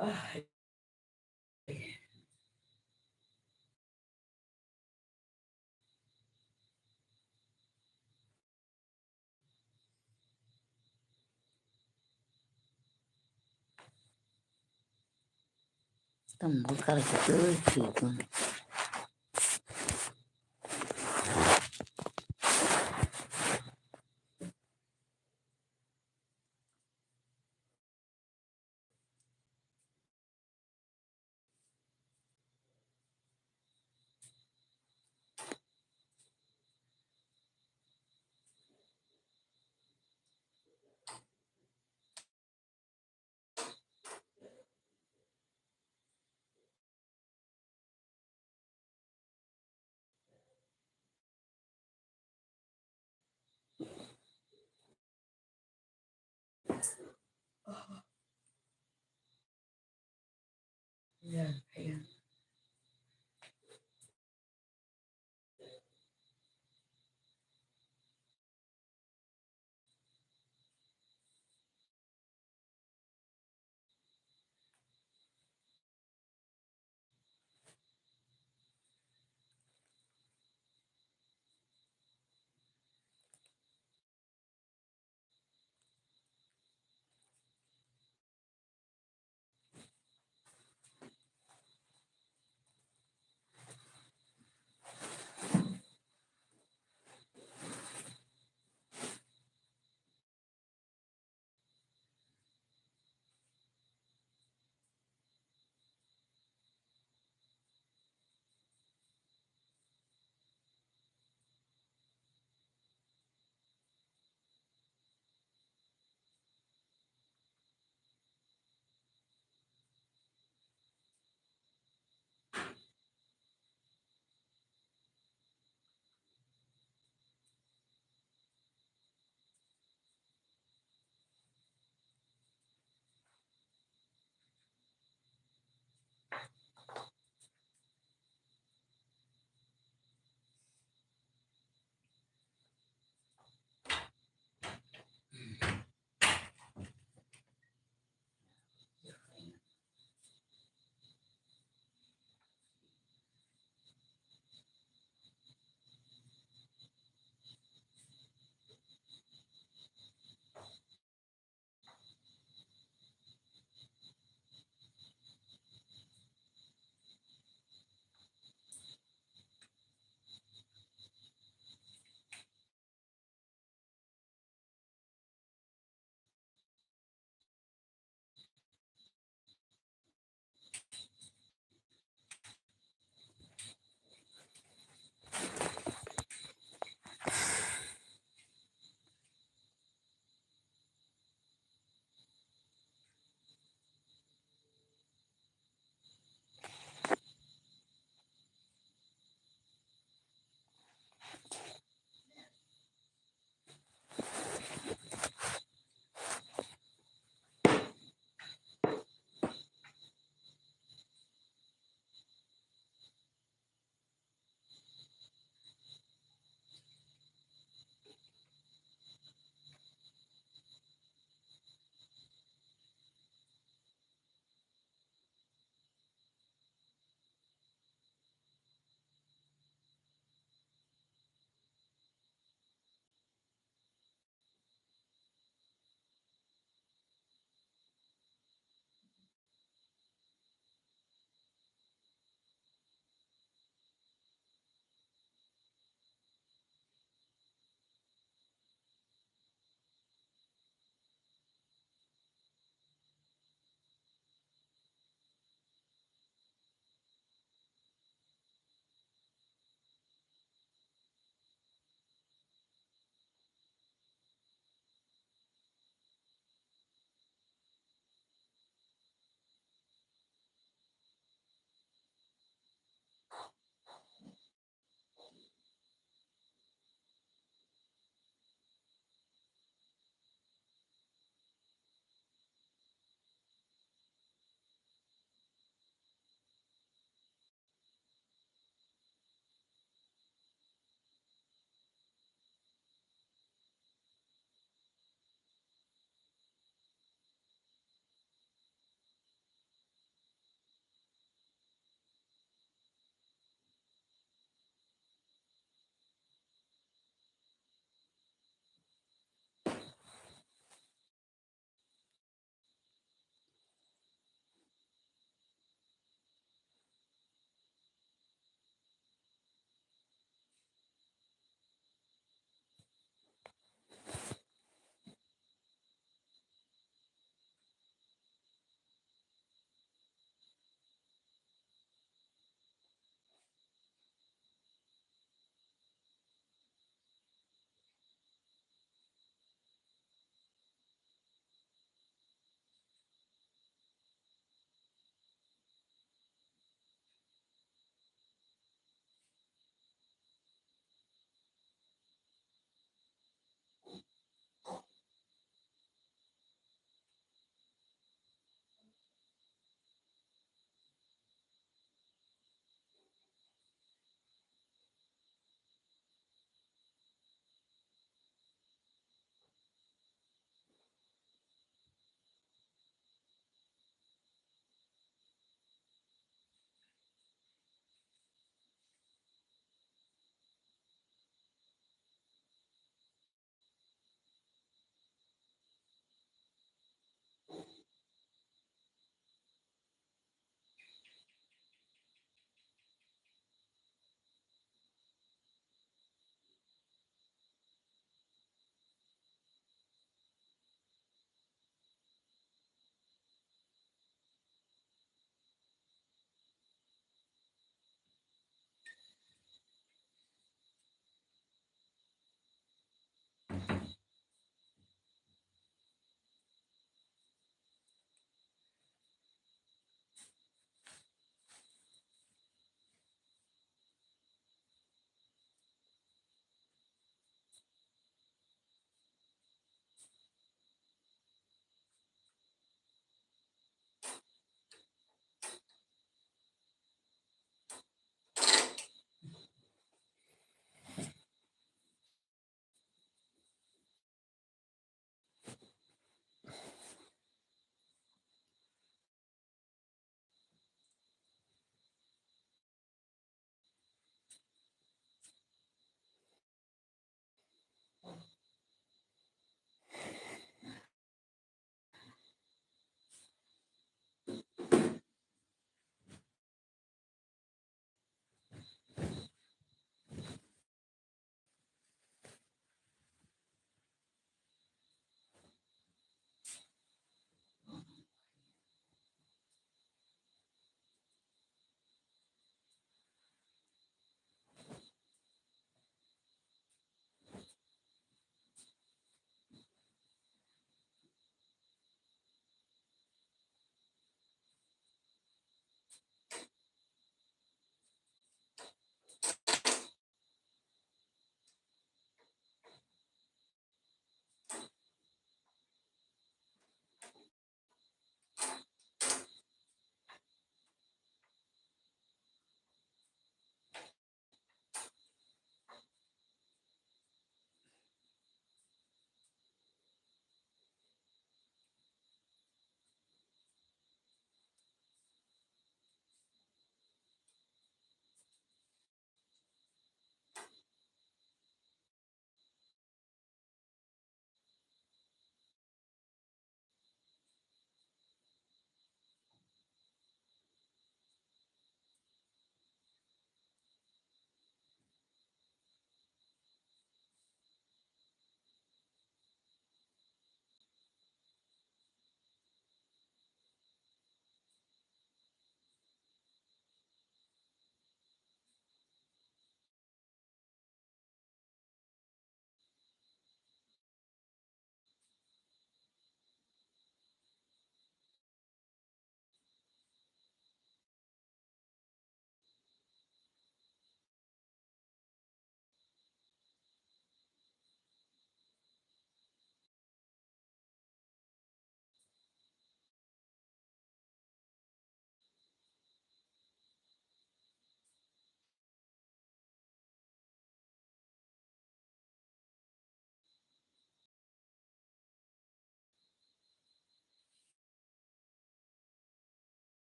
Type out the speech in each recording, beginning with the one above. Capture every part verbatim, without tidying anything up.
Tam bwkar khe twi thwi tong.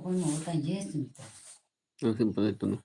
Omo tang je simi ta. Ang simi ta tono.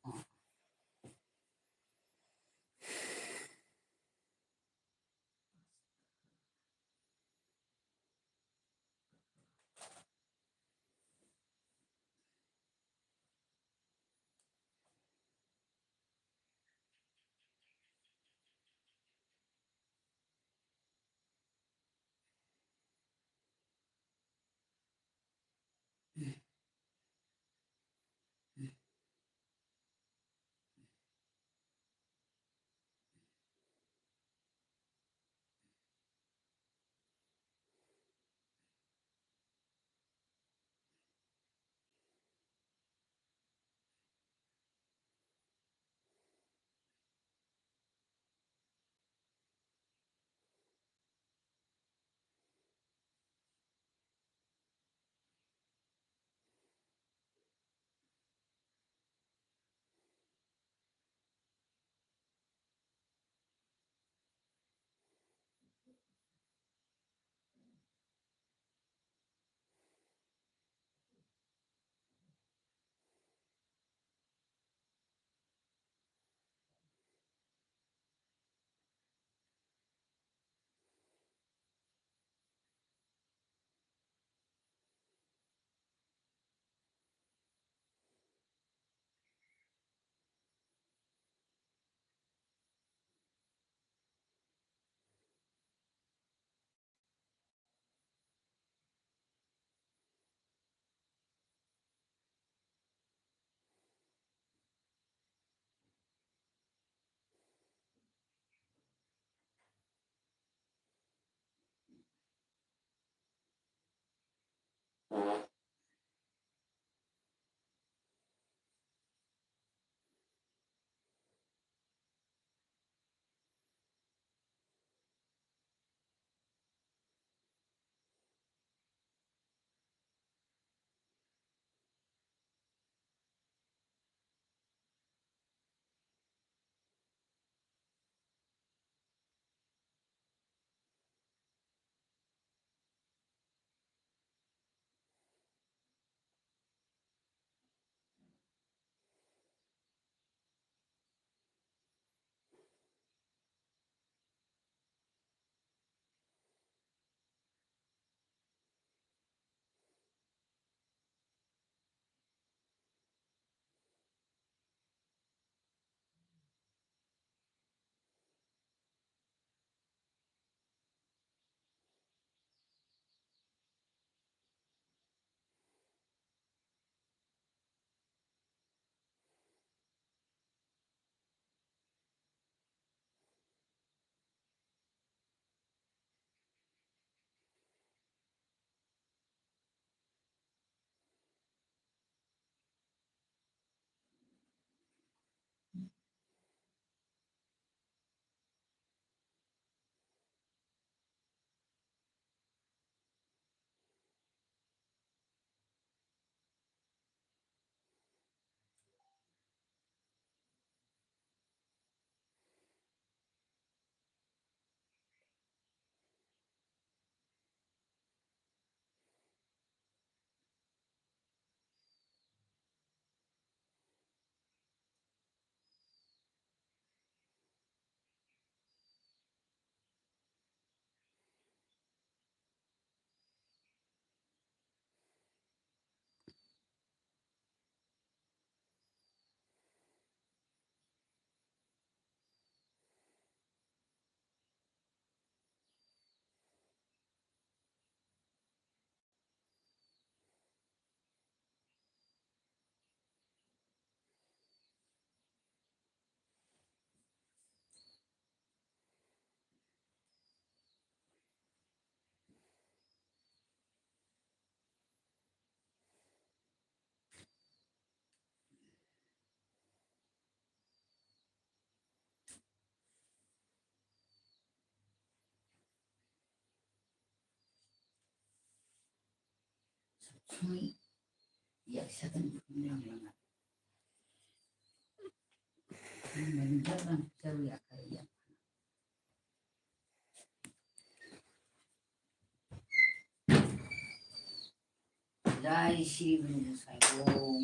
Jai Siri bwsai o.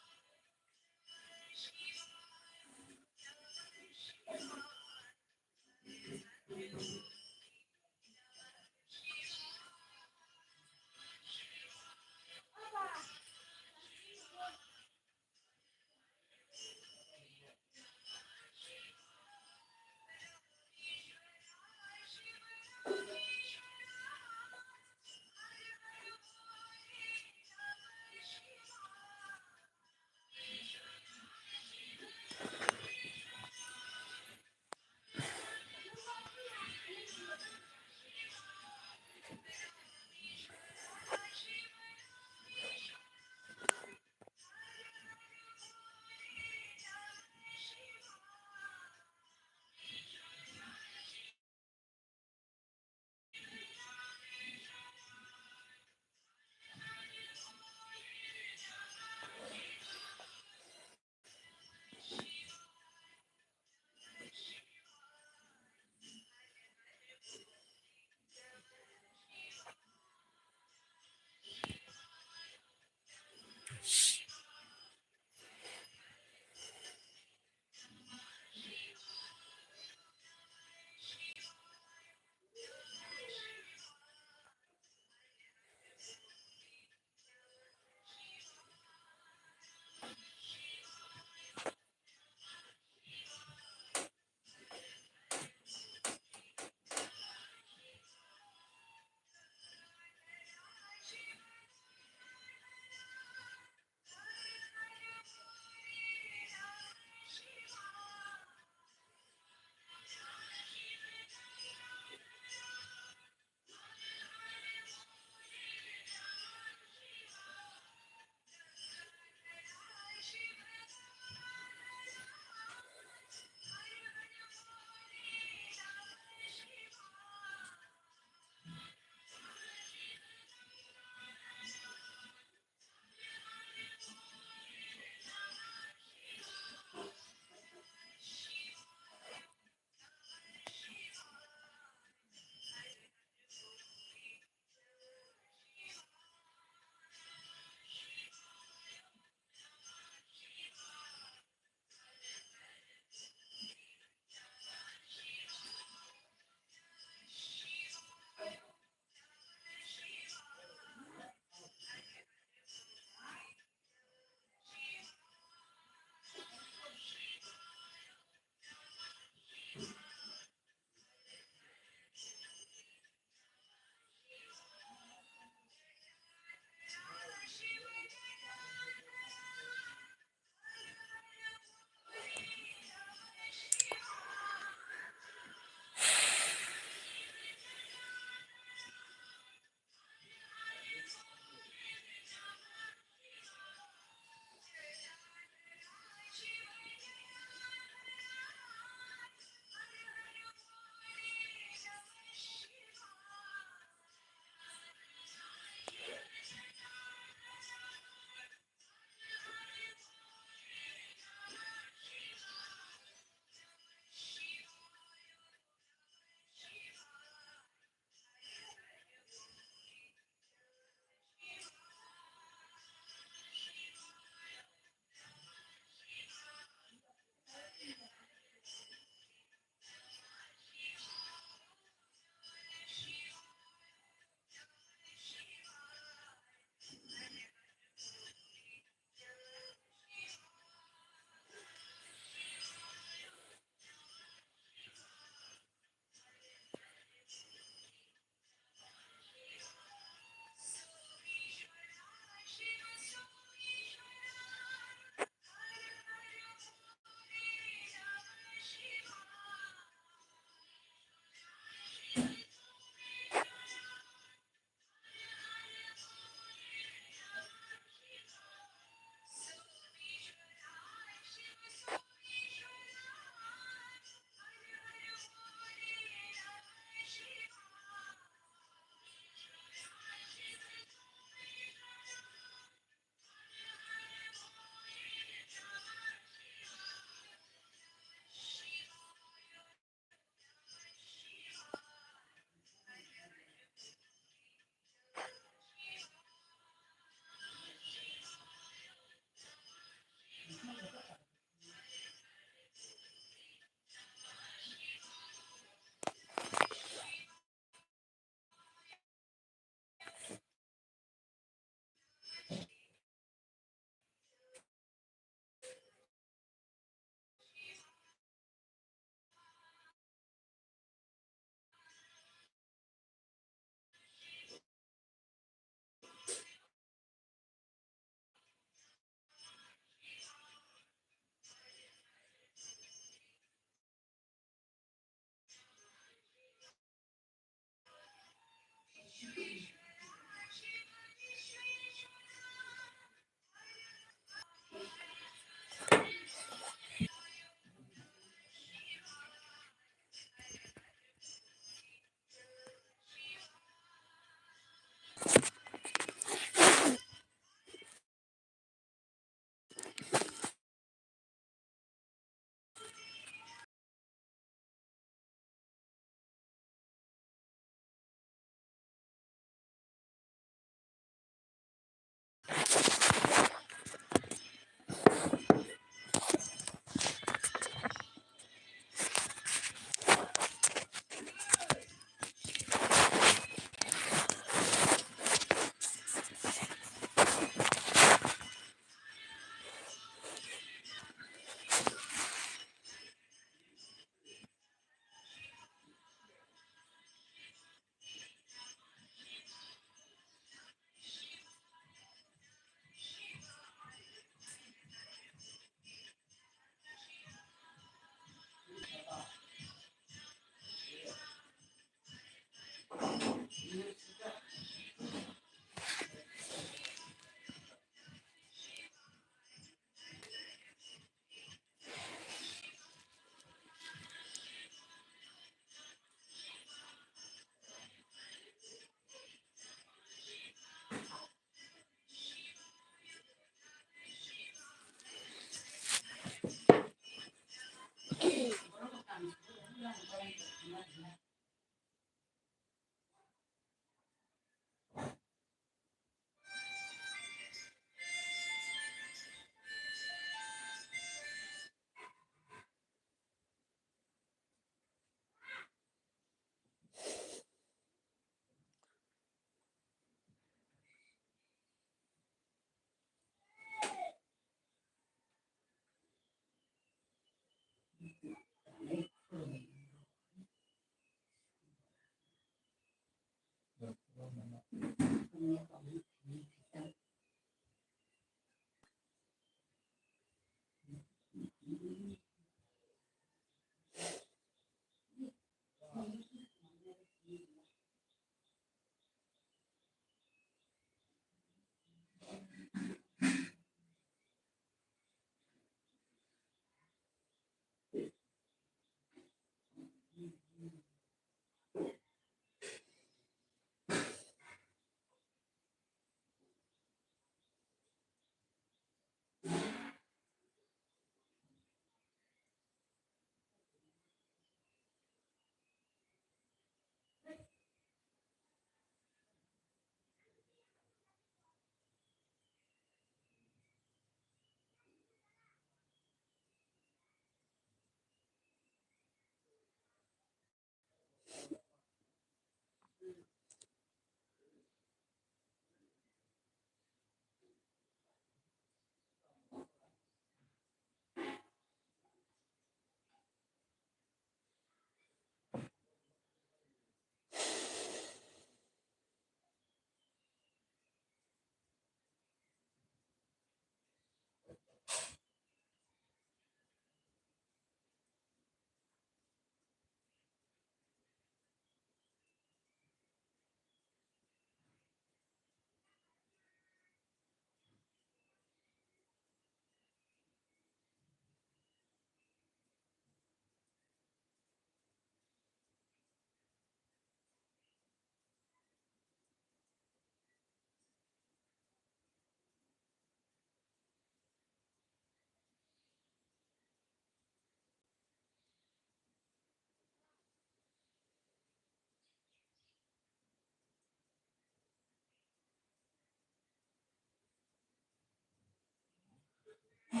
Good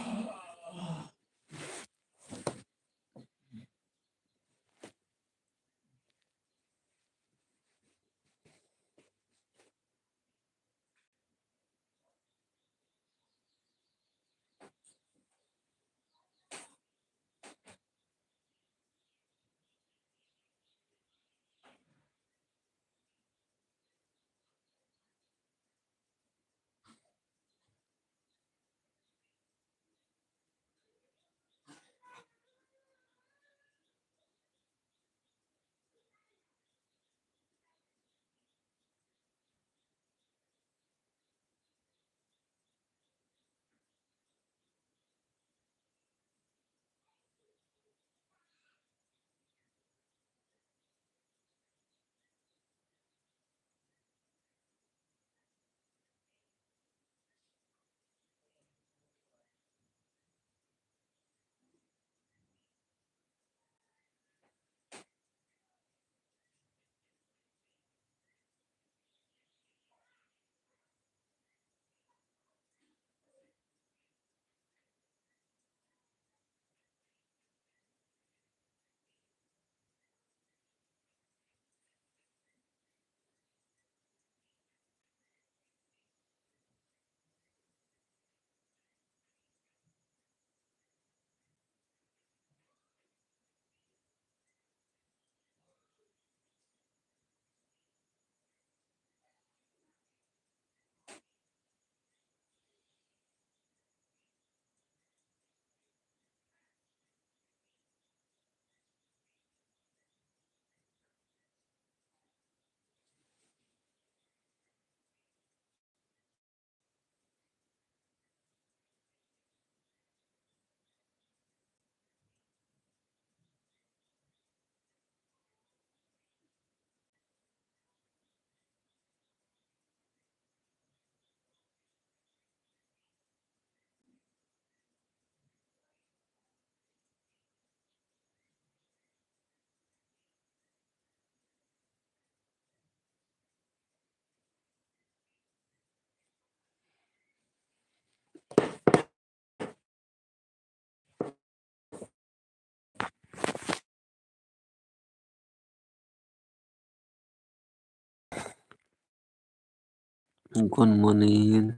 morning.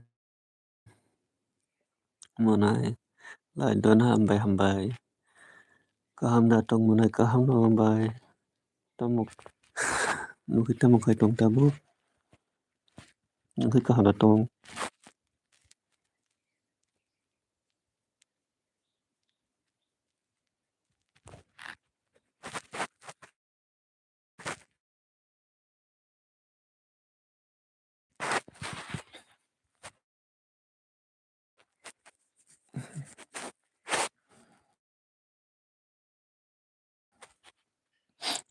Monai. Lai don hambai hambai. Kaham da tong monai, kaham no hambai. Tamo. Nukhi tamo khai tong tabuk. Nukhi kaham da tong.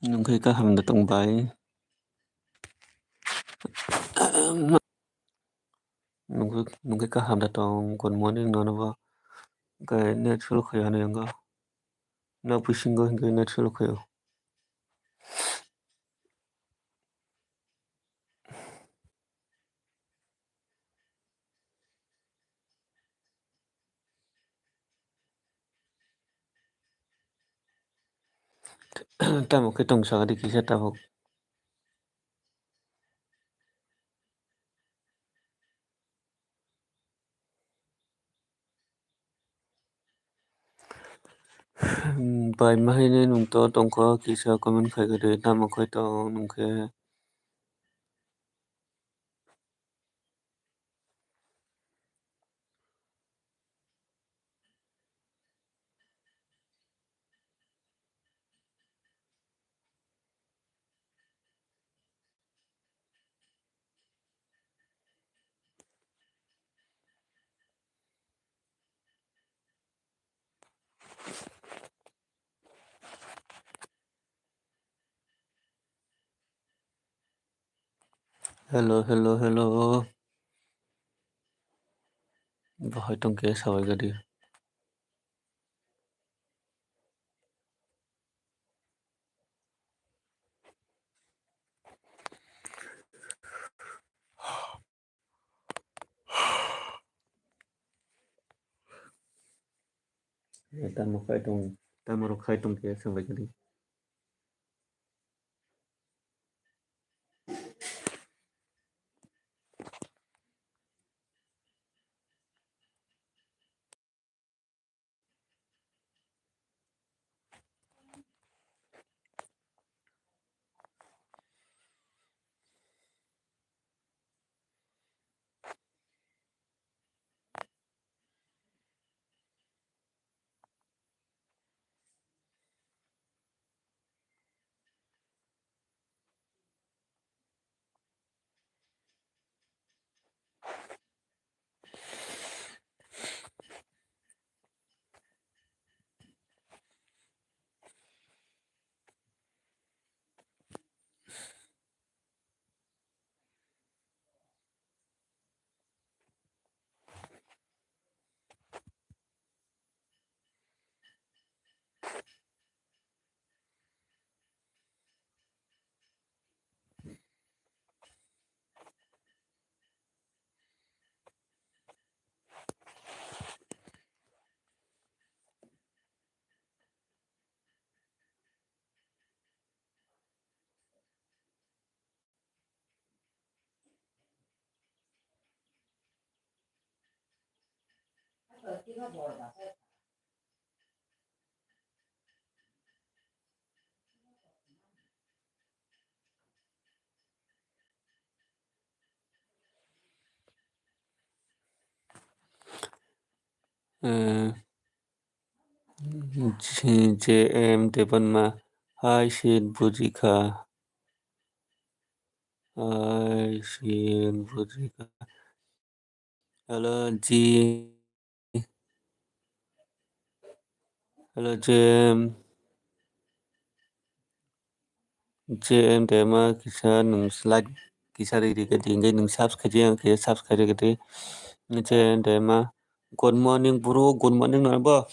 Nungkhe kaham da tong bai. Nungkhe, nungkhe kaham da tong, good morning nono bo. Hwnkhe net slow khayo hinwi wngo. No bisingo hwnkhe net slow khayo. Tamo khe tong sakadi kisa tabuk. Bai mahainwi nwng to tongkha kisa comment khaikha de tamo khai tong nwng khe. Hello, hello, hello. Bahai tongkhe sabai gadi. Tamo khai tong, tamo rok khai tong khe swng bai kadi. Eh, J M Debbarma, hai sit bujikha. Hai sit bujikha. Hello, G. Hello, J M. J M Debbarma kisa nwng like kisa ri ri kadi, hingke nwng subscribe yang khe subscribe ri kadi. J M Debbarma, good morning, bro, good morning, nono bo.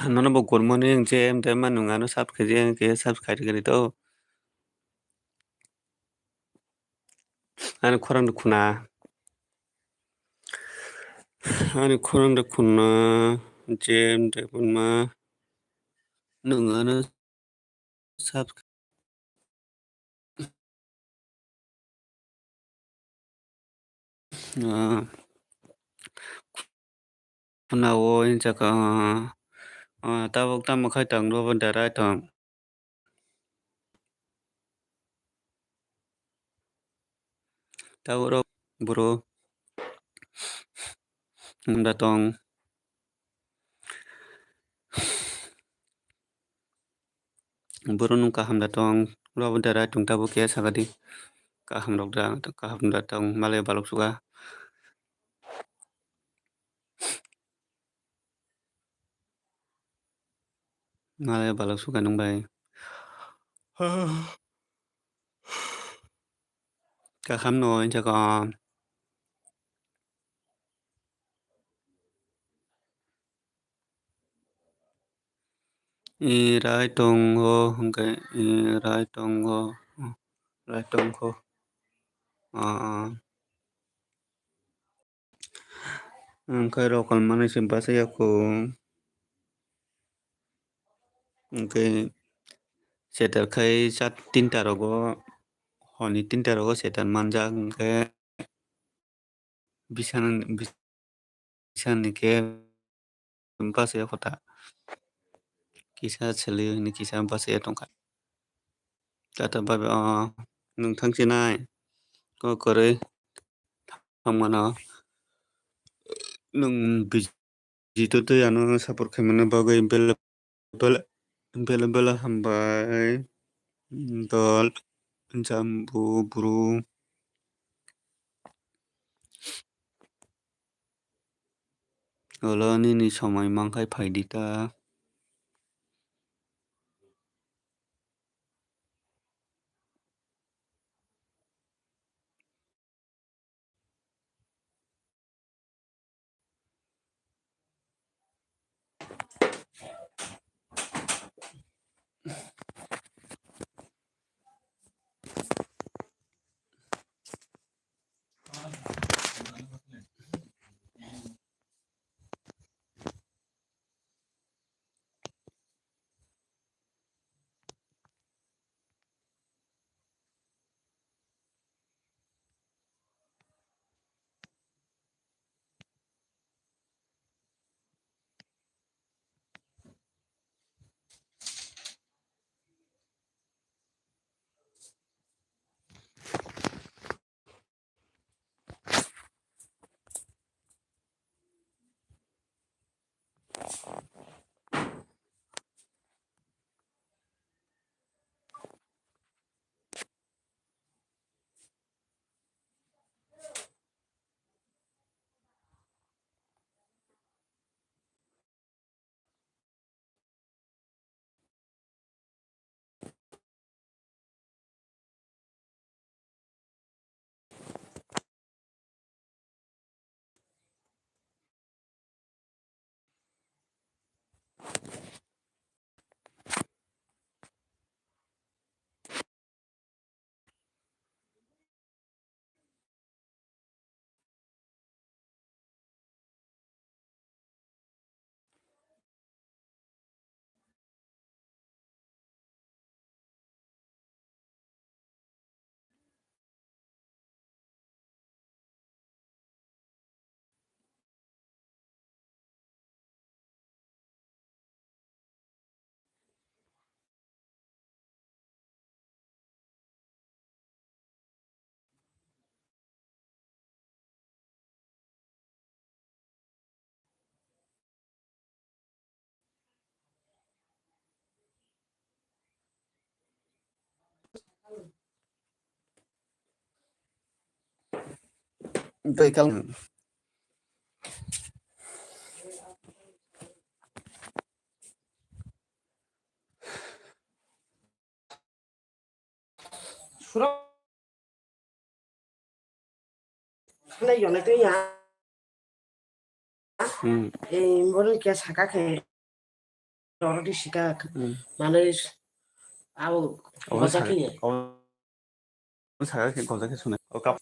Nono bo good morning, J M Debbarma, nwng ano subscribe yang khe subscribe ri kadi to. Ani khorang de khuna. Ani khorang de khuna, J M Debbarma. Nwng ano sab-, ah, khuna o hinjak, ah, ah, tabuk tamo khai tong, robo derai tong. Tabuk rok boro hamda tong. Boro nung kaham da tong, rok bo derai tong tabuk khe sakadi. Kaham rok da, kaham da tong, malai balok suka. Malai balok suka nung bai. Kaham no hinjak o. I rai tongo hwnkhe, i rai tongo, rai tongkho. Ah, ah. Hwnkhe rokol manwi se bachai ya kho. Hwnkhe setar khai chat tinta rogo, honi tinta rogo setar manjak hwnkhe. Bisan, bisan ni khe bachai ya kho ta. Kisa chwlwi hwnwi kisa bachai ya tongkha. Tata babe, o, nwng thang chinai. Ko kwrwi thang mano. Nwng biji to twi ano support khai mano bagwi bele, bele, bele, bele hambai. Dol, jambu, bru. Olo nini somoi mankhai phaidi ta. Tei kal. Suro. Sale yone to ya. Hmm. Eh, boro kya saka khe. Roro di sika. Hmm. Mane abo. Abo goja saka, khe. Abo saka khe goja khe suna. O kap.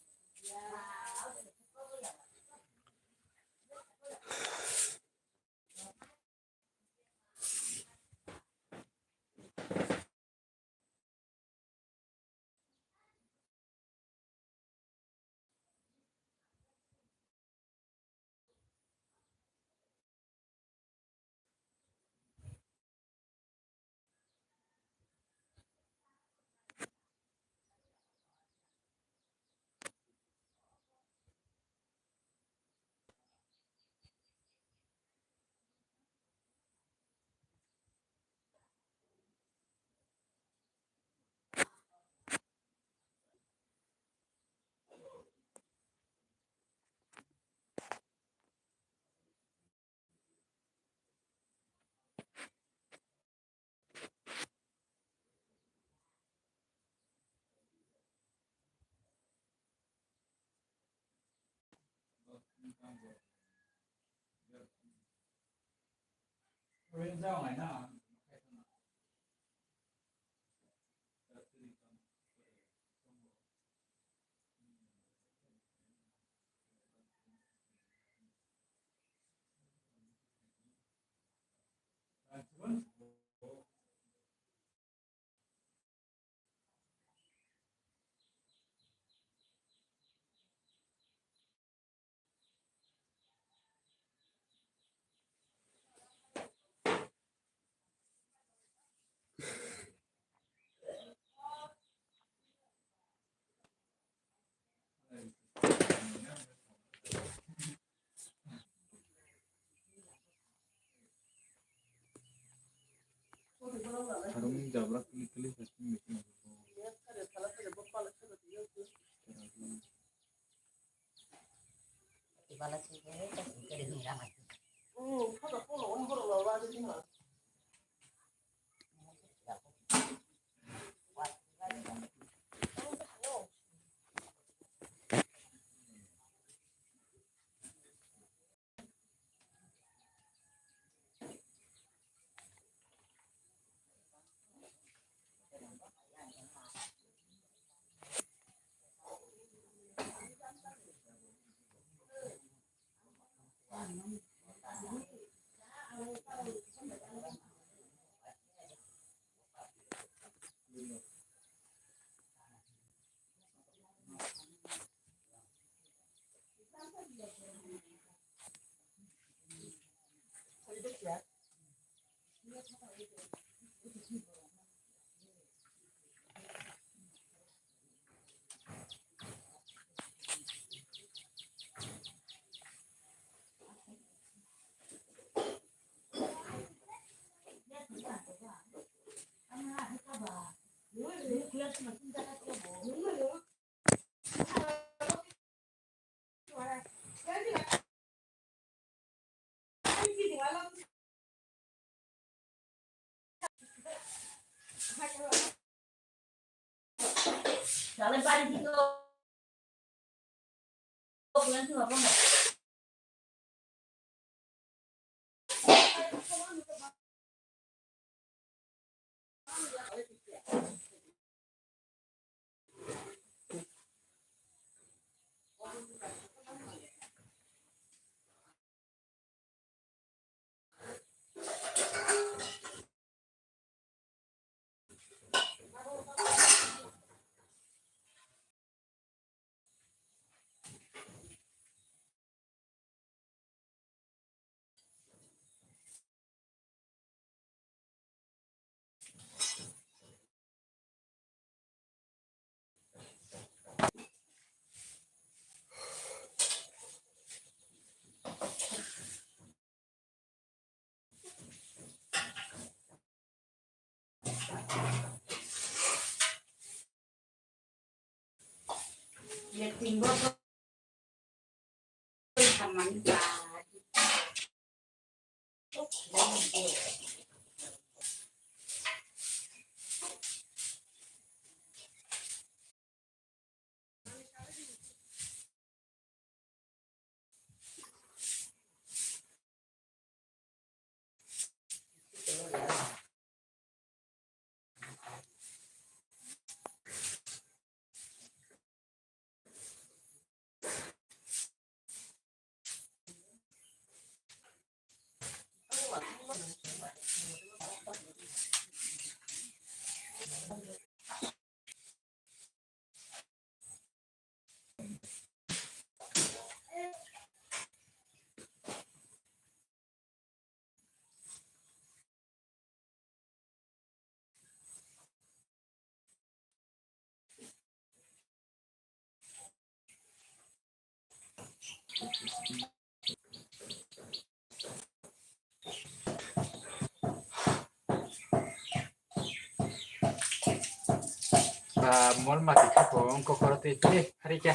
Ba, mol mati kha po, wngkok koro twi twi, hari kha.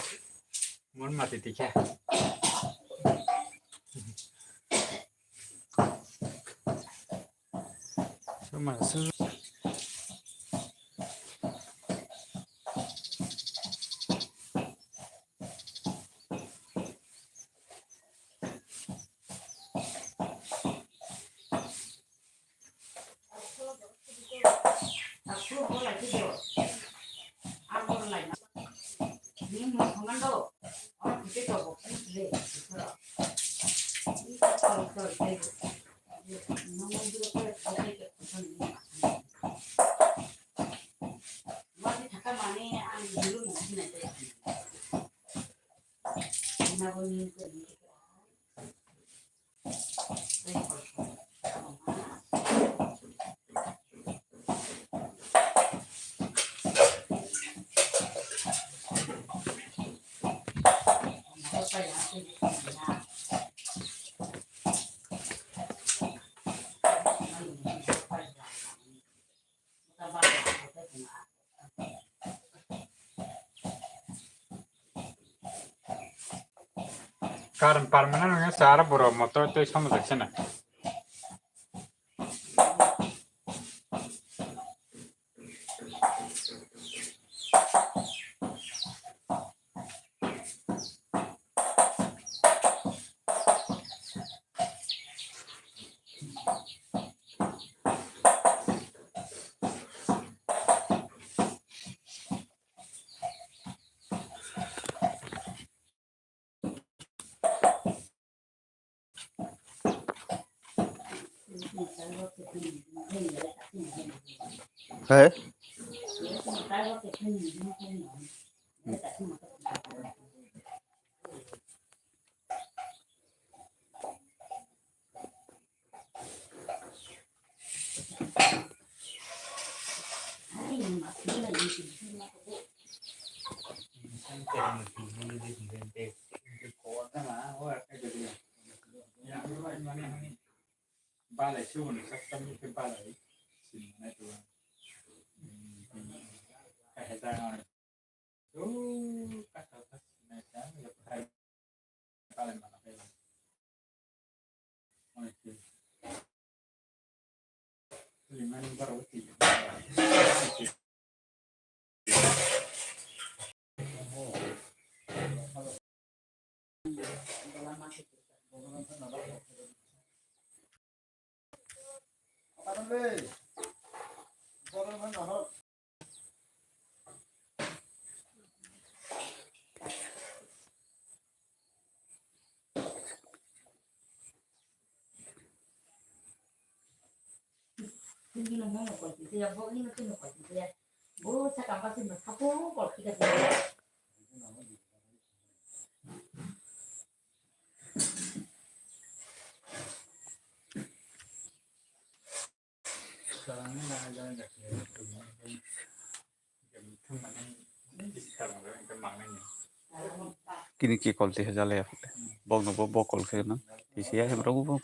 Mol mati twi kha. Suma su. Karon parmana nungya sara borok motor tei somo jaksana. He? Kini ki call twi hajale ya. Bok no bo, bo call khe na. Tisa ya hem rok bo.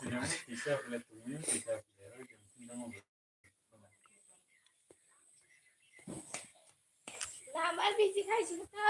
Lama bisi khai sini ta.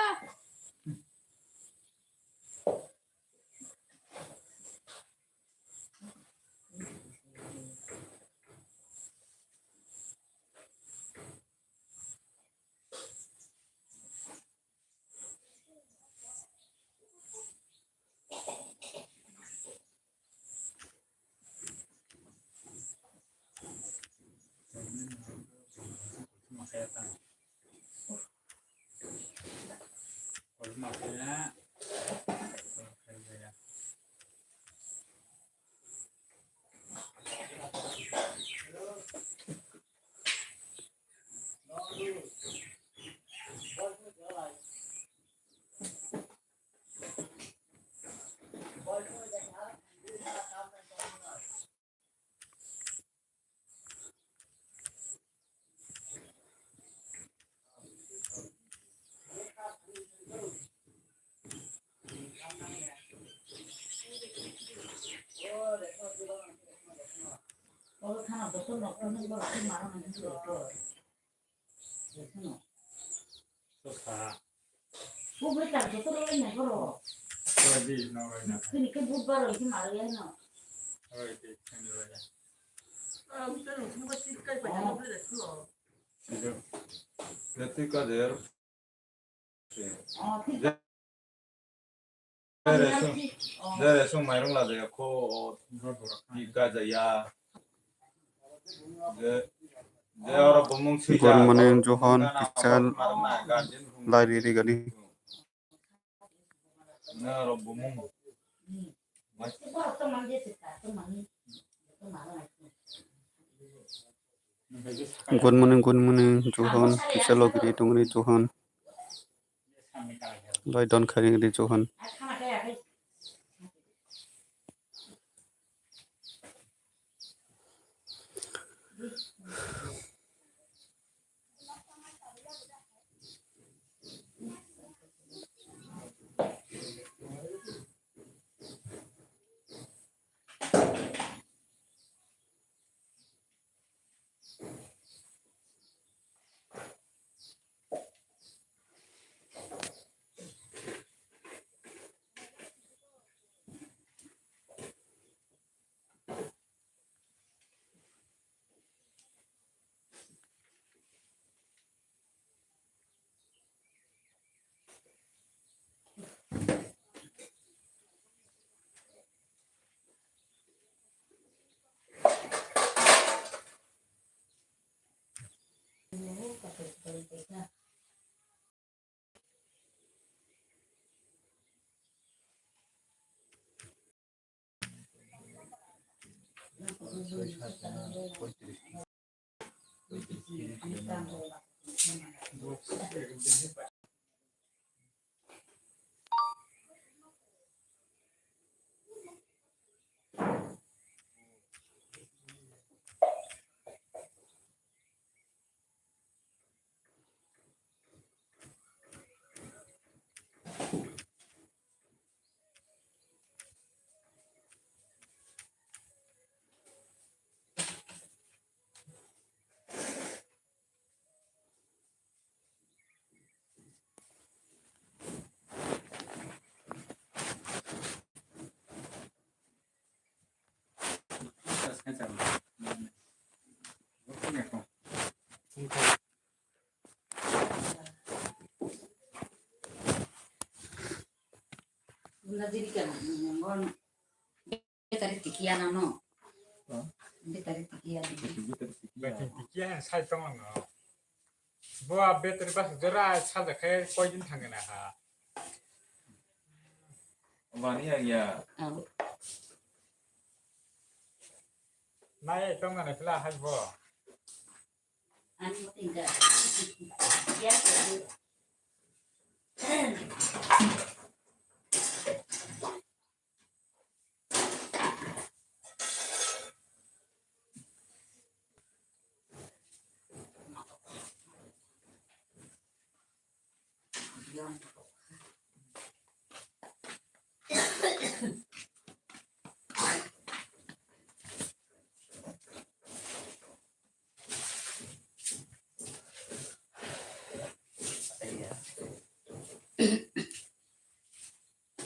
Jere sung, jere sung mairung la jaya ko, o, di ka jaya. Je, je oro bumung sui ja. Good morning, Johon, Kichal, Lairi Rigani. Na oro bumung. Good morning, good morning, Johon, Kichal, Logiri, Tungri, Johon. Lai don kharing ri Johon. Bunda diri kan, ngon. Betari tikiya na no. Betari tikiya. Betari tikiya sai tong no. Bo a betari bas jora saja khe koi din thangna ha. Wani ya ya. Nai tong na pila hai bo. Ani mo tingga. Ya.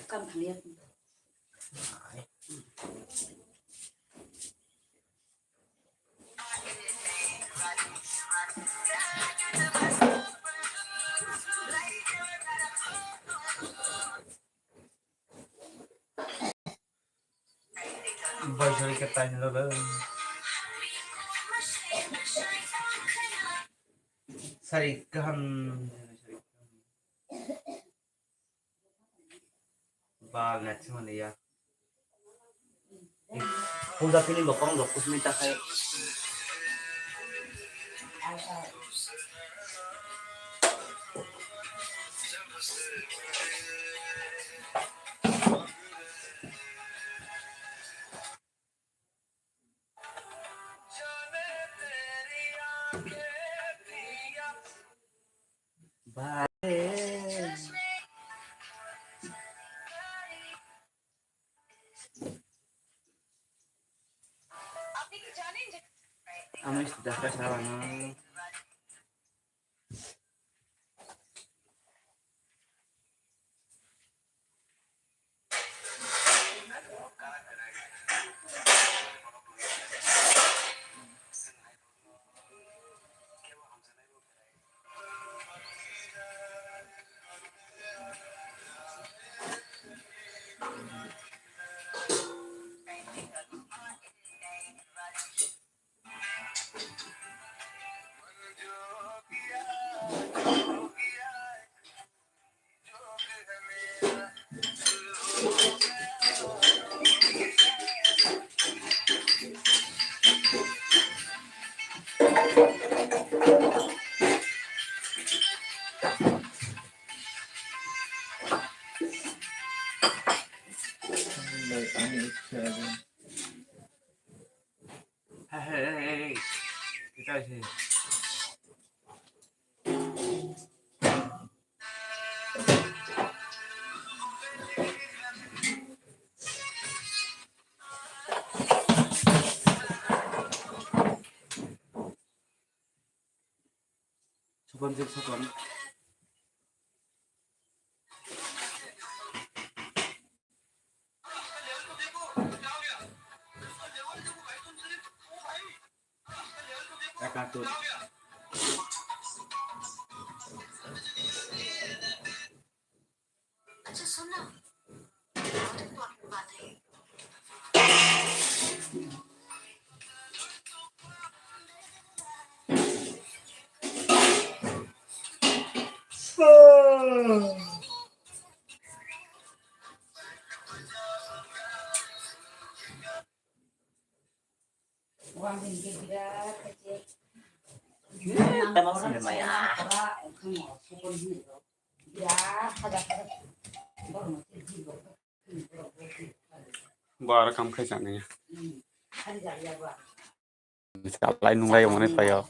Kam thangya. Boisori khe tainwlalo. Sari kaham. Ba, na chimani ya. Puja pini bokong rok kusmi ta khai. Bye. Ami sudah kasar. Hey, hey, hey, hey, hey. Kita sih. Sukon, sukon. Bo aro kam khai chang ya. Chalai nunglai yong mani payo.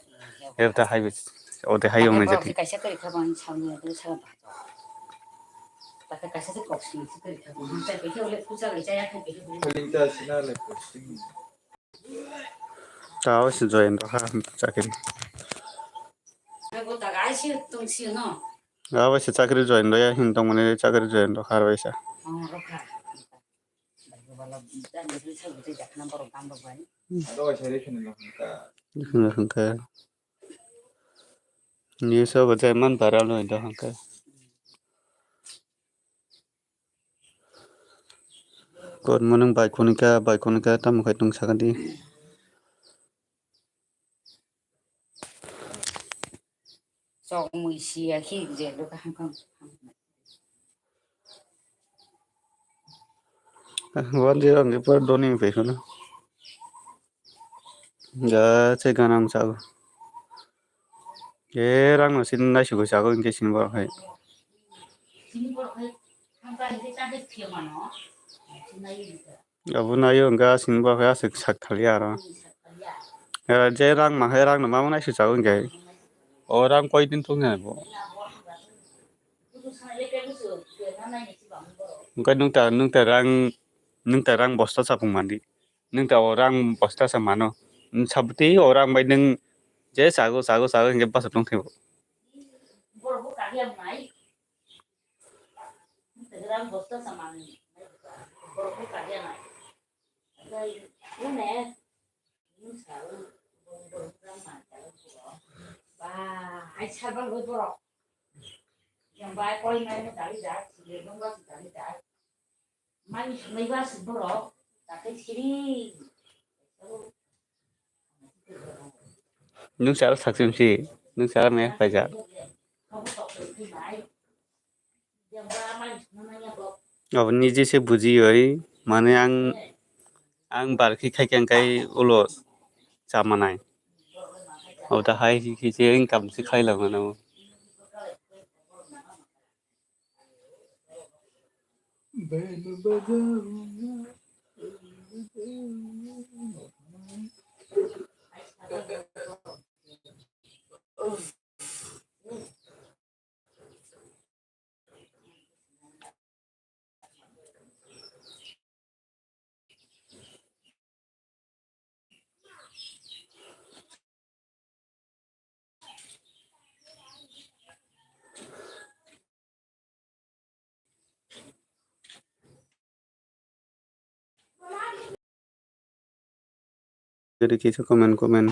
Erta hai bis, ode hai yong ni jati. Kaisa kari kha bang samni adu sa ba. Kaisa kok sing si kari kha bang. Sa pe ole puja le jaya kha pe. Kali ta sina le posting. Tao si join ro ha chakri. Abo ta gai si tung si no. Abo si chakri join ro ya hin tong mani chakri join ro har bai sa. Oh, ro kha. Hwnkhe. Ni sobo jai man bara no do hwnkhe. Good morning, bai kunika, bai kunika, tamo khai tong sakadi. Chok mui sia khi je do ka ham ham. One zero ni por doni pe kono. Ja che ganang chago. E rang no sin nai sugo chago inke sin bor hai. Abo nayo hwnkhe aswk ni bagwi aswk sak thaliya aro. Eh, je rang ma hai rang no ma manai se chao hwnkhe. O rang koi din thung ya bo. Hwnkhe nwng ta, nwng ta rang, nwng ta rang bosta chapung mandi. Nwng ta o rang bosta sa mano. Nwng sabti o rang bai nwng je chago, chago, chago hwnkhe bwswk tong thaibo. Instagram bosta sa mani. Borok khe kariya nai. Nai, nune, nung sa, borok khe man kariya borok. Ba, ai sabal bo borok. Yang bai koi mai mo dari da, sile nung ba dari da. Mai sunai ba su borok, ta khe siri. Nung sal saksim si, nung sal me paisa. Abo nije se bujiwi, mane ang, ang bar khe khai khe ang kai ulo chamanai. Abo ta hai khe khe se income se khai langmano. Jadi kisa comment, comment.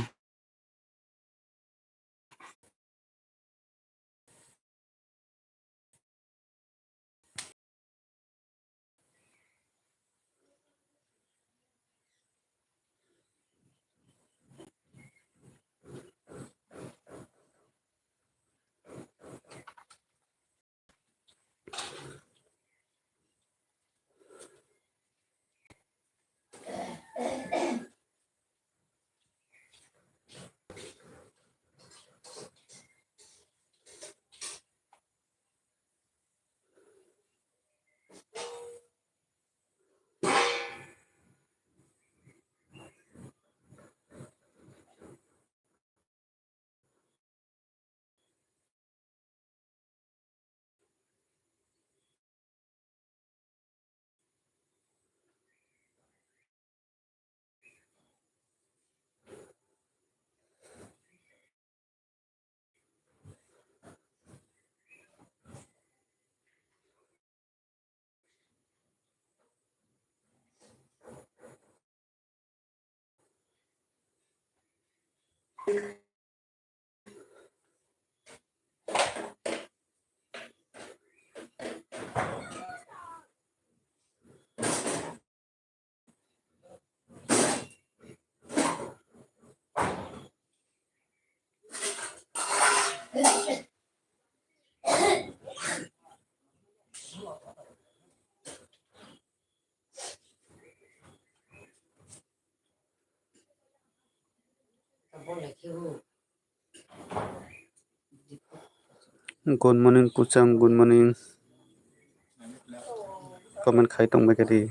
Good morning, Kucham. Good morning. Comment khai tong bai khe di.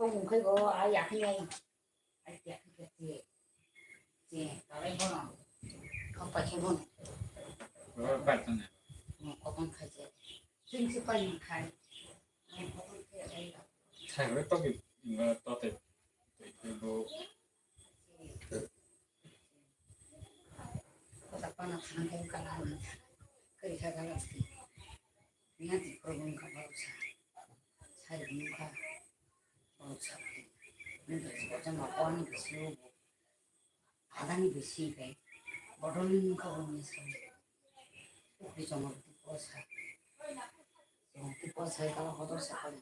Mungkai bo ai yakni ai. Ai yakni kati. Ti, tarai bono. Kau pakai bono. Oro bai tanya. Mo koton khai je. Sing si pai ni khai. Mo koton khai ai. Sai ro to ki, to te. Te bo. Kota pana thang kai kala. Kai kala. Nya ti problem ka ba sa. Sai ni ka. Adani bisi khe bodol ni wngkha o mesa. Ukri chongor tipo sa. Tipo sa kala hodor sa kali.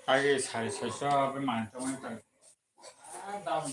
Ai sari soiso bai manwi tongwi tong. Ah, daun.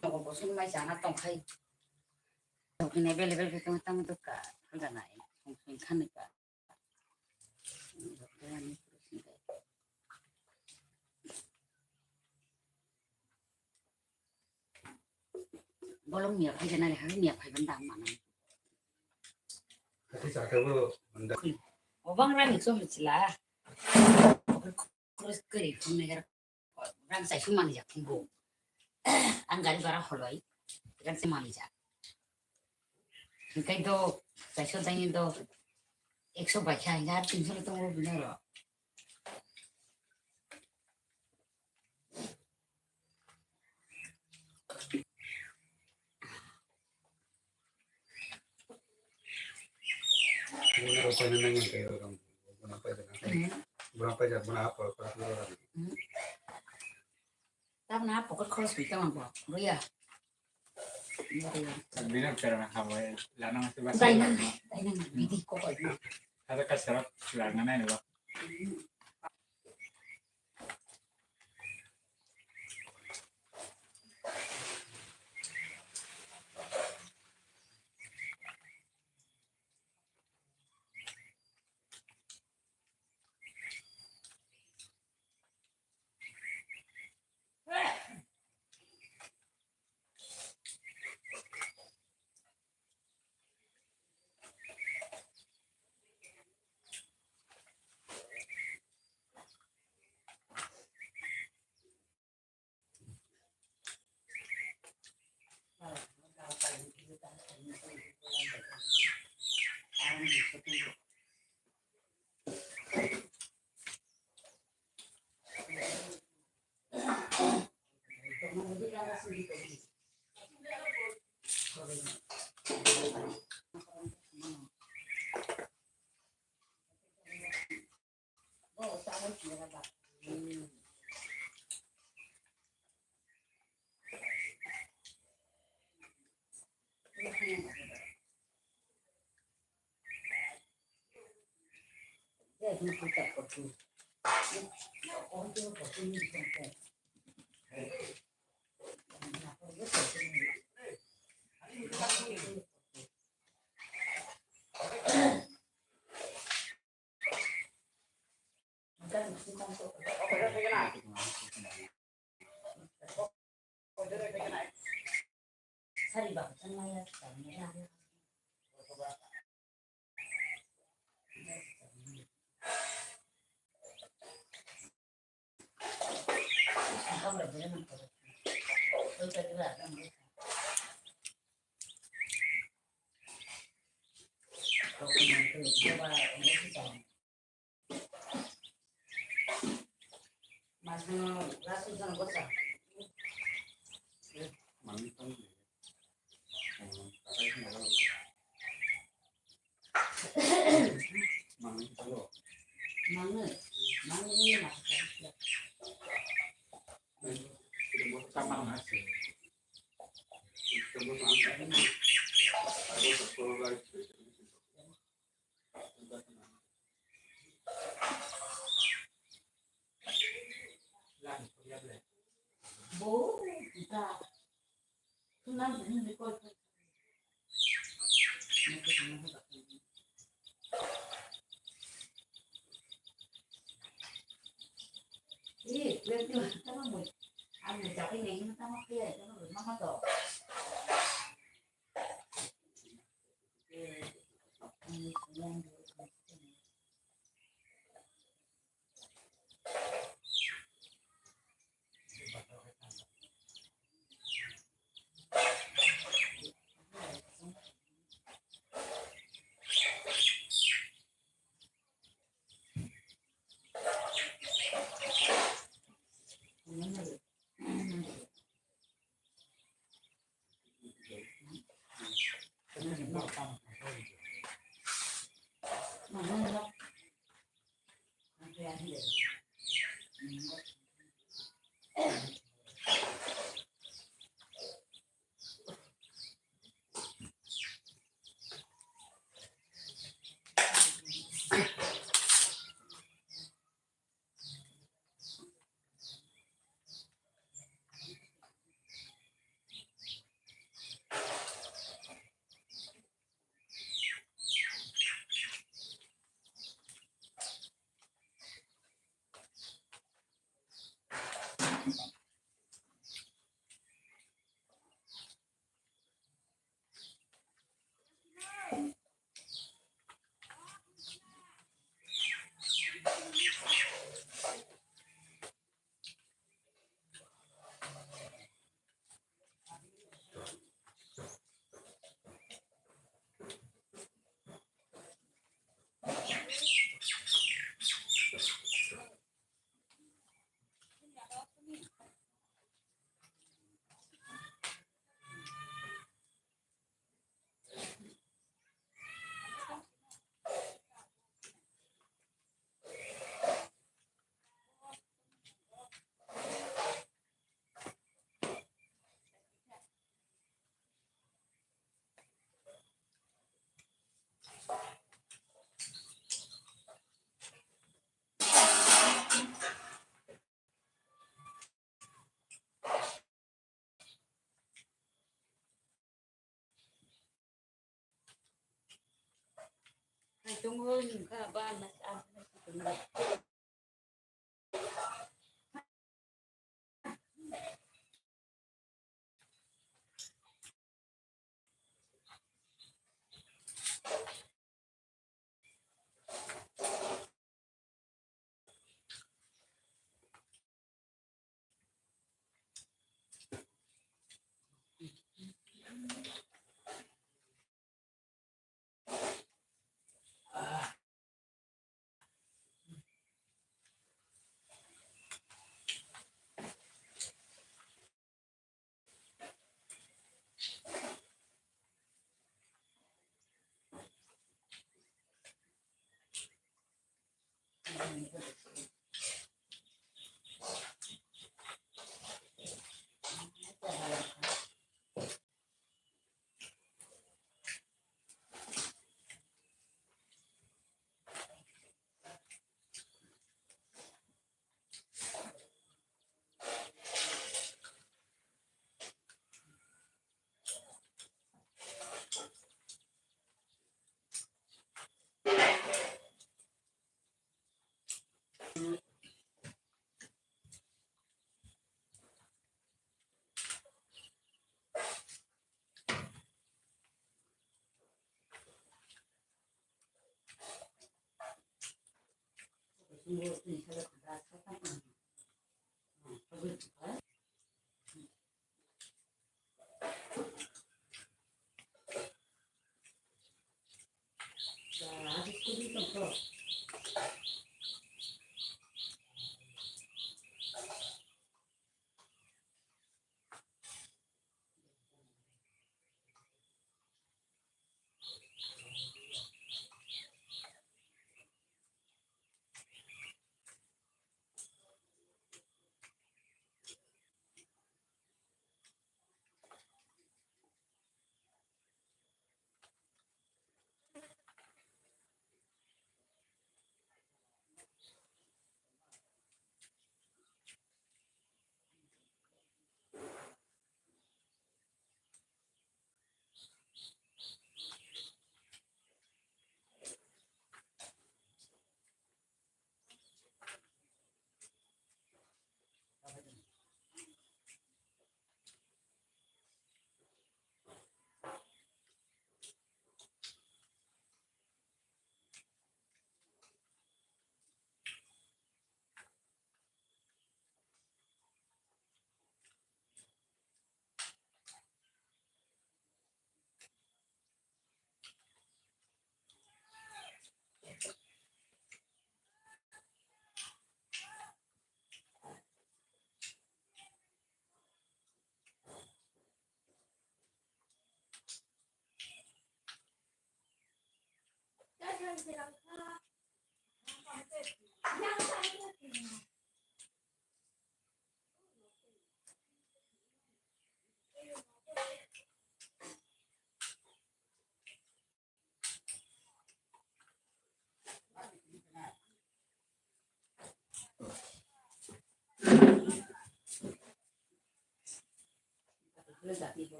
Tongo bo sung mai chana tongkhai. Tongkhai available khe tong tang duka. Hal jana ai. Tongkhai khanai ka. Bolong miya phai jana le, miya phai banda mana. Hati chakhe bo banda. Obang rani chom chila. Kuri kuri phunne gar. Rang sai sung mani jak phung bo. Ang gari bara holoi. Rang sai mani jak. Hingkai do, sai so dai do. Ekso bai kha, hinga tinso le tongo bini oro. Tabna pocket khoros pi tama bo, buya. Bini pera na khamai lana ma se ba. Dai nang, dai nang, bidi ko koi. Ada ka sarap lana nai ba.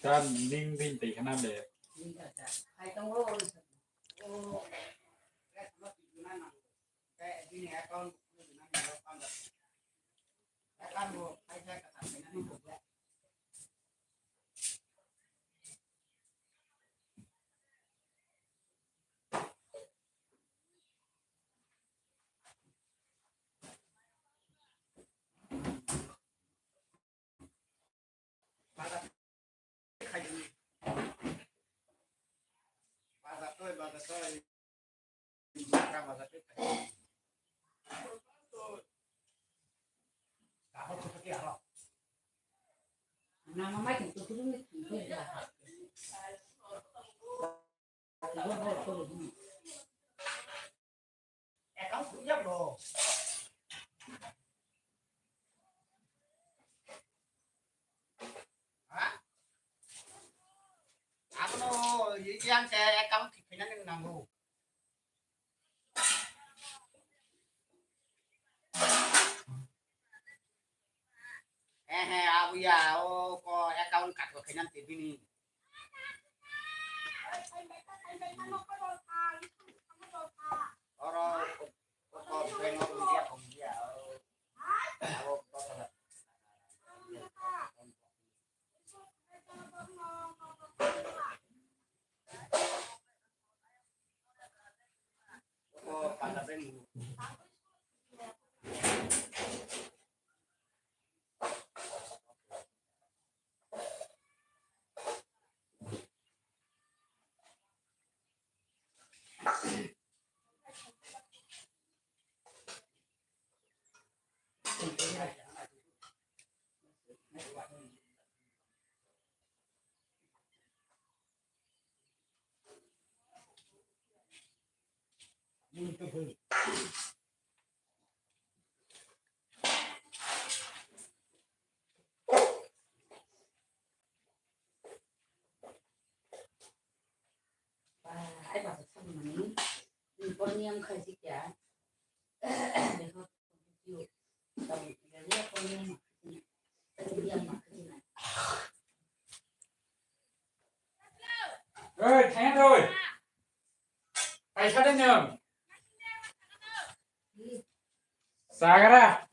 Kan ding ding tei khana de. Account khulya bro. Ha? Abono yang se account khulna nang nango. Eh, eh, Ang kat ko kainan te bini. Oro, oro, oro, oro, oro, oro, Oi, thangya thoi. Kaisa de nyam. Sagra.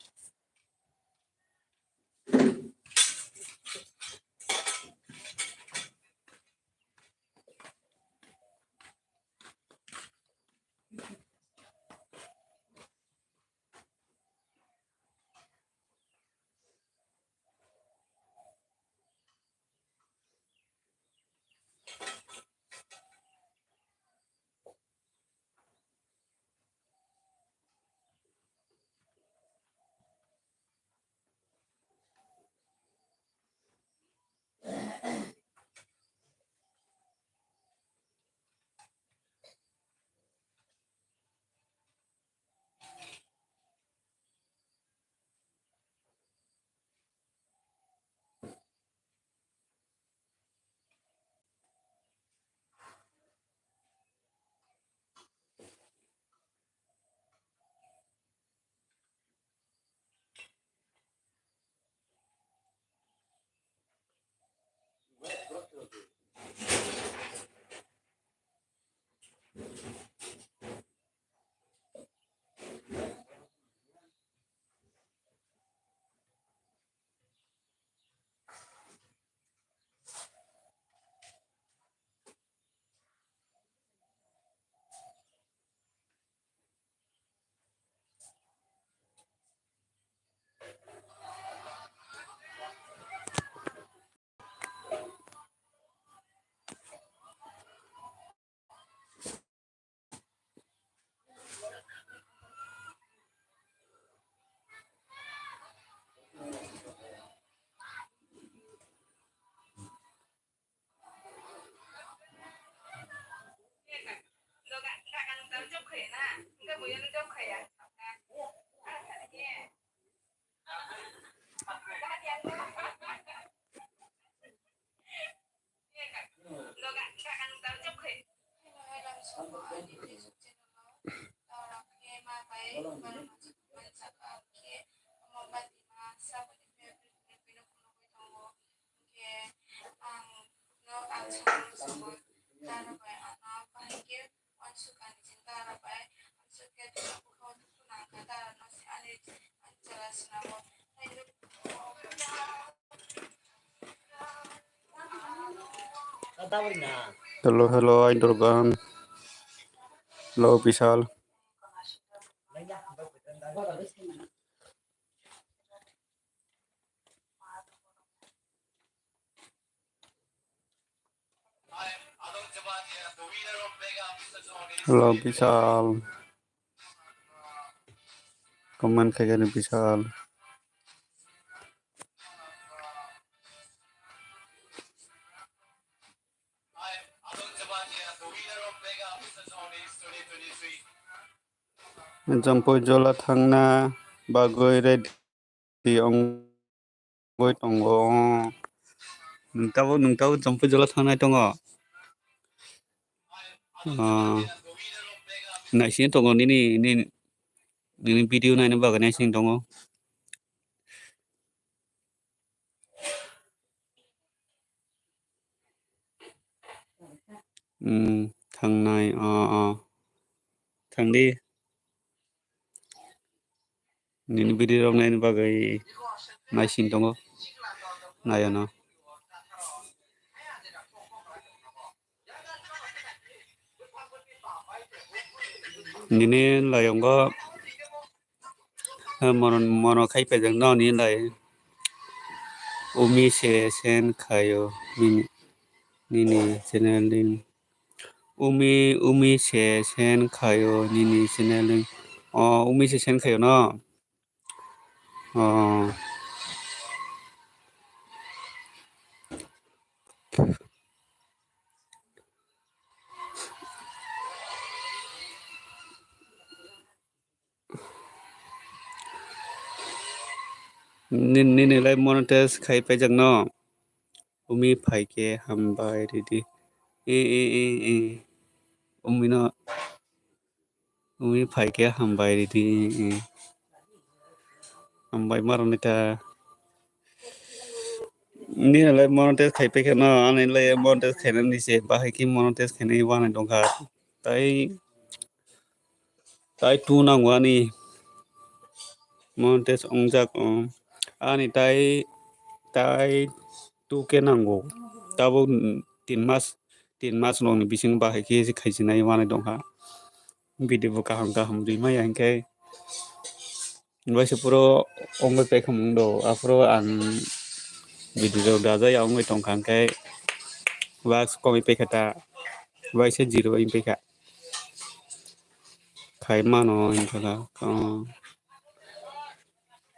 Hello, hello, Aindorgan. Hello, Bishal. Hello, Bishal. Comment khaikhe ni Bishal. Jampui jola thangna bagwi ready. Twi ongoi tongo. Nwng tabuk, nwng tabuk Jampui jola thangnai tongo. Ah, naising tongo nini, nini, nini video naina bagwi naising tongo. Hmm, thangnai, o, o. Thangdi. Nini video rok naini bagwi naising tongo. Naiyano. Nini layongo, eh, mono, mono khai paijakno nini lai. Umi se sen khaio nini, nini channel ni. Umi, umi se sen khaio nini channel ni. O, umi se sen khaio no. O. Nin-, nini lai monetize khai paijak no. Umi phaikhe hambai ridi. E, e, e, e. Umi no. Umi phaikhe hambai ridi. E, e. Hambai marwk nai ta. Nini lai monetize khai paikhe no, ani lai monetize khainani se, bahai khe monetize khainani wanai tongkha. Tai, tai two nango ani. Monetize wngjak, o. Ani tai, tai two K nango. Tabuk tin mas, tin mas rokni bisingo bahai khe se khaijinai wanai tongkha. Video bo kaham kaham rimaya hinkhe. Waisa puro wngwi paikha mung do, aphuru ang video rok dajaya wngwi tongkha, hinkhe wax komwi paikha ta, waisa zero wngwi paikha. Khai mano hinkhe ta, o.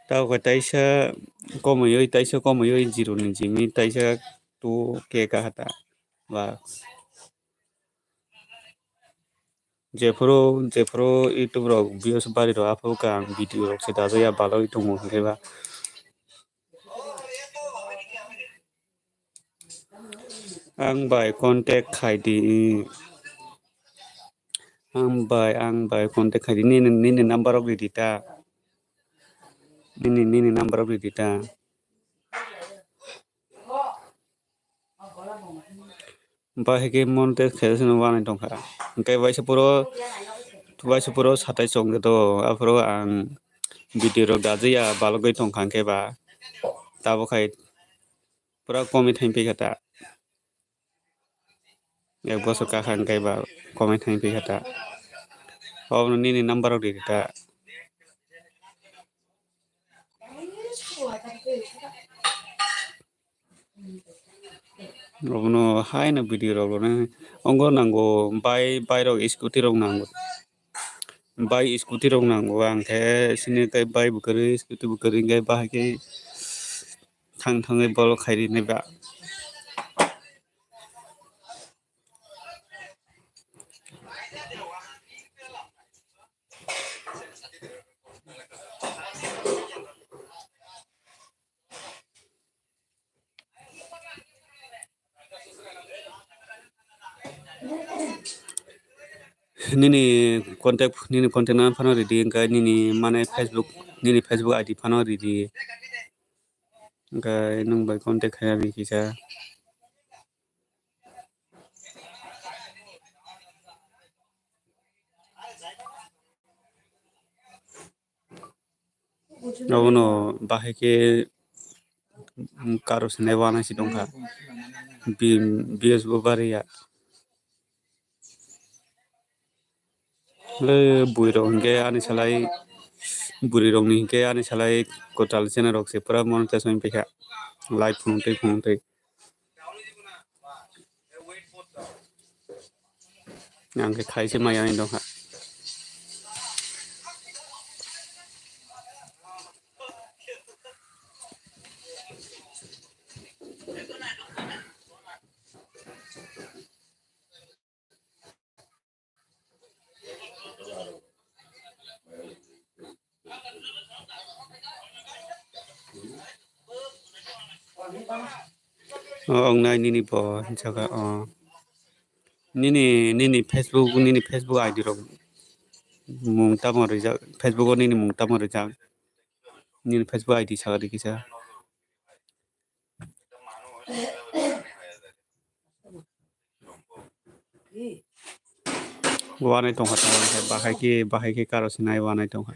Tei taisa komwi, taisa komwi zero ni jimi taisa two K kaha ta wax. Jephuru, jephuru YouTube rok views bari rw, aphuru khe ang video rok se dajaya balogwi tongo hinkhe ba. Ang bai contact khai di. Ang bai, ang bai contact khai di. Nini, nini number rok ridi ta. Nini, nini number rok ridi ta. Bahai khe monetize khaisano wanai tongkha. Hinkhe waisa puro, waisa puro satai chongde do, aphuru ang video rok dajaya balogwi tongkha hinkhe ba. Tabuk hai pura komwi thangwi paikha ta. Ek bosor kakha hinkhe ba komwi thangwi paikha ta. Obono nini number rok ridi ta. Obono haino video rok rwna ongo nango, bai, bai rok scooty rok nango. Bai scooty rok nango, ang khe sini tei bai bo kwrwi, scooty bo kwrwi, hinkhe bahai khe thang thangwi bolok khai rinai ba. Nini contact, nini contact number phano ridi, hinkhe nini mane Facebook, nini Facebook I D phano ridi, hinkhe nwng bai contact khaina rikisa. Abono bahai khe, mm, karo se nai wanai se tongkha. Bi-, views bo bariya. Le bui rok hinkhe ani salai, bwrwi rok ni hinkhe ani salai kwtal channel rok se pura monetize oi paikha. Live phunuk twi phunuk twi. Ang khe khai se maya ani dongkha. O, wngnai nini bo jaga, o. Nini, nini Facebook, nini Facebook I D rok mung tamo rijak, Facebook o nini mung tamo rijak? Nini Facebook I D saka di kisa. Wanai tongkha, tamo khe bahai khe, bahai khe karo sinai wanai tongkha.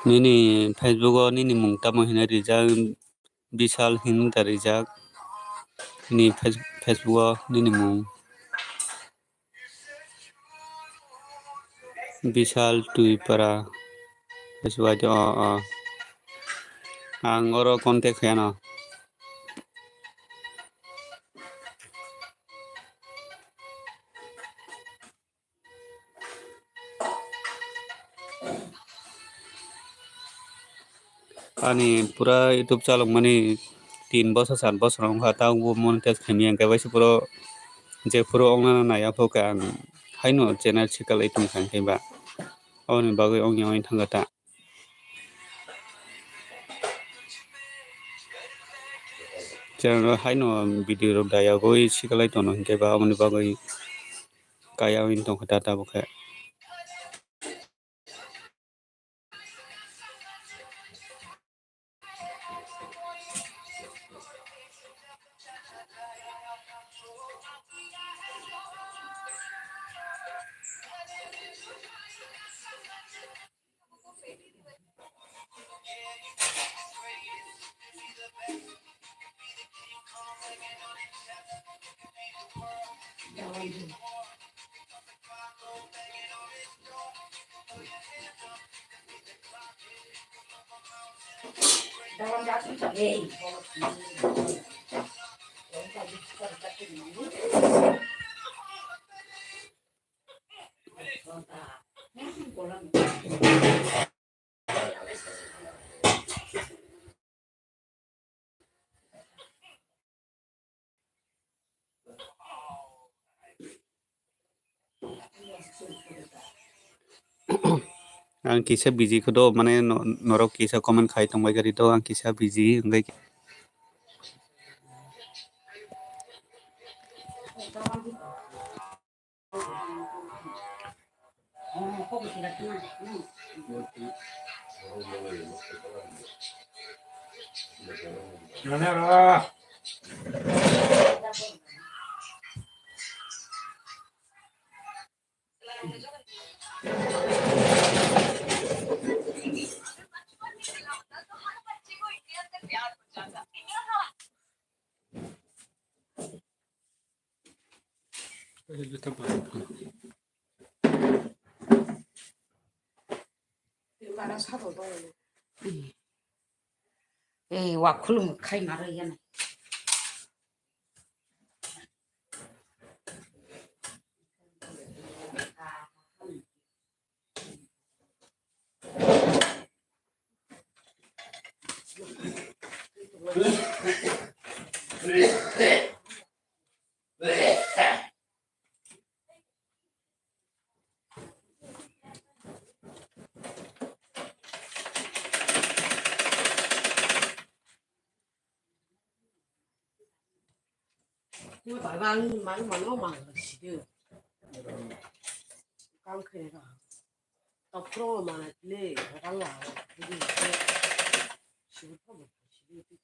Nini Facebook o nini mung tamo hinwi rijak, Bishal hinwi ta rijak. Nini Face-, Facebook o nini mung. Bishal Twipara. Bisi bai de, o, o. Ang oro contact khaiyano. Ani pura YouTube chalokmani tin bosor, sat bosor wngkha, tabukbo monetize khaimaya, hwnkhe waisa phuru, jephuru wngnano naiya phuru khe ang haino channel sikalai tongkha, hwnkhe ba aboni bagwi wngya wngwi thangkha ta. Channel haino video rok dayagwi sikalai tono, hwnkhe ba aboni bagwi kaya wngwi tongkha ta tabuk khe. Ang kisa busy khe do, mane no-, norok kisa comment khai tongbai kari do, ang kisa busy wngwi. Ei, wa khulum khai ma rw ya na. Ni bai bang mang mang mang mang si de. Kang khe ga. Tok pro ma na le, kang la. Si ko ma si de ti.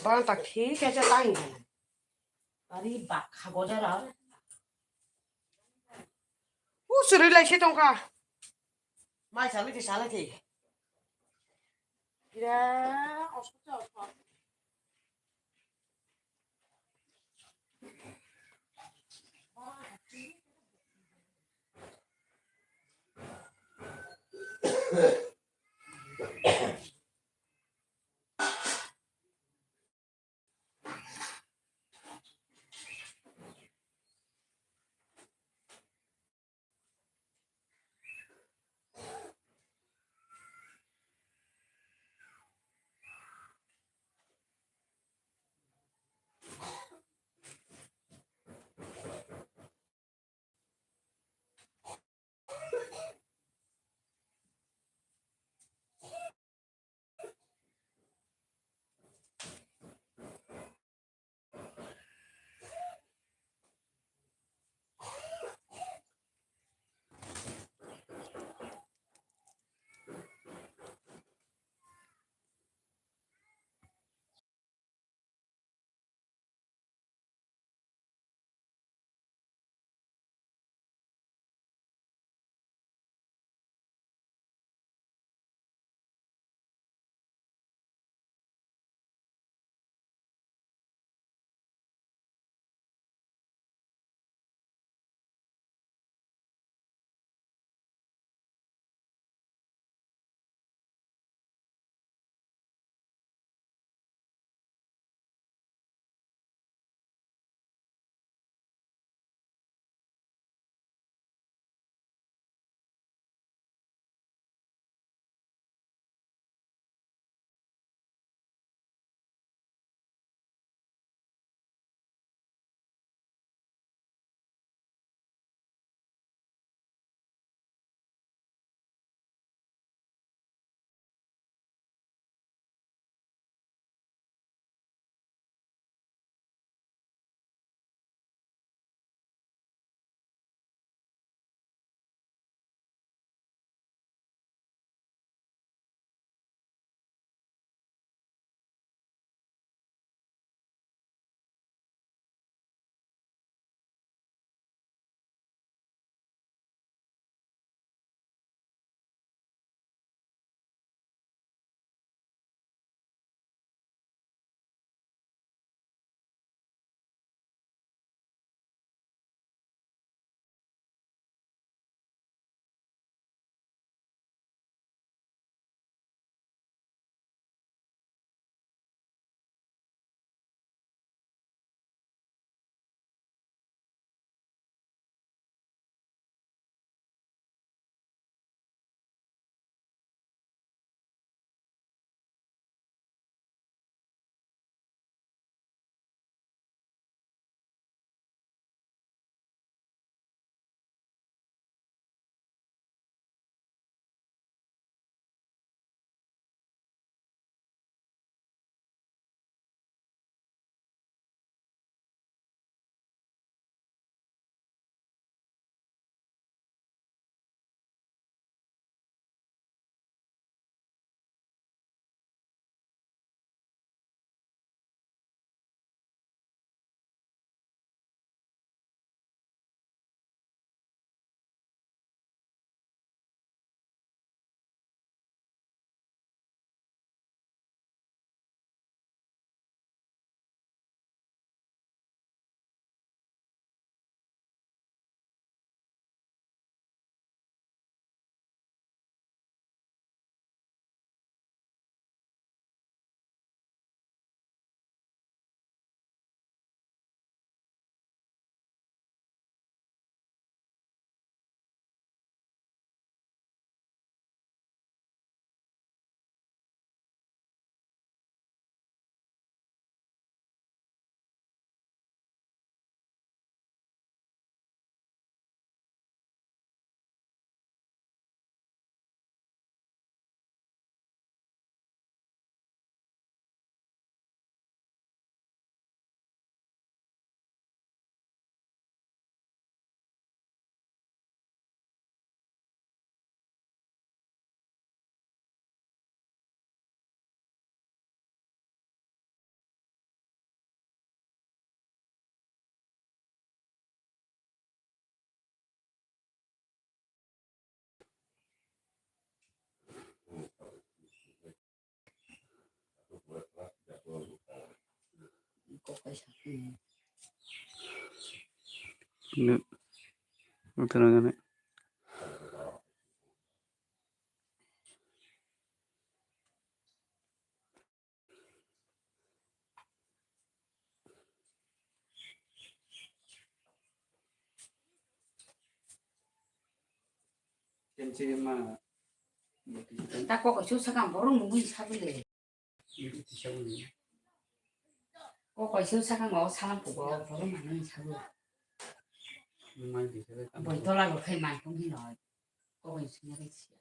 Bang tak thi khe cha tai. Ari bak kha goda ra. U suri lai se tongkha. Mai salai thi, salai thi. Ira, osko cha osko. Paisa. Hmm. Ne. Utara gane. Ta kok kaisa sakang borok nungwi sabile. Kok kaisa sakang o salam pugo borok manwi sabu. Boi tola lo khai man tong hino. Kok kaisa singa bai sia.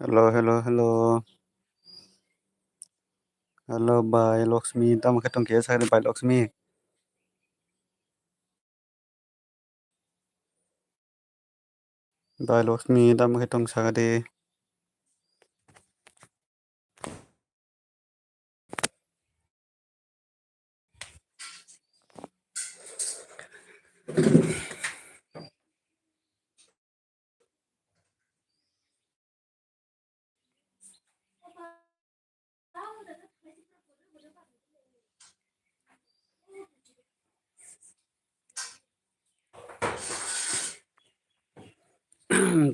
Hello, hello, hello. Hello, bai Lakshmi, tamo khe tongkhe sakni bai Lakshmi? Bai Lakshmi, tamo khe tong sakadi?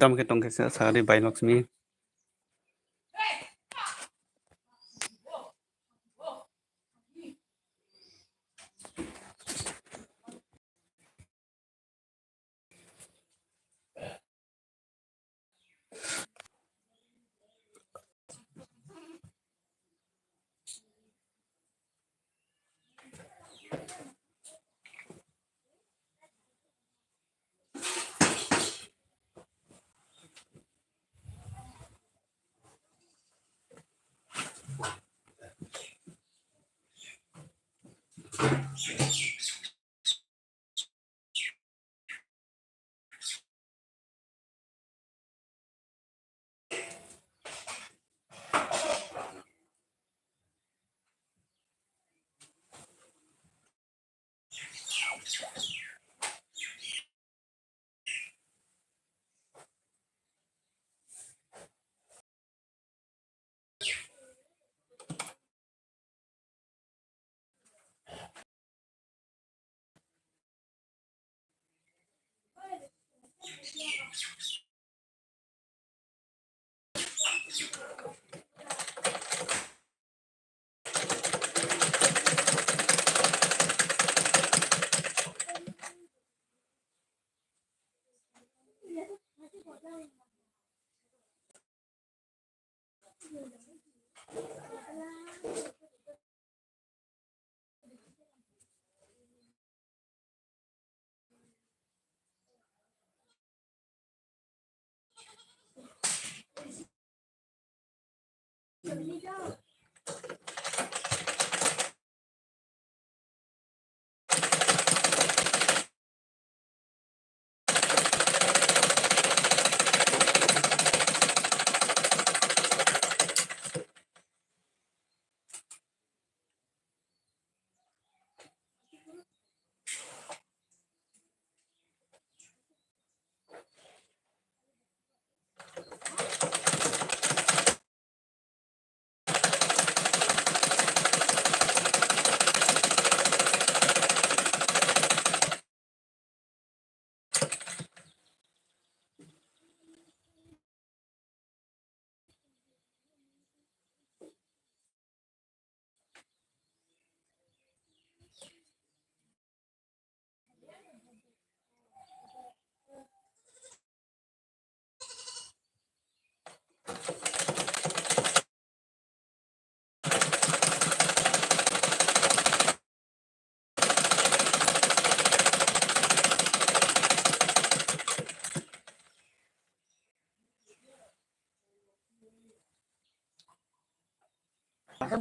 Tamo khe tongkhe sa, sakadi bai Lakshmi.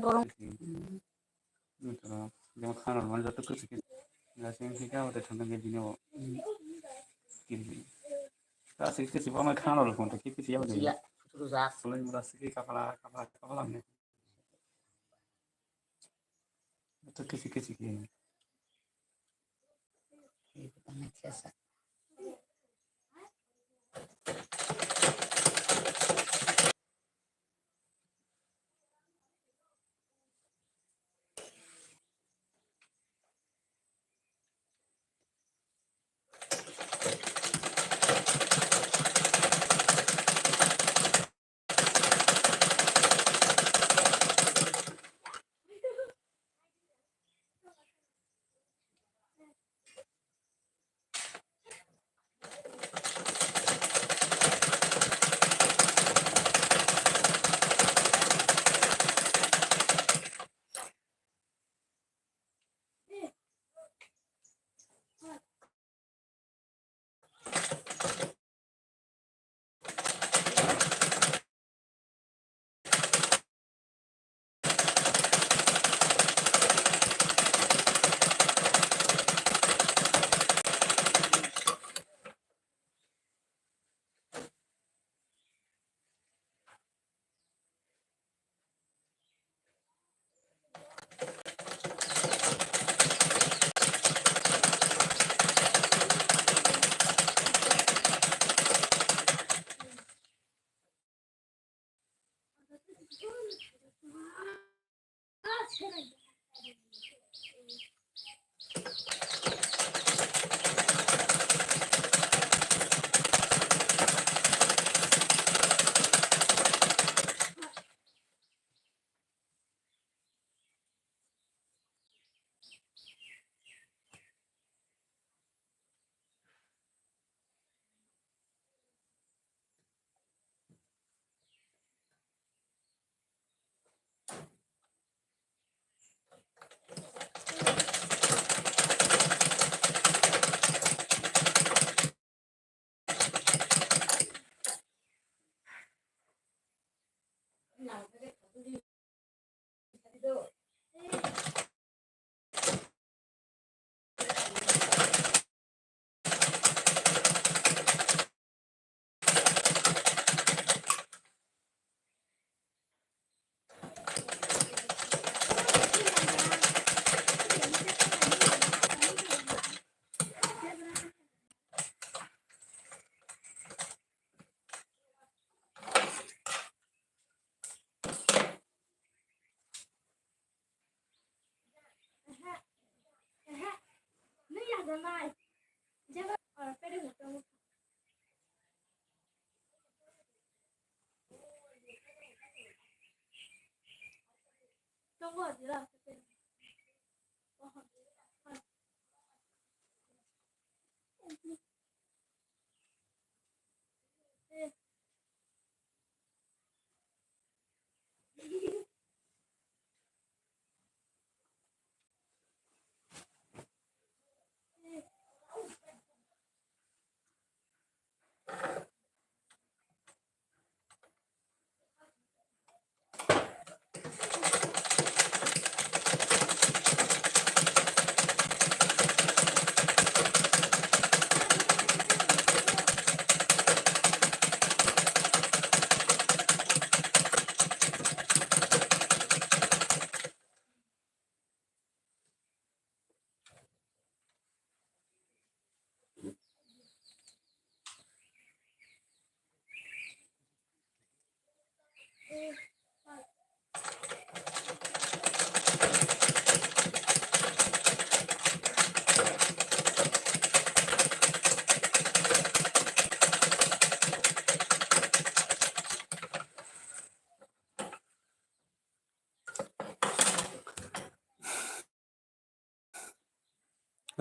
Borok jemon khana rwmani joto kwchwkhe lasing khe kabo tei thangna khe bini o skill. Ta se kwchwkma khana rw phone khe kwchwya bo ya rwjak. Sulai mura se khe kapala kapala kapala ne. Joto kwchwkhe kwchwkhe.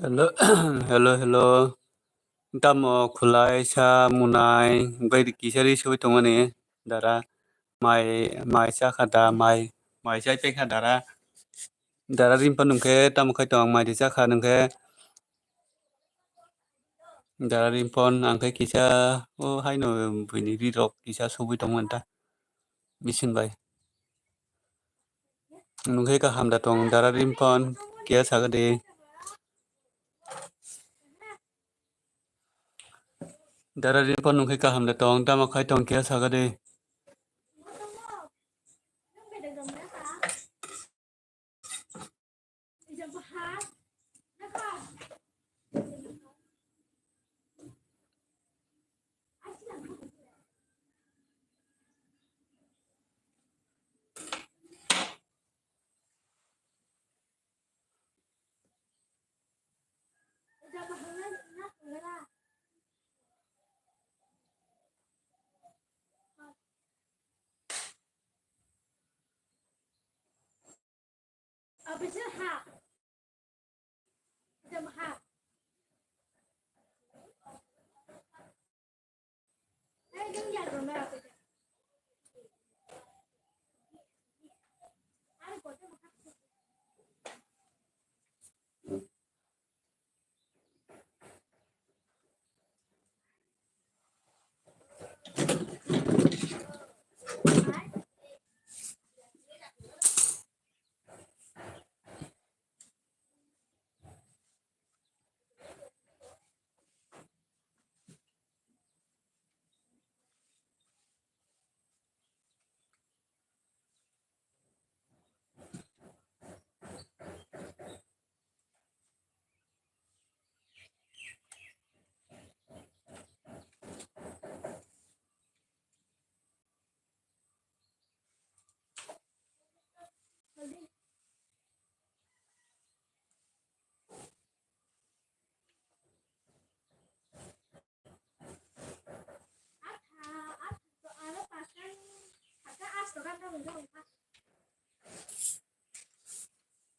Hello, hello, hello. Tamo khulai sa munai, bai kisa ri soi tongmani dara. Mai, mai cha kha da, mai, mai chai pe kha dara. Dara rim pa nung khe tamo khai tong, mai ri cha kha nung khe. Dara rim pon ang khe kisa, o hai no buini ri rok kisa sugui tongmani ta. Bisin bai. Nung khe kaham da tong, dara rim pon, kisa saga de. Dara rim pon nung khe kaham da tong, tamo khai tong kisa saga de.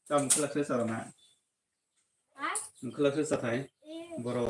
Tam khulak se sarana. Khulak se sathai. Boro.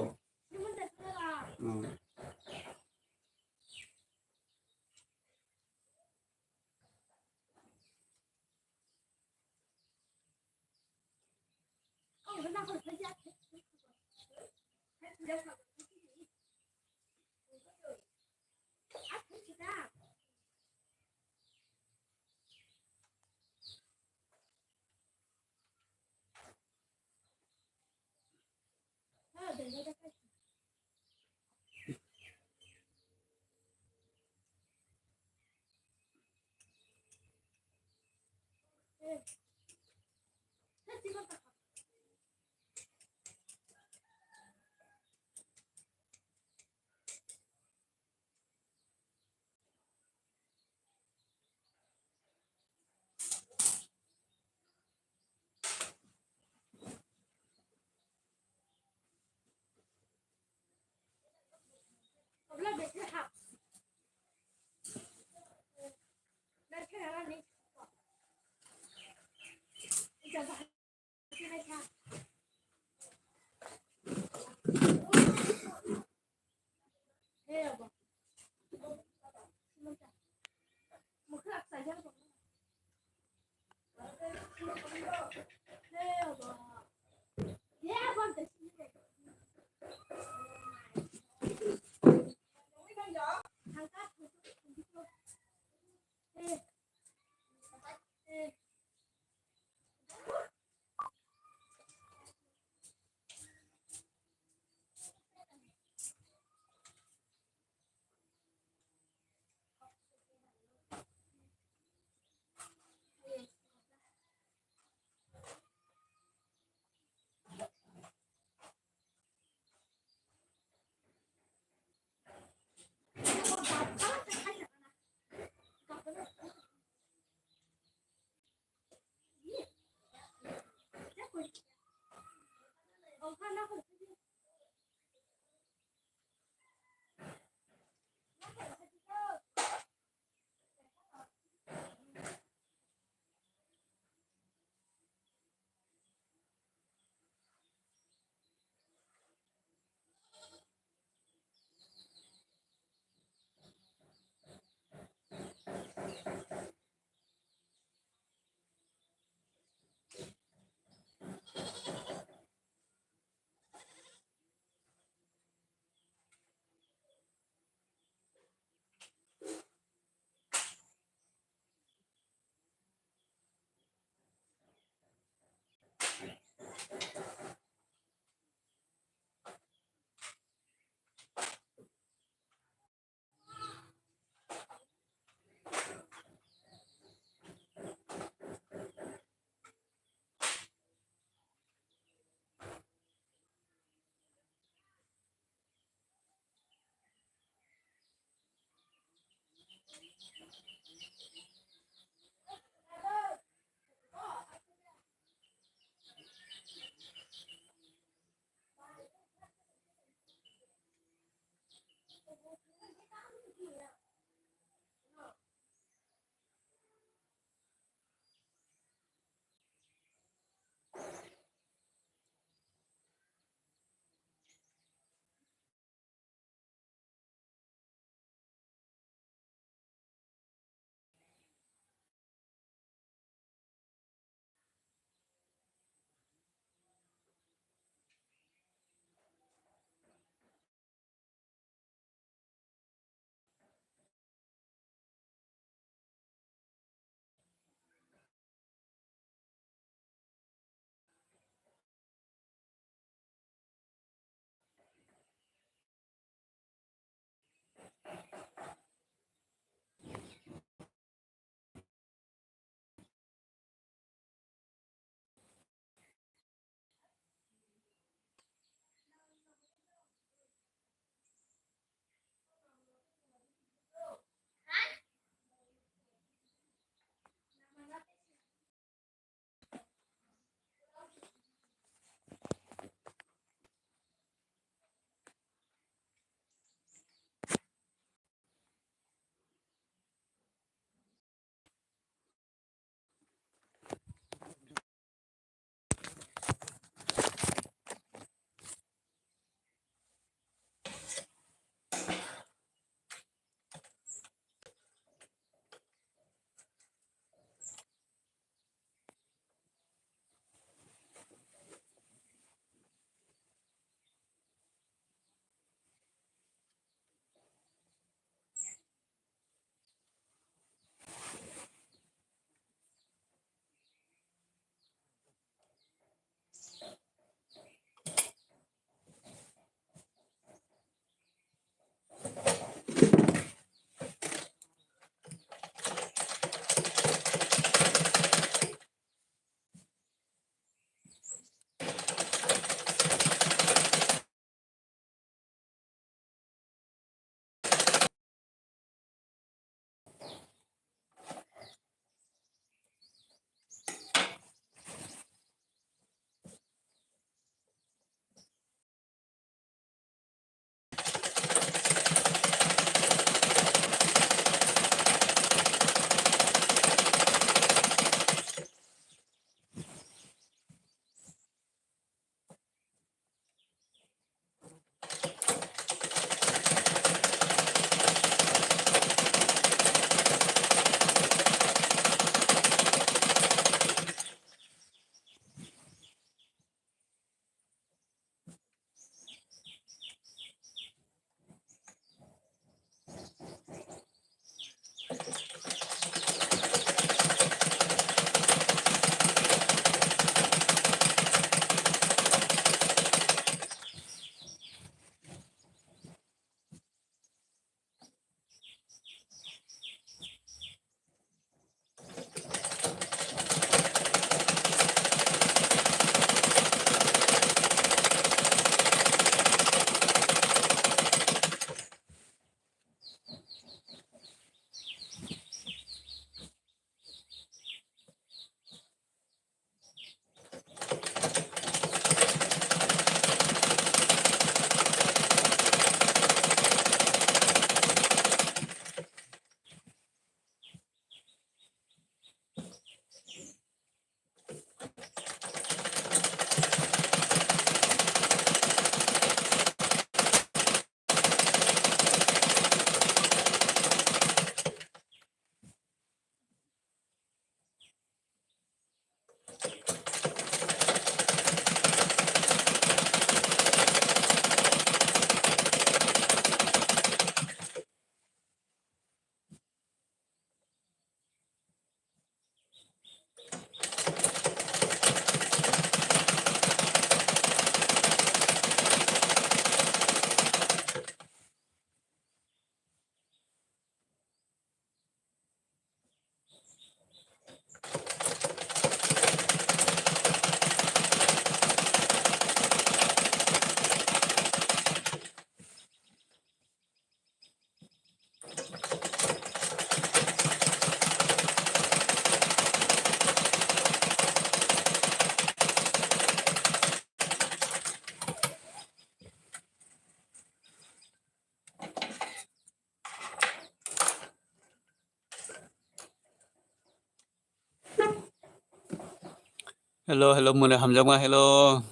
Hello, hello, mwnwi hamjakma, hello.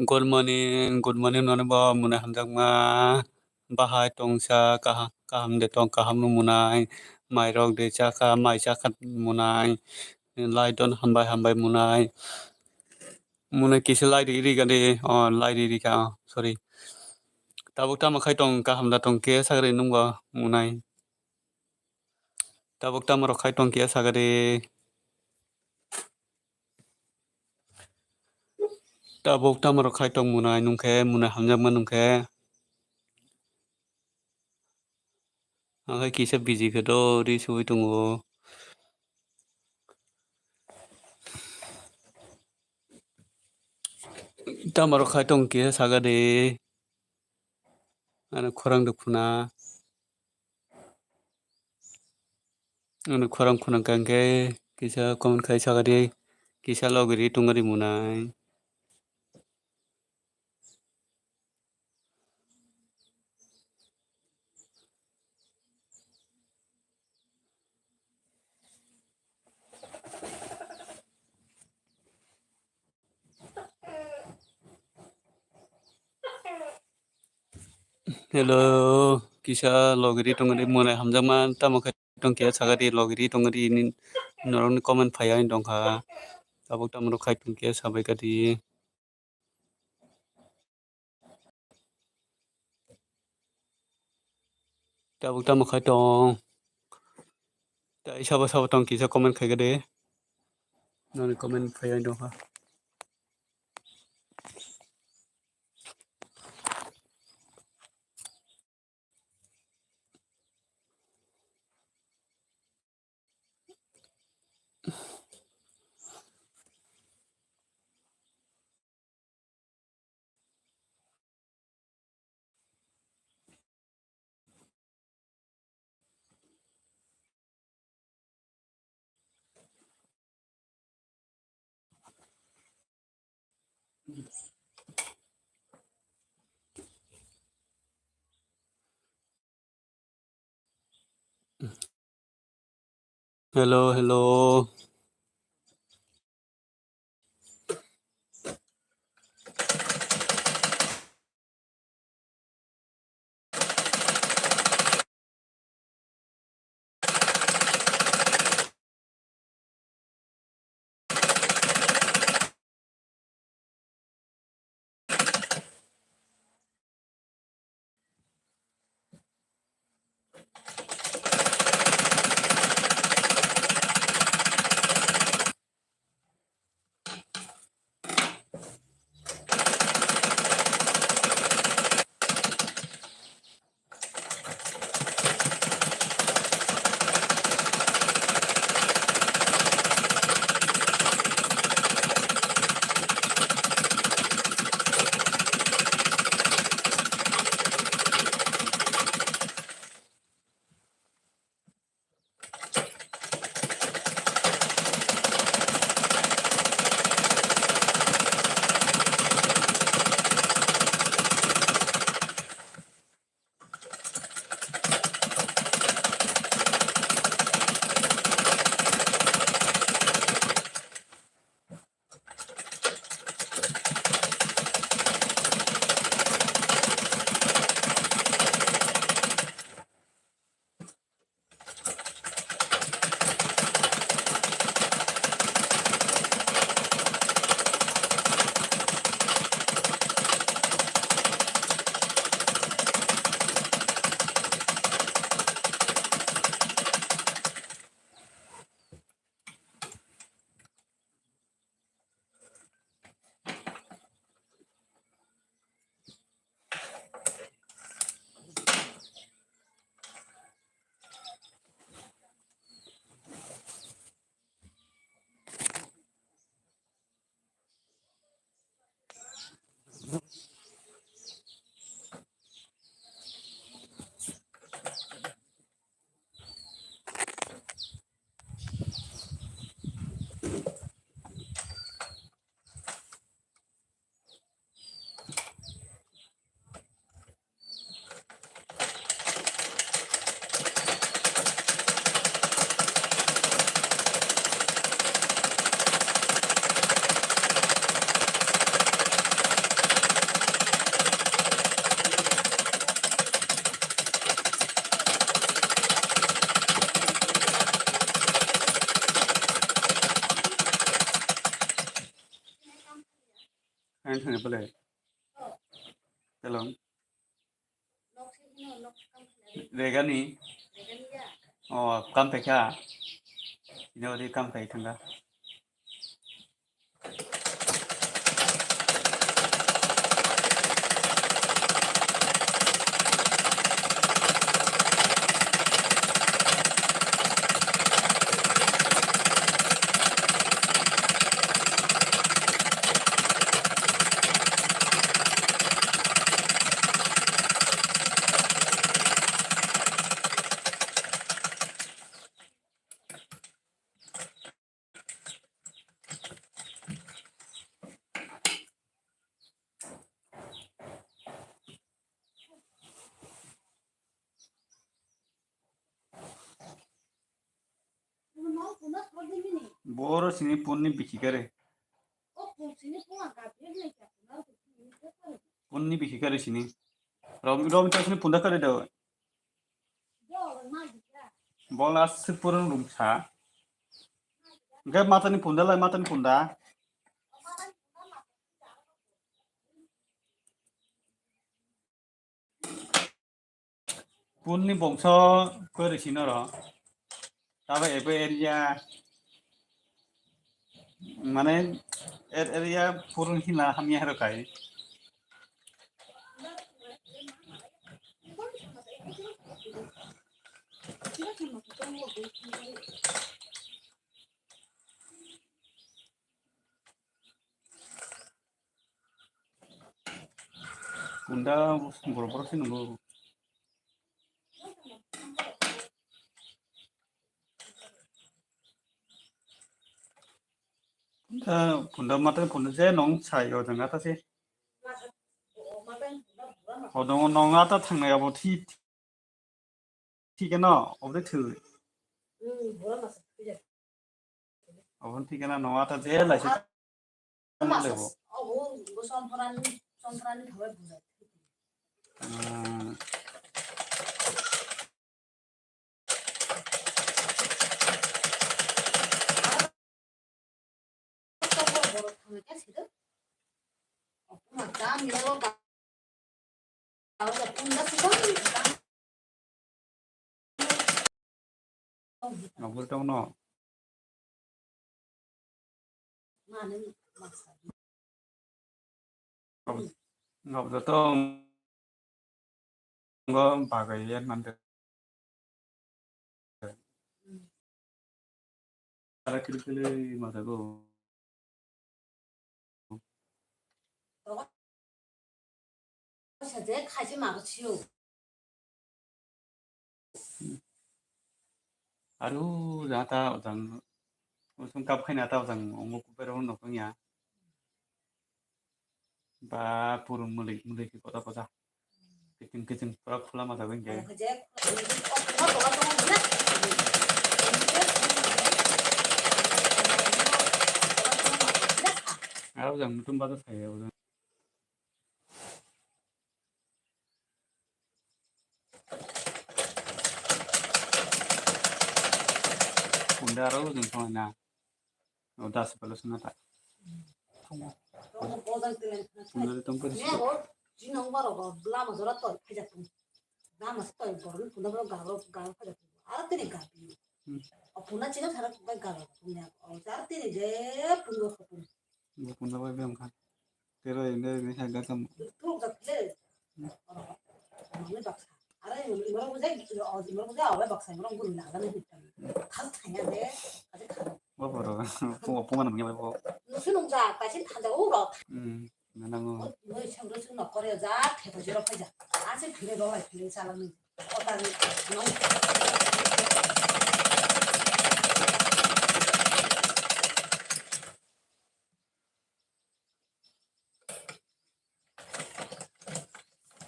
Good morning, good morning, nono bo mwnwi hamjakma. Bahai tongsa, kaha-, kaham de tong, kaham no mwnai. Mai rok de chakha, mai chakha mwnai. Lai don hambai, hambai mwnai. Mwnwi kisa lai ri, ri gani, oh, lai ri, ri kha, oh, sorry. Tabuk tamo khai tong, kaham da tong khe sagri nungbo mwnai. Tabuk tamo rok khai tong khe sagri. Tabuk tamo rok khai tong mwnai nungkhe, mwnai hamjakma nungkhe. Ang khe kisa busy khe do ri sugui tongo. Tamo rok khai tong kisa saga de. Ano khorang de khuna. Ano khorang khuna kang khe kisa comment khai saga de. Kisa logi ri tong ri mwnai. Hello, kisa logi ri tong ri mwnai hamjakma tamo khai tong kisa saga de logi ri tong ri ni norok ni comment phai ani tong kha. Tabuk tamo rok khai tong kisa sabai kha di. Tabuk tamo khai tong. Tai sabo sabo tong kisa comment khai kha de. Noni comment phai ani tong kha. Hello, hello. Bole. Telong. Regani. Oh, kam pekha. Ini ori kam pekha thangka. Boro sini punni bisi kare. Punni bisi kare sini. Rom, rom ta sini punda kare do. Bola sipurun rumsa. Ge matani punda lai, matani punda. Punni bongso kori sinoro. Tabo ebo area, mane, er-, area purun hina hamya hero kai. Punda borok borok se nungo. Punda, punda mata punda je nong sai o jang ata se. O dong nong ata thangnai abo thi. Thik no, obde thwi. Obon thik no, no ata je lai se. Lebo. Ah. Abul tong no. Ngab joto ngo bagai yan mande. Ara kiri kiri mata go. Sa je khai se ma bo sio. Aru jata ojang usung kap khaina ta ojang ongo kupero no kongya. Ba purun muli muli ki koda koda. Kiting kiting pura khula ma jagoi ge. Aru jang mutum ba to sai aru. Punda aro lujung thangna. O das palo suna ta. Punda de tong pari. Jinong baro go lama jora toi phaja tung. Lama se toi boro punda boro garo garo phaja tung. Aro tini gabi. Hmm. O punda chino thara bai garo punda. O jar tini je punda khopun. Bo punda bai bem kha. Tero inde ni hai gakam. Thuk jak le. Hmm. Oro. Mangni baksa. Are imor bujai, o imor bujai, awe baksa imor guru na gani hitam. Khal thanya de, aje khal. Bo boro. Pungo pungo nang yabo. Nusu nung ja, kasin thanja uro. Hmm. Nanango. Noi chang ro chang nokore ja, theto jero phaja. Ase phire ro lai phire chala ni. Kota ni nong.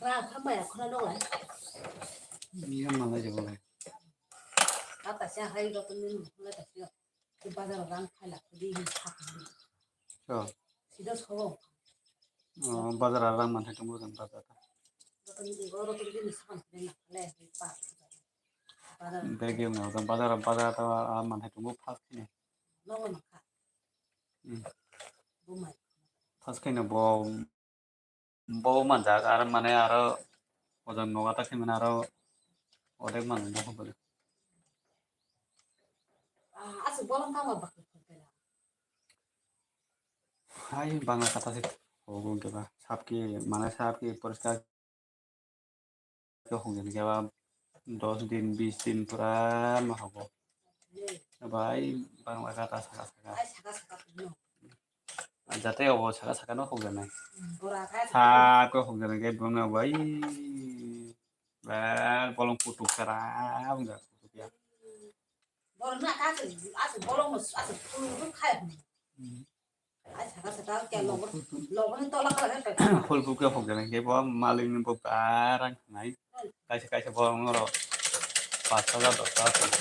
Ra khambai akhora dong lai. Iya malai jabo lai. Ata sia hai ro tun ni lai ta sia. Bazar rang khaila khudi hin thak ni. Oh. Sida sobo. Oh, bazar rang man thai tong bazar ta. Ro tun ni go ro tun ni sakhan ni na le pa. Bazar. Bag yang na bazar bazar ta man thai tong fast ni. Nongo makha. Hmm. Bumai. Fast khaina bo bo manjak, ar mane aro ojon nogo ta khe mane aro odek manwi no hobole. Ah, aswk bolong tamo bakwi khwlai. Hai bangla kata se hogo keba sap ki mane sap ki poriskar khe hwnjani khe ba dos din bis din pura ma hogo. Bai bangla kata saka saka. Ai saka saka tongno. Jate obo saka saka no hwnjani. Bora kha. Sa ko hwnjani khe bumna bai. Ba bolong kutuk sara hwnja kutuk ya. Borok na ka se, aswk bolong no, aswk phul no khai hwn. Ai saka saka kya lobo, lobo ni tola kala khe. Phul phul khe phuk jana khe bo malik ni bo barang nai. Kaisa kaisa borok no ro. Pas hajar dos hajar.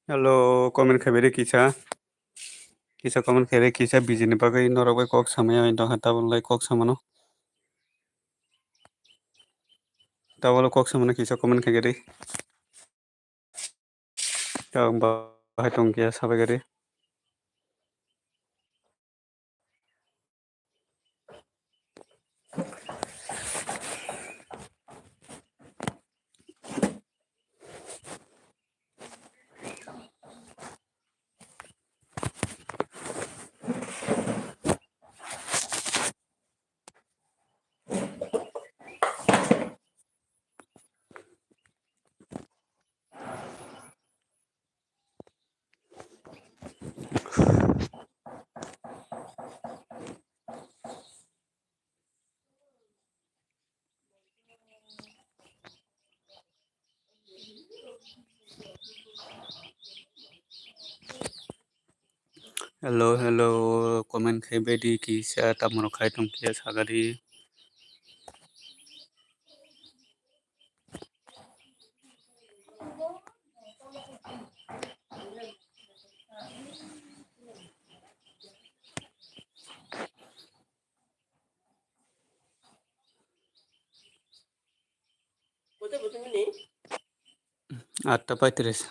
Hello, comment khaibari kisa. Kisa comment khaibari kisa, bijini bagwi norok bai kok samaya tongkha, tabuk lai kok samano. Tabuk kok samano kisa comment khaigari. Tabuk bahai tongkha sabaigari. Hello, hello, comment khaibadi kisa, tamorok khai tongkhe sagadi. Atta paitris.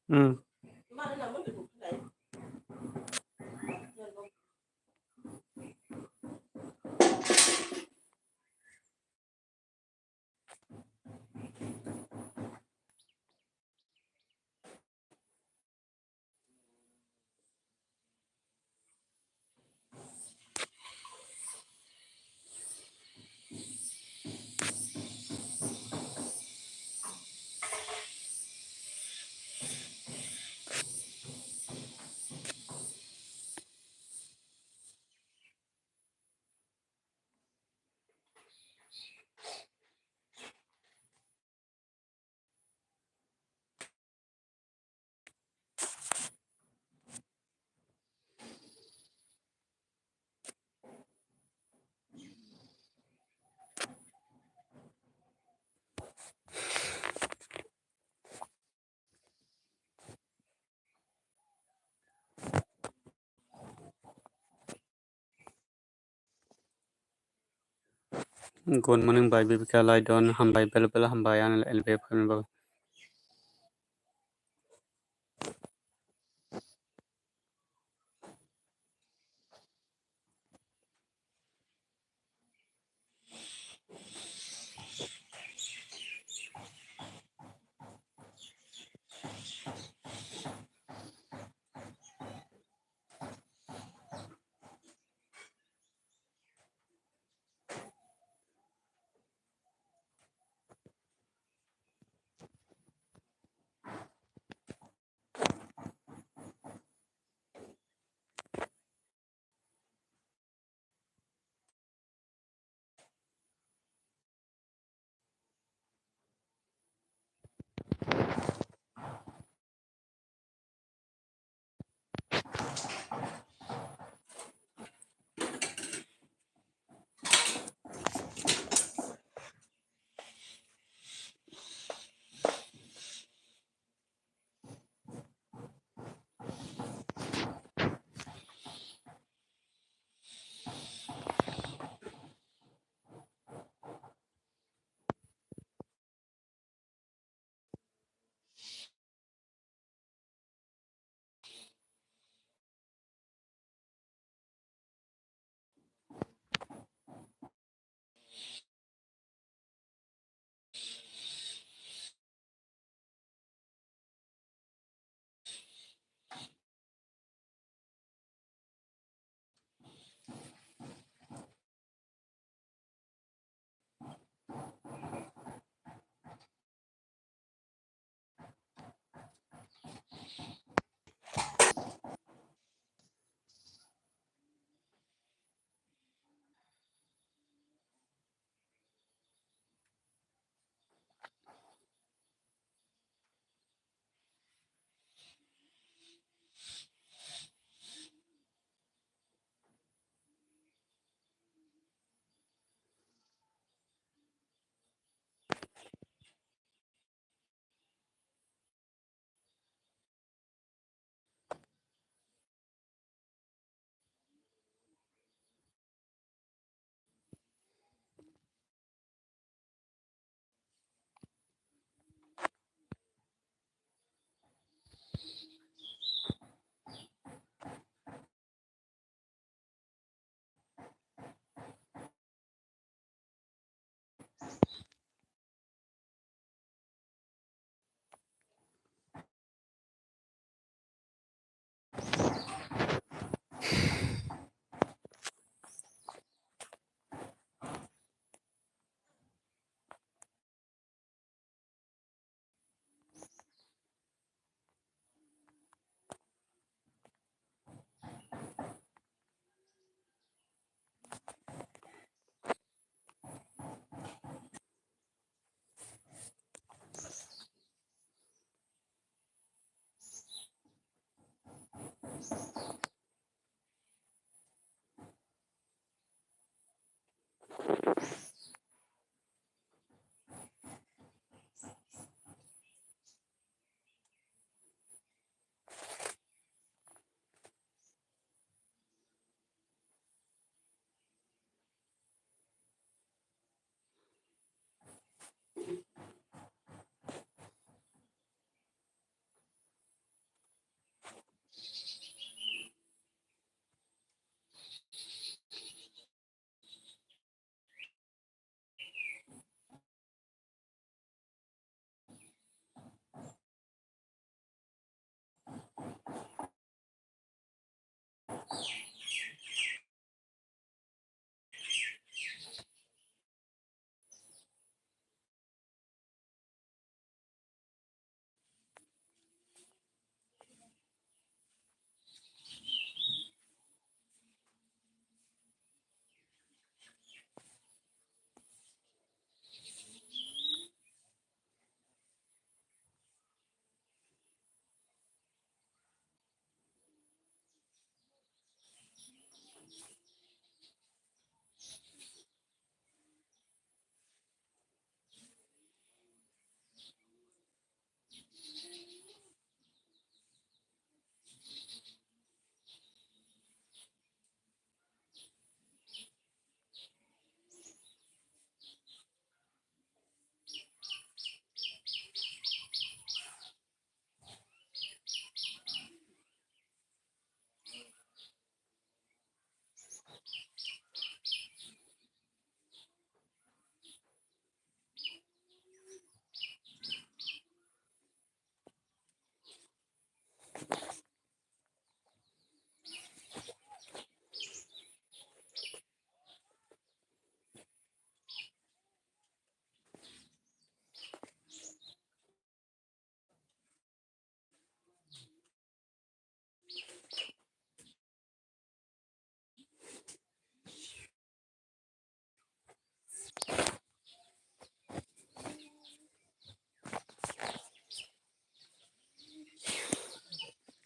Hmm. Good morning, bai Bibika Laidon, hambai, bel bel hambai, ani L B F khe bo.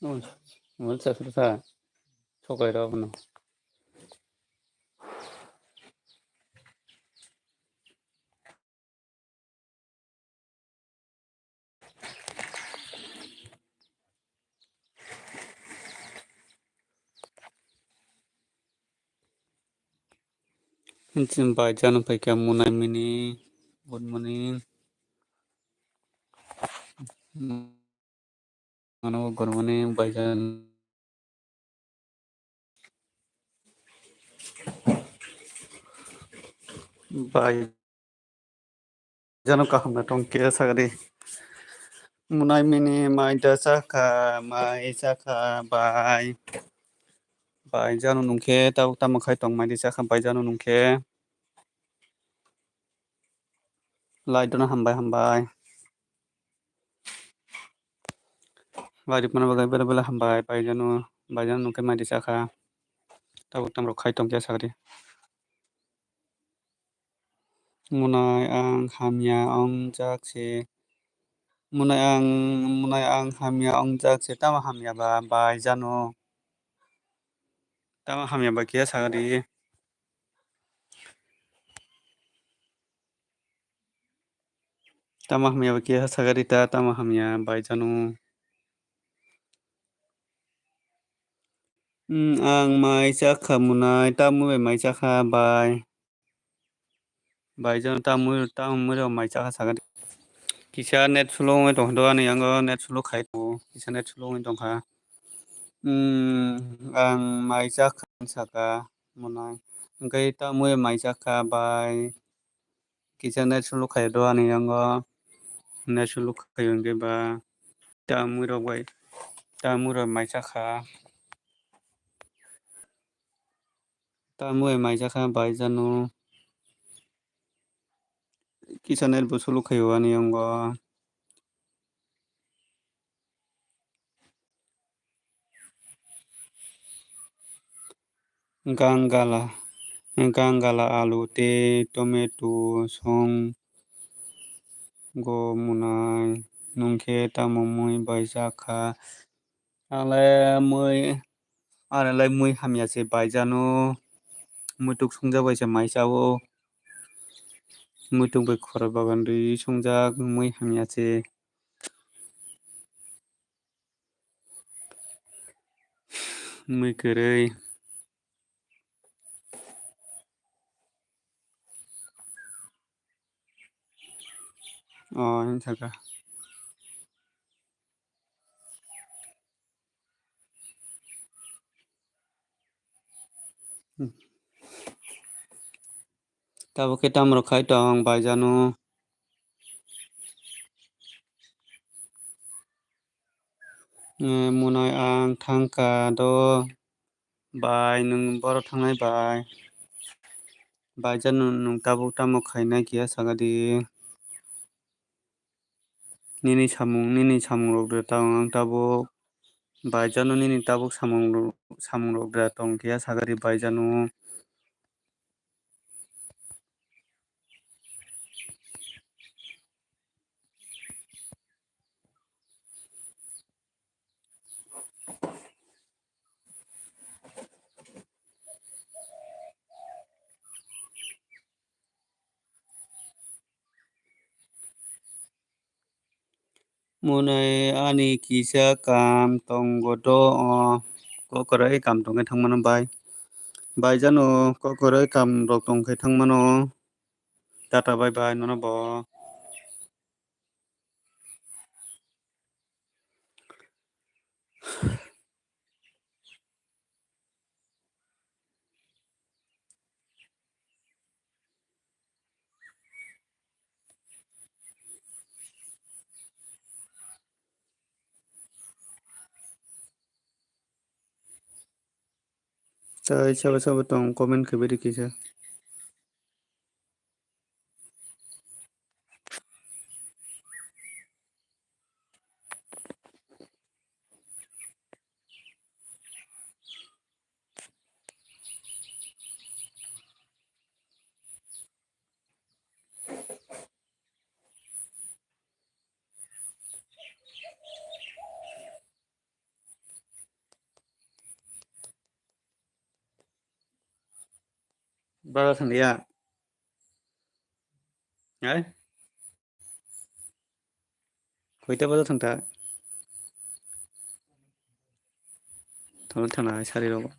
Mobile charge rwsa. Sokai rw abono. Chini bai jano phaikha Munai mini. Good morning. Ano good morning, bai jan. Bai jano kaham na tong khe sakadi. Munai mini mai da chakha, mai chakha, bai. Bai jano nungkhe tabuk tamo khai tong mai di chakha, bai jano nungkhe. Lai dono hambai, hambai. Lai ripmani bagwi bela bela hambai, bai jano, bai jano nungkhe mai di chakha. Tabuk tamo khai tong khe sakadi. Munai ang hamya ong jak se. Munai ang, munai ang hamya ong jak se. Tamo hamya ba bai jano. Tamo hamya ba khe sakadi. Tamo hamya ba khe sakadi ta, tamo hamya bai jano. Hmm, ang mai chakha Munai, tamo bai mai chakha bai. Bai jano tamo, tamo rok mai chakha sakadi. Kisa net slow wngwi tongkha do ani yango, net slow khai tongo, kisa net slow wngwi tongkha. Hmm, ang mai chakha saka Munai. Hwnkhe tamo mai chakha bai. Kisa net slow khai do ani yango. Net slow khai hwnkhe ba tamo rok bai, tamo rok mai chakha. Tamo bai mai chakha bai jano. Kisa net bo slow khai o ani yango. Gangala, gangala alu tei tomato song go Munai, nungkhe tamo mui bai chakha. Angle mui, angle mui hamya se bai jano, muituk songjak bai se mai chao, muituk bai khorok bagan rwi songjak mui hamya se. Mui kwrwi. O, hwnka kha. Tabuk khe tamo rok khai tong bai jano. Eh, Munai ang thangkha do bai, nwng boro thangnai bai. Bai jano nwng tabuk tamo khainai kiya sakadi. Nini samung, nini samung rok de tong ang tabuk. Bai jano nini tabuk samung ro-, samung rok de tong kiya sakadi bai jano. Munai ani kisa kam tongo do o. Kokroi kam tongkhe thangmano bai. Bai jano kokroi kam rok tongkhe thangmano. Tata bye bye nono bo. Tai sabo sabo tong comment khe bidi kisa. Bara thang ya. Hai? Koita baja thang ta? Thangna thangna hai sari rogo.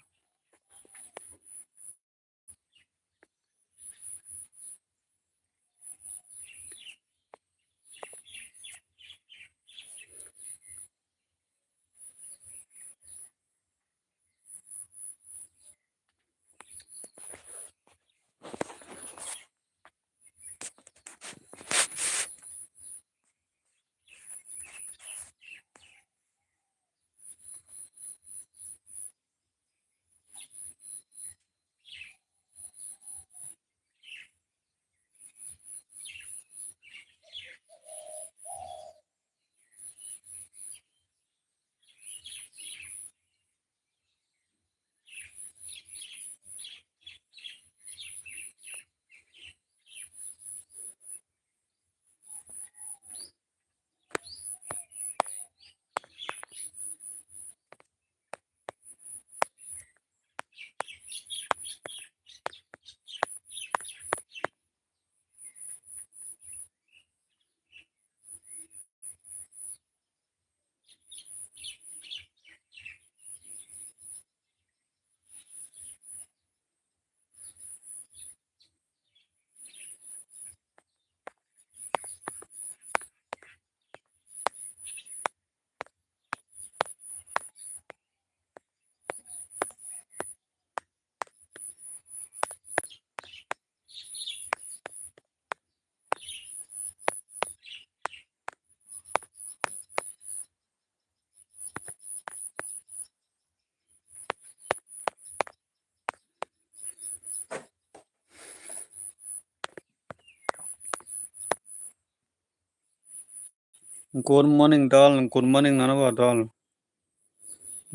Good morning dol, good morning nono bo dol.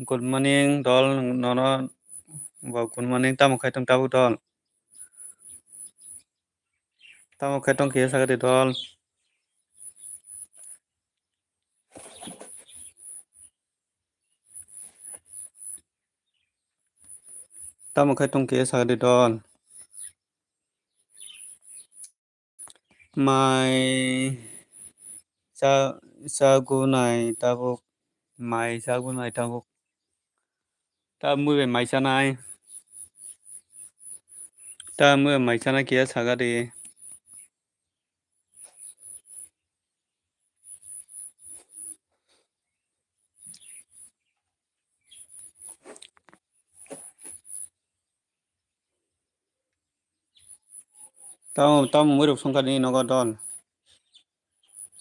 Good morning dol nono bo, good morning, tamo khai tong tabuk dol? Tamo khai tong khe sakadi dol? Tamo khai tong khe sakadi dol? Mai cha-, chagunai tabuk, mai chagunai tabuk. Tamui bai mai chanai. Tamui bai mai chanai khe sakadi. Tamo, tamo muirok songkha nini nogo dol.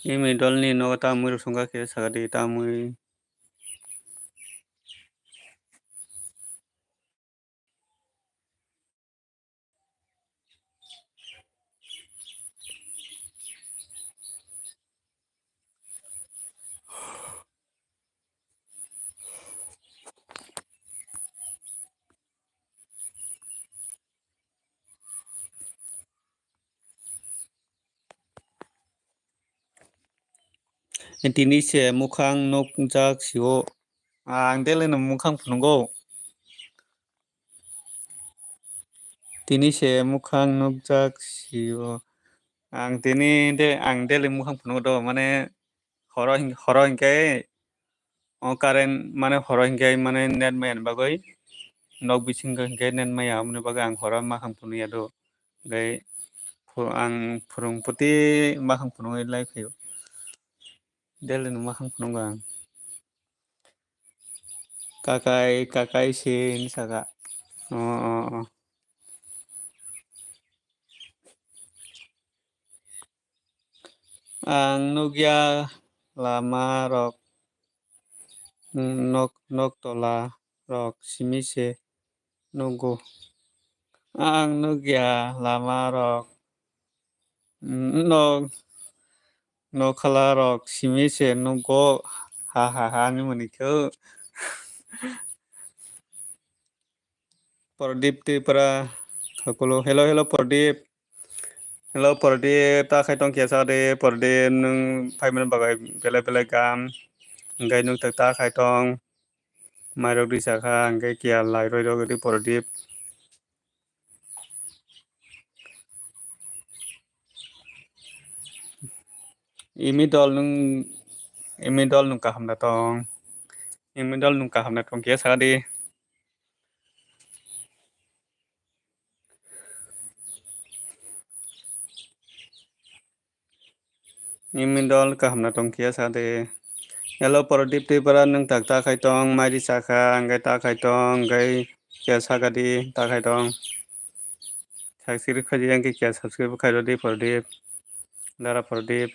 Imi dolni nogo tamo muirok songkha khe sakadi tamui. Tini se mukhang nukjak sio. Ang daily no mukhang phunukgo. Tini se mukhang nukjak sio. Ang tini de, ang daily mukhang phunukgo do, mane horo hin-, horo hinkhe o current mane horo hinkhe mane net maya ni bagwi, nok bisingo hinkhe net maya, aboni bagwi ang horo mukhang phunukya do. Hinkhe phu-, ang phwrwng poti mukhang phunugwi lai phaio. Daily no mukhang phunukgo ang. Kakai, kakai se hinwi saka. O, o, o. Ang nukya lama rok, nok, nok tola rok simi se nugo. Ang nukya lama rok, nok, nokhala rok simi se nugo. Ha, ha, ha, ni mani kho. Pradip Tripura, Hakulo. Hello, hello, Pradip. Hello, Pradip. Ta khai tong kesa de, Pradip. Nwng phaimani bagwi belai belai gam. Hinkhe nwng ta khai tong. Mairok risa kha, hinkhe kiya lai roi rok di Pradip. Imi dol nung, imi dol nung kaham da tong. Imi dol nung kaham da tong khe sa di. Imi dol kaham na tong khe sa de. Hello Prodip Tripura, nung tak ta khai tong, mai di sa kha, ang gai ta khai tong, gai kya sa ka di, ta khai tong. Subscribe khai di, ang kya subscribe khai ro di Prodip. Dara Prodip.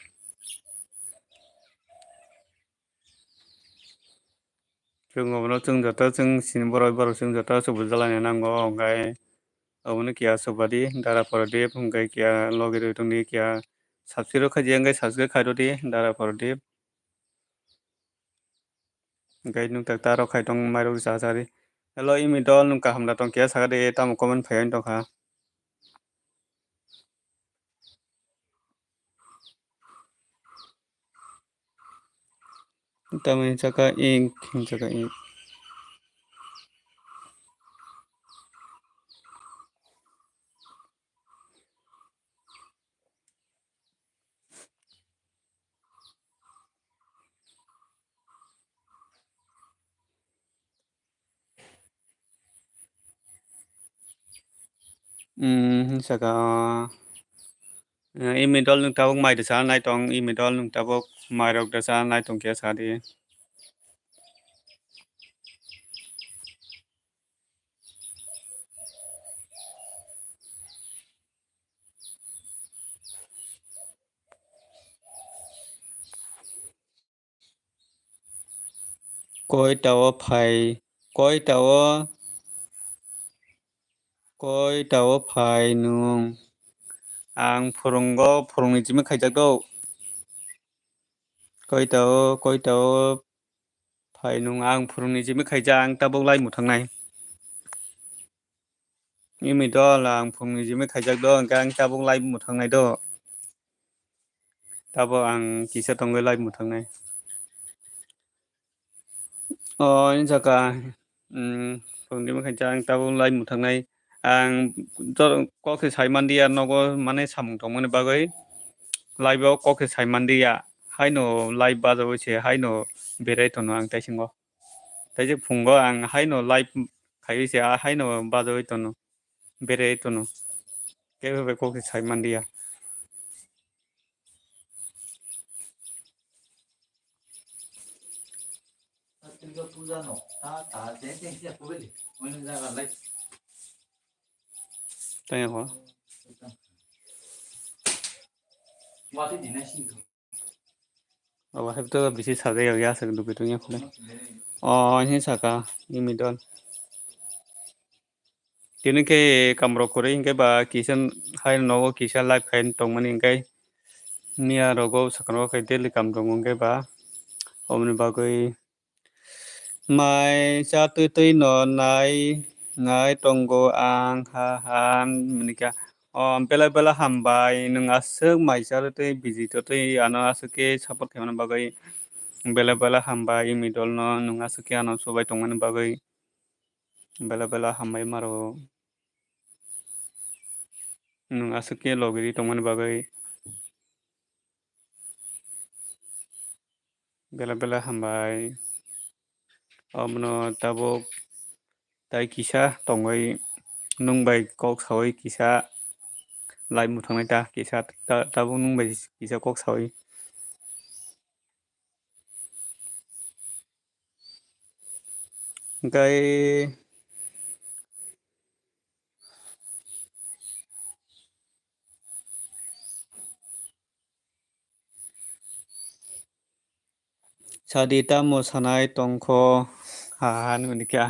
Chwng obono chwng joto chwng sini borok, borok chwng joto aswk bujalani nango, hwnkhe obono kiya aswk badi Dara Prodip, hwnkhe kiya logi rwi tongdi, kiya subscribe khai di, hwnkhe subscribe khai rwdi Dara Prodip. Hwnkhe nwng tak taro khai tong mairok cha cha di. Hello, imi dol nwng kaham da tong kiya sakha de, tamo comment phai tong kha. Tamo hinsa kha ink, hinsa kha ink. Hmm, saka, eh, imi dol nwng tabuk mai rwsa nai tong, imi dol nwng tabuk mai rok rwsa nai tong khe sa di. Koi ta o phai, koi ta o, koi ta o phai nwng? Ang phwrwngo, phwrwngni jimwi khaijak do. Koi ta o, koi ta o phai nwng? Ang phwrwngni jimwi khaijak, ang tabuk lai mwthangnai. Imi dol, ang phwrwngni jimwi khaijak do, hwnkhe ang tabuk lai mwthangnai do. Tabuk ang kisa tongwi lai mwthangnai. O, hinsa kha, mm, phwrwngni mwkhang cha ang tabuk lai mwthangnai. Ang jor-, kok se sai manliya, nogo mane samung tongmani bagwi live o kok se sai manliya. Haino live bajawi se, haino berai tono ang taisingo. Taise phungo ang haino live khaiwi se, a haino bajawi tono, berai tono. Kebo bai kok se sai manliya. Tanya ko. Abo hai to bisi sajak ya, ya sa dupi tong ya khule. O, hinsa kha, imi dol. Tini khe kamrok kwrwi hinkhe ba kisa hai nogo kisa live khai tongmani hinkhe miya rogo swkang rogo khe daily kam tongo hinkhe ba oboni bagwi mai cha twi twi no nai nai tongo ang ha ha hwn hwnkha. O, bela bela hambai, nwng aswk mai cha twi twi busy to twi ano aswk khe support khaimani bagwi bela bela hambai, imi dol no nwng aswk khe ano chubai tongmani bagwi. Bela bela hambai maro. Nwng aswk khe logiri tongmani bagwi bela bela hambai. Omono tabuk tai kisa tongwi nwng bai kok sawi kisa live mwthangnai ta kisa ta-, tabuk nwng bai kisa kok sawi. Hwnkhe sadi tamo sanai tongkho ha ha hwnwi kha.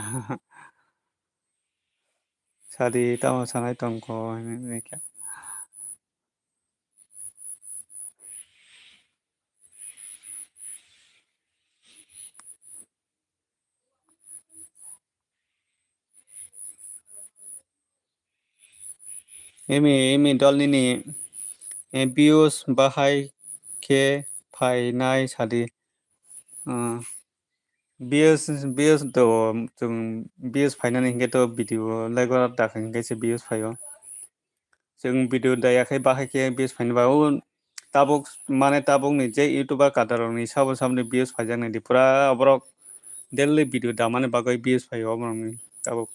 Sadi tamo sanai tongkho hwnwi kha. Imi, imi dol nini, eh, views bahai khe phainai sadi. Ah, views, views do, chwng views phainani hinkhe to video like o dakha hinkhe se views phaio. Chwng video daya khe bahai khe views phaini ba o tabuk mane tabukni je YouTuber kwtal rokni sabo saboni views phaijaknai di, pura oborok daily video damani bagwi views phaio oborokni tabuk.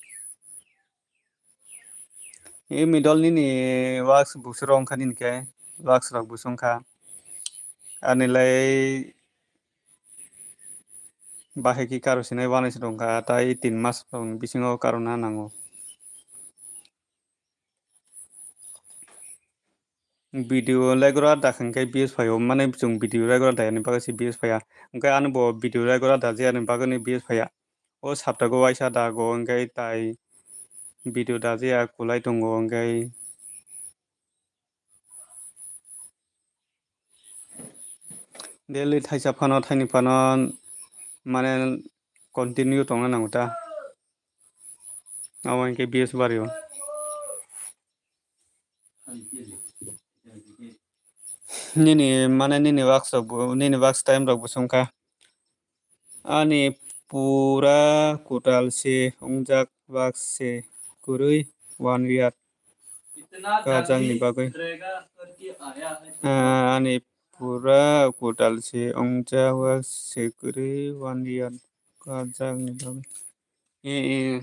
E middle nini wax busuro wngkha nini khe, wax rok busu wngkha. Ani lai bahai khe karo sinai wanai se tongkha, tai tin mas rokni bisingo karona nango. Video regular da hwnkhe views phaio, mane chwng video regular da yani bagwi se views phaiya. Hwnkhe ani bo video regular da jeyani bagwini views phaiya. O saptago waisa dago hwnkhe tai video da jeya kulai tongo hwnkhe. Daily thaisa phano thaini phano mane continue tongna nango ta. Abo hwnkhe views bario. Nini mane nini wax rok bo, nini wax time rok bo songkha. Ani pura kwtal se wngjak, wax se kwrwi one year kajakni bagwi. Ah, ani pura kwtal se wngjak, wax se kwrwi one year kajakni bagwi. E, e.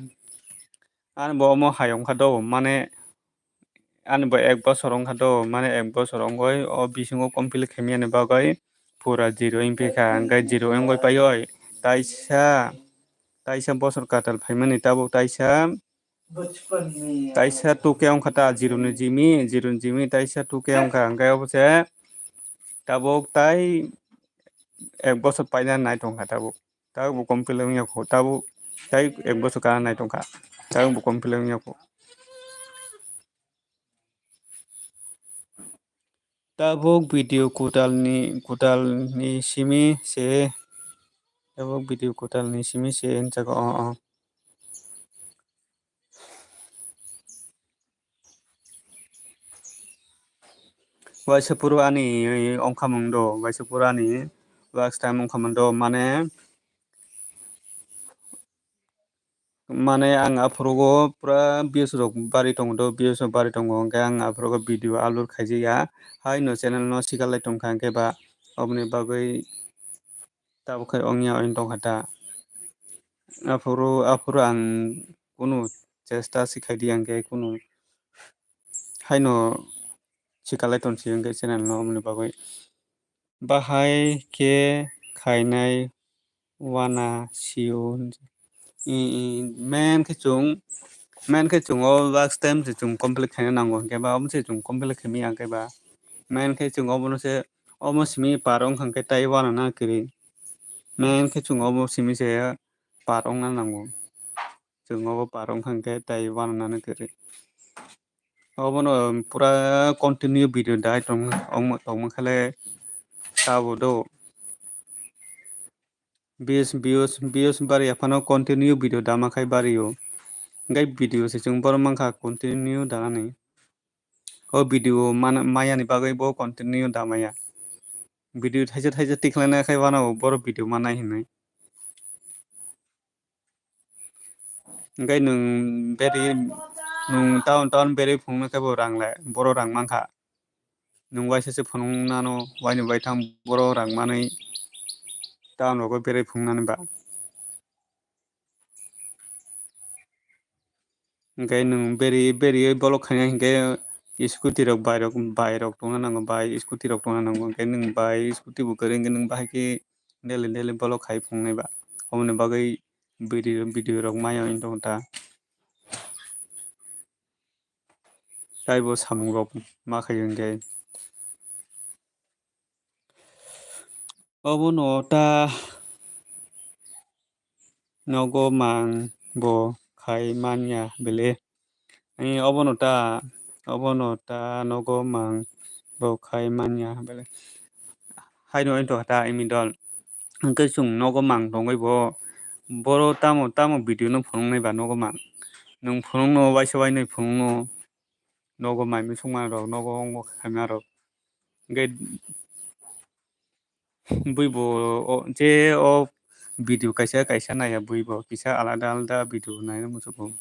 Ani bo omo hai wngkha do, mane ani bo ek bosor wngkha do, mane ek bosor wngwi o bisingo complete khaimani bagwi pura zero wngphi kha, hwnkhe zero wngwi paioi taisa, taisa bosor kwtal phaimani tabuk taisa, taisa two K wngkha ta, zero ni jimi, zero ni jimi taisa two K wngkha, hwnkhe obo se tabuk tai ek bosor paina nai tongkha tabuk. Tabuk bo complete wngya kho, tabuk tai ek bosor kana nai tongkha, tabuk bo complete wngya kho. Tabuk video kwtal ni, kwtal ni simi se, tabuk video kwtal ni simi se hinjago, o, o. Waisa phuru ani wngkhamung do, waisa phuru ani wax time wngkhamung do, mane, mane ang aphurugo pura views rok bari tongo do, views rok bari tongo, hwnkhe ang aphurugo video upload khaijaya, haino channel no sikalai tongkha, hwnkhe ba oboni bagwi tabuk khai ongya oin tongkha ta. Aphuru, aphuru ang kunu chesta si khaidi, ang khe kunu haino sikalai tongsi hwnkhe channel no, oboni bagwi bahai khe khainai wana sio. I, i, main khe chwng, main khe chwng o wax time se chwng complete khaina nango, hwnkhe ba omo se chwng complete khaimaya, hwnkhe ba main khe chwng obono se, omo simi par wngkha hwnkhe tai wana na kwrwi. Main khe chwng obo simi se par wngna nango. Chwng obo par wngkha hwnkhe tai wana nani kwrwi. Obono pura continue video dai tong, tongma khe le tabo do. Views, views, views bari ya phano continue video dama khai bari o. Hwnkhe video se chwng bohrok mankha continue danani. O video mana, maya ni bagwi bo continue damaya. Video thaisa thaisa tikhlaina khai wano bohrok video manai hinwi. Hwnkhe nwng beri, nwng town, town beri phunuknai khe bo rang lai, bohrok rang mankha. Nwng waisa se phunuknano, waini baithang bohrok rang manwi town rogo beri phunuknani ba. Hwnkhe nwng beri, beri bolok khaina hinkhe scooty rok, bike rok, bike rok tongna nango, bike scooty rok tongna nango, hwnkhe nwng bike scooty bo kwrwi hwnkhe nwng bahai khe daily, daily bolok khai phunuknai ba. Oboni bagwi video, video rok maya wng tong ta. Taibo samung rok ma khai hwnkhe. Obono ta nogo mang bo khai manya bele. Ani obono ta, obono ta nogo mang bo khai manya bele. Haino into ta imi dol. Hwnkhe chwng nogo mang tongwi bo, boro tamo, tamo video no phunuknai ba nogo mang. Nwng phunukno waisa wainwi phunukno nogo mai misuk manrok, nogo ongbo khaima rok. Hwnkhe bui bo o, je o video kaisa kaisa naiya, bui bo kisa alada alada video naina muchungo.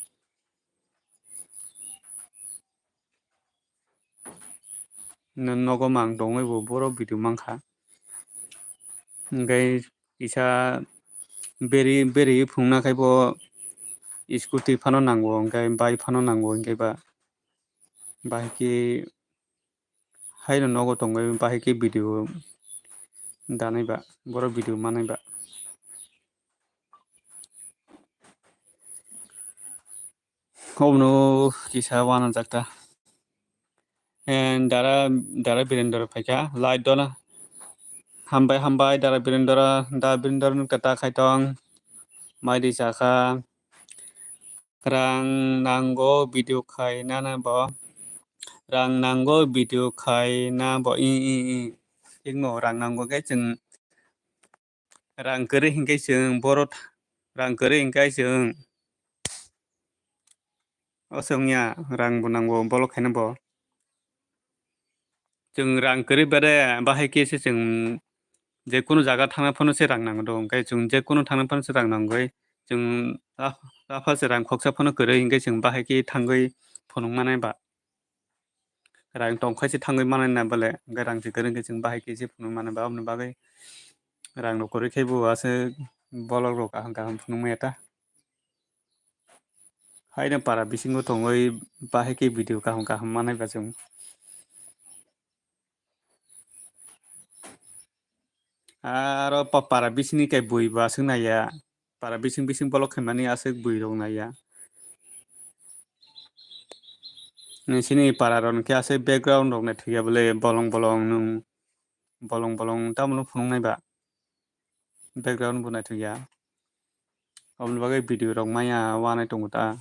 no-, nogo mang tongwi bo borok video mankha. Hwnkhe kisa beri, beri phunukna khai bo scooty phano nango, hwnkhe bike phano nango, hwnkhe ba bahai khe haino nogo tongwi bahai khe video danai ba, borok video manai ba. Obono kisa uanajak ta. And dara, dara Birendra phaikha, light dona. Hambai, hambai, dara Birendra, da Birendra nukta ta khai tong. Mai di chakha. Rang nango video khai nana bo. Rang nango video khai na bo. I, i, i. Thikno rang nango khe chwng rang kwrwi hinkhe chwng boro th-, rang kwrwi hinkhe chwng. O chwng ya, rang bo nango, bolok khaina bo. Chwng rang kwrwi bade bahai khe se chwng je kunu jaga thangna phano se rang nango do, hwnkhe chwng je kunu thangna phano se rang nangwi chwng a-, apha se rang khoksa phano kwrwi hinkhe chwng bahai khe thangwi phunuk manai ba. Rang tong khai se thangwi manai na bole, hwnkhe rang se kwrwi hinkhe chwng bahai khe se phunuk manai ba, aboni bagwi rang rok kwrwi khe bo aswk bolok rok kaham kaham phunuk maya ta. Haino para bisingo tongwi bahai khe video kaham kaham manai ba chwng. Aro pa-, para bisingni kai bui bo aswk naiya. Para bising bising bolok khaimani aswk bui rok naiya. Sini para rok khe aswk background rok naithokya bole bolong bolong nwng, bolong bolong tamo phunuknai ba. Background bo naithokya. Oboni bagwi video rok maya uanai tongo ta.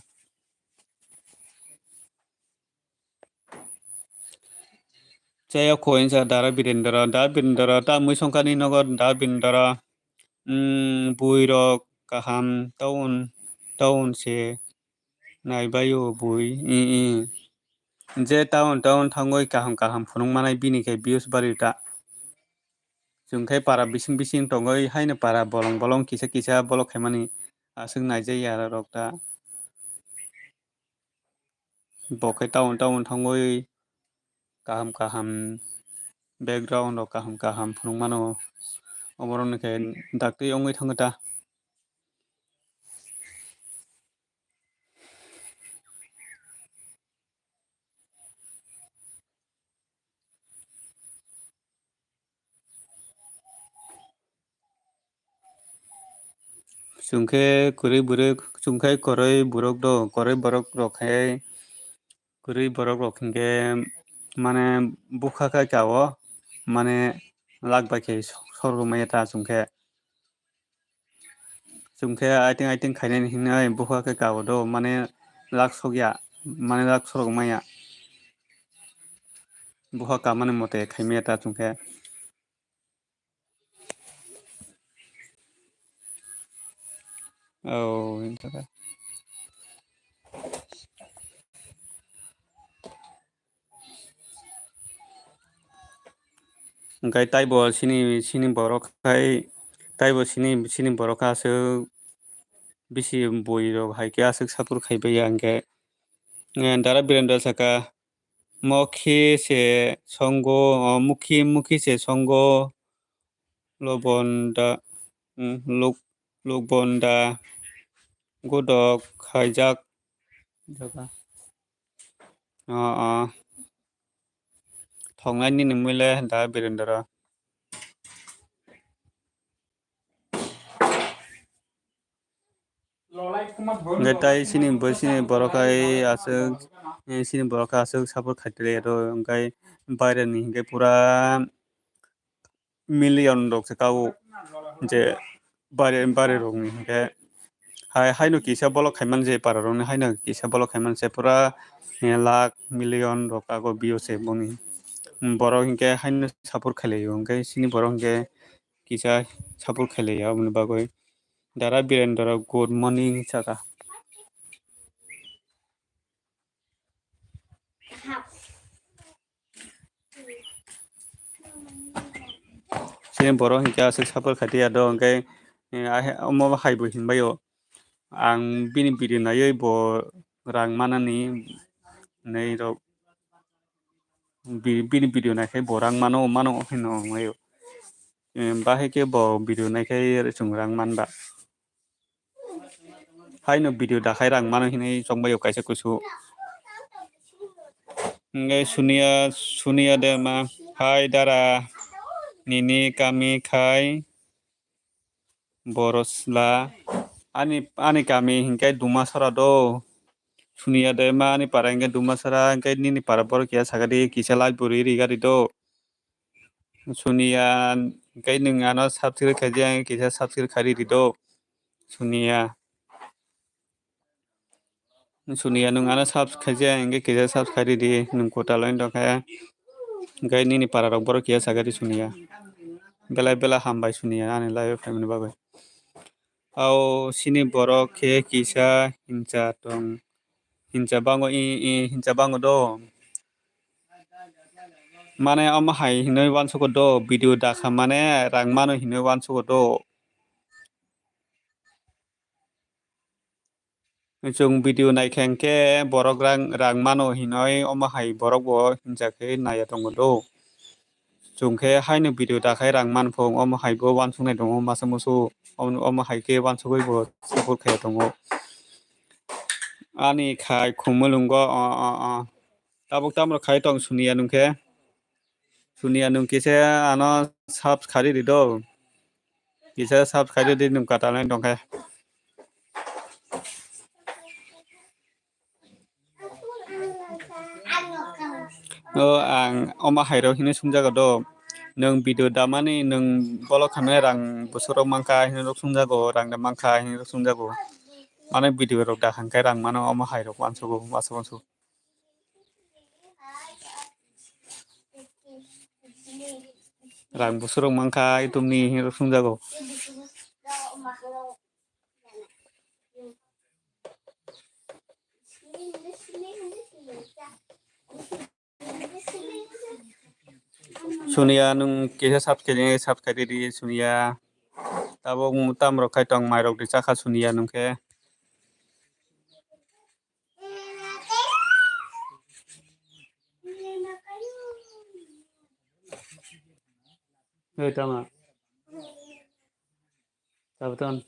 Chaya kho insa dara Birendra, da Birendra, ta mui songkani nogo da Birendra. Hmm, bui rok kaham town, town se naibaio bui, i, i. Je town, town thangwi kaham kaham phunuk manai bini khe views bari ta. Chwng khe para bising bising tongwi haino para bolong bolong kisa kisa bolok khaimani aswk naijakya aro rok ta. Bo khe town town thangwi kaham kaham background rok kaham kaham phunuk mano. Oborok ni khe daktwi wngwi thango ta. Chwng khe kwrwi bwrwi, chwng khe kwrwi borok do, kwrwi borok rok khe, kwrwi borok rok hinkhe mane bukha khe kao, mane lak bai khe sor-, sorgwi maya ta chwng khe. Chwng khe aiting aiting khainani hinwi bukha khe kao do, mane lak sokya, mane lak sorok maya. Bukha kamani mote khaimaya ta chwng khe. Oh, hwnkhe taibo sini, sini borok khai, taibo sini, sini borok aswk bisi bui rok hai khe aswk support khai baiya hwnkhe, eh, Dara Birendra saka, mokhe se songo, oh, mukhi, mukhi se songo, lobonda, mm, luk-, lukbonda, godok khaijak. Jaga. O, o. Thongnai nini mui le da Birendra. Hwnkhe tai sini bo-, sini borok hai aswk, eh, sini borok hai aswk support khaitile ro, hwnkhe baireni hwnkhe pura million rok se kao je bare, bare rokni hinkhe hai, haino kisa bolok khaimani je para rokni haino kisa bolok khaimani se pura, eh, lakh million rok ago views se boni. Borok hinkhe haino support khailai o, hinkhe sini borok hinkhe kisa support khailai ya, aboni bagwi Dara Birendra good morning saka. Sini borok hinkhe aswk support khaidi ya do, hinkhe, eh, omo hai bo hinbai o. Ang bini video naiwi bo rang manani hinwi rok. Bi-, bini video naikhe bo rang mano, mano hino wnglaio. Em, bahai khe bo video naikhe chwng rang manba. Haino video dakhai rang mano hinwi chongbaio kaisa kusu. Hingke Suniya, Suniya Dema, hai dara, nini kami khai Borosla. Ani, ani kami hingke Dumasara do. Suniya Dema, ani para hingke Dumasara, hingke nini para borok ya sagadi kisa live bo ri ri gari do. Suniya, hingke nwng ano subscribe khaidi, ang kisa subscribe khaidi ri do. Suniya. Suniya, nwng ano subs khaijak, hingke kisa subs khaidi di, nwng kwtal wng tongkha. Hingke nini para rok borok kisa sagadi Suniya. Belai belai hambai Suniya, ani live o phaimani bagwi. Ao sini borok khe kisa hinsa tong, hinsa bango, i, i, hinsa bango do. Mane omo hai hinwi uansugo do, video dakha mane rang mano hinwi uansugo do. Chwng video naikha hwnkhe borok rang, rang mano hinwi omo hai borok bo hinsa khe naiya tongo do. Chwng khe haino video dakhai rang manphung omo hai bo uansuknai tongo masa musu. Omo, omo hai khe uansugwi bo support khaiya tongo. Ani khai khumulwngo, o, o, o. Tabuk tamo khai tong Suniya nwng khe? Suniya nwng kisa ano subs khaidi do. Kisa subs khaidi di nwng kwtal wng tongkhe. O ang omo hairok hinwi sungjago do. Nwng video damani nwng bolok khamnai rang bwswk rok mankha hinwi rok sungjago, rang da mankha hinwi rok sungjago. Mane video rok dakhang khe rang mano omo hairok uansugo, uansuk uansuk. Rang bwswk rok mankha itumni hinwi rok sungjago. Suniya nwng kisa subscribe, subscribe di Suniya. Tabuk tam rok khai tong mai rok di chakha Suniya nwng khe. Hei tama. Tabuk tam.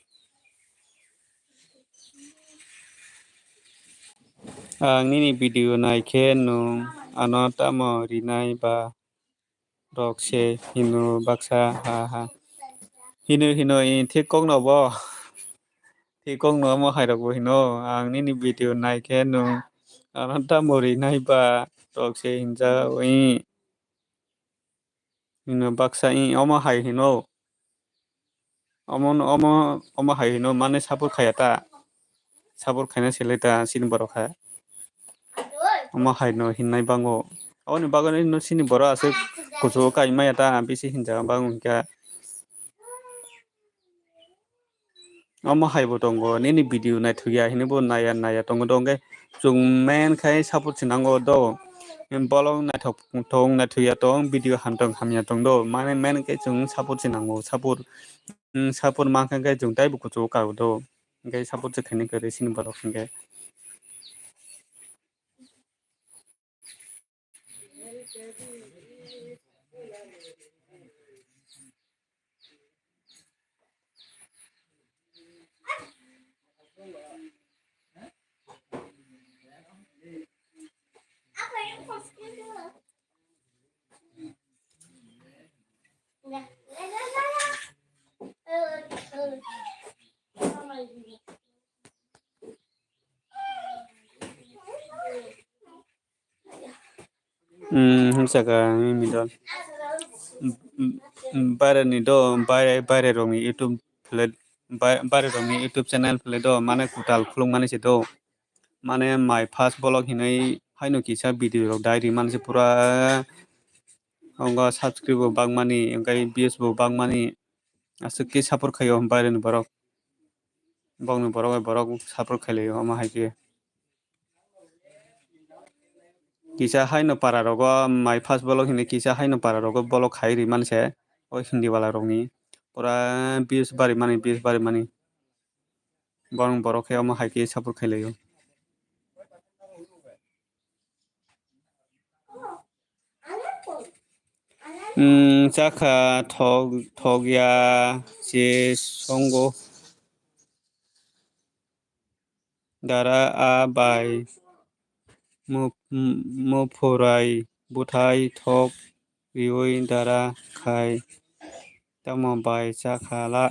Ang nini video nai khe nwng ano tamo rinai ba rok se hino baksa ha ha. Hino hino i thik kokno bo. Thik kokno omo hai rok bo hino. Ang nini video nai khe nwng ano tamo rinai ba rok se hinja i. Hino baksa i omo hai hino. Omo, omo, omo hai hino mane support khaiya ta. Support khaina selai ta chini borok hai. Omo hai no hinai bango. Aboni bagwi no chini borok aswk kuchugo kai maya ta bisi hinjaga bango hinkhe. Omo hai bo tongo nini video naithokya hinwi bo naya naya tongo do hinkhe. Chwng main khai support se nango do. Bolong naithok tong naithokya tong video hamtong hamya tong do. Mane main khe chwng support se nango. Support, mm, support mankha khe chwng taibo kuchugo kago do. Hinkhe support se khaina kwrwi chini borok hinkhe. Hmm, himsaka, mimi do. Baire ni do, baire, baire rok ni YouTube phle, bai-, baire rok ni YouTube channel phle do, mane kwtal khuluk mani se do. Mane my first vlog hinwi haino kisa video rok dai ri mani se pura. Ongo subscribe bo bangmani, ongo views bo bangmani. Aswk khe support khaio baire ni borok. Bokni borok bai borok support khailai o, omo hai khe. Kisa haino para rogo my first vlog hinwi kisa haino para rogo vlog khai ri mani se o Hindi wala rokni. Pura views bari mani, views bari mani. Borok, borok khe omo hai khe support khailai o. Mm, chakha thok, thok ya se songo. Dara a bai mu-, mu-, muphurai buthai thok riui dara khai tamo bai chakha la.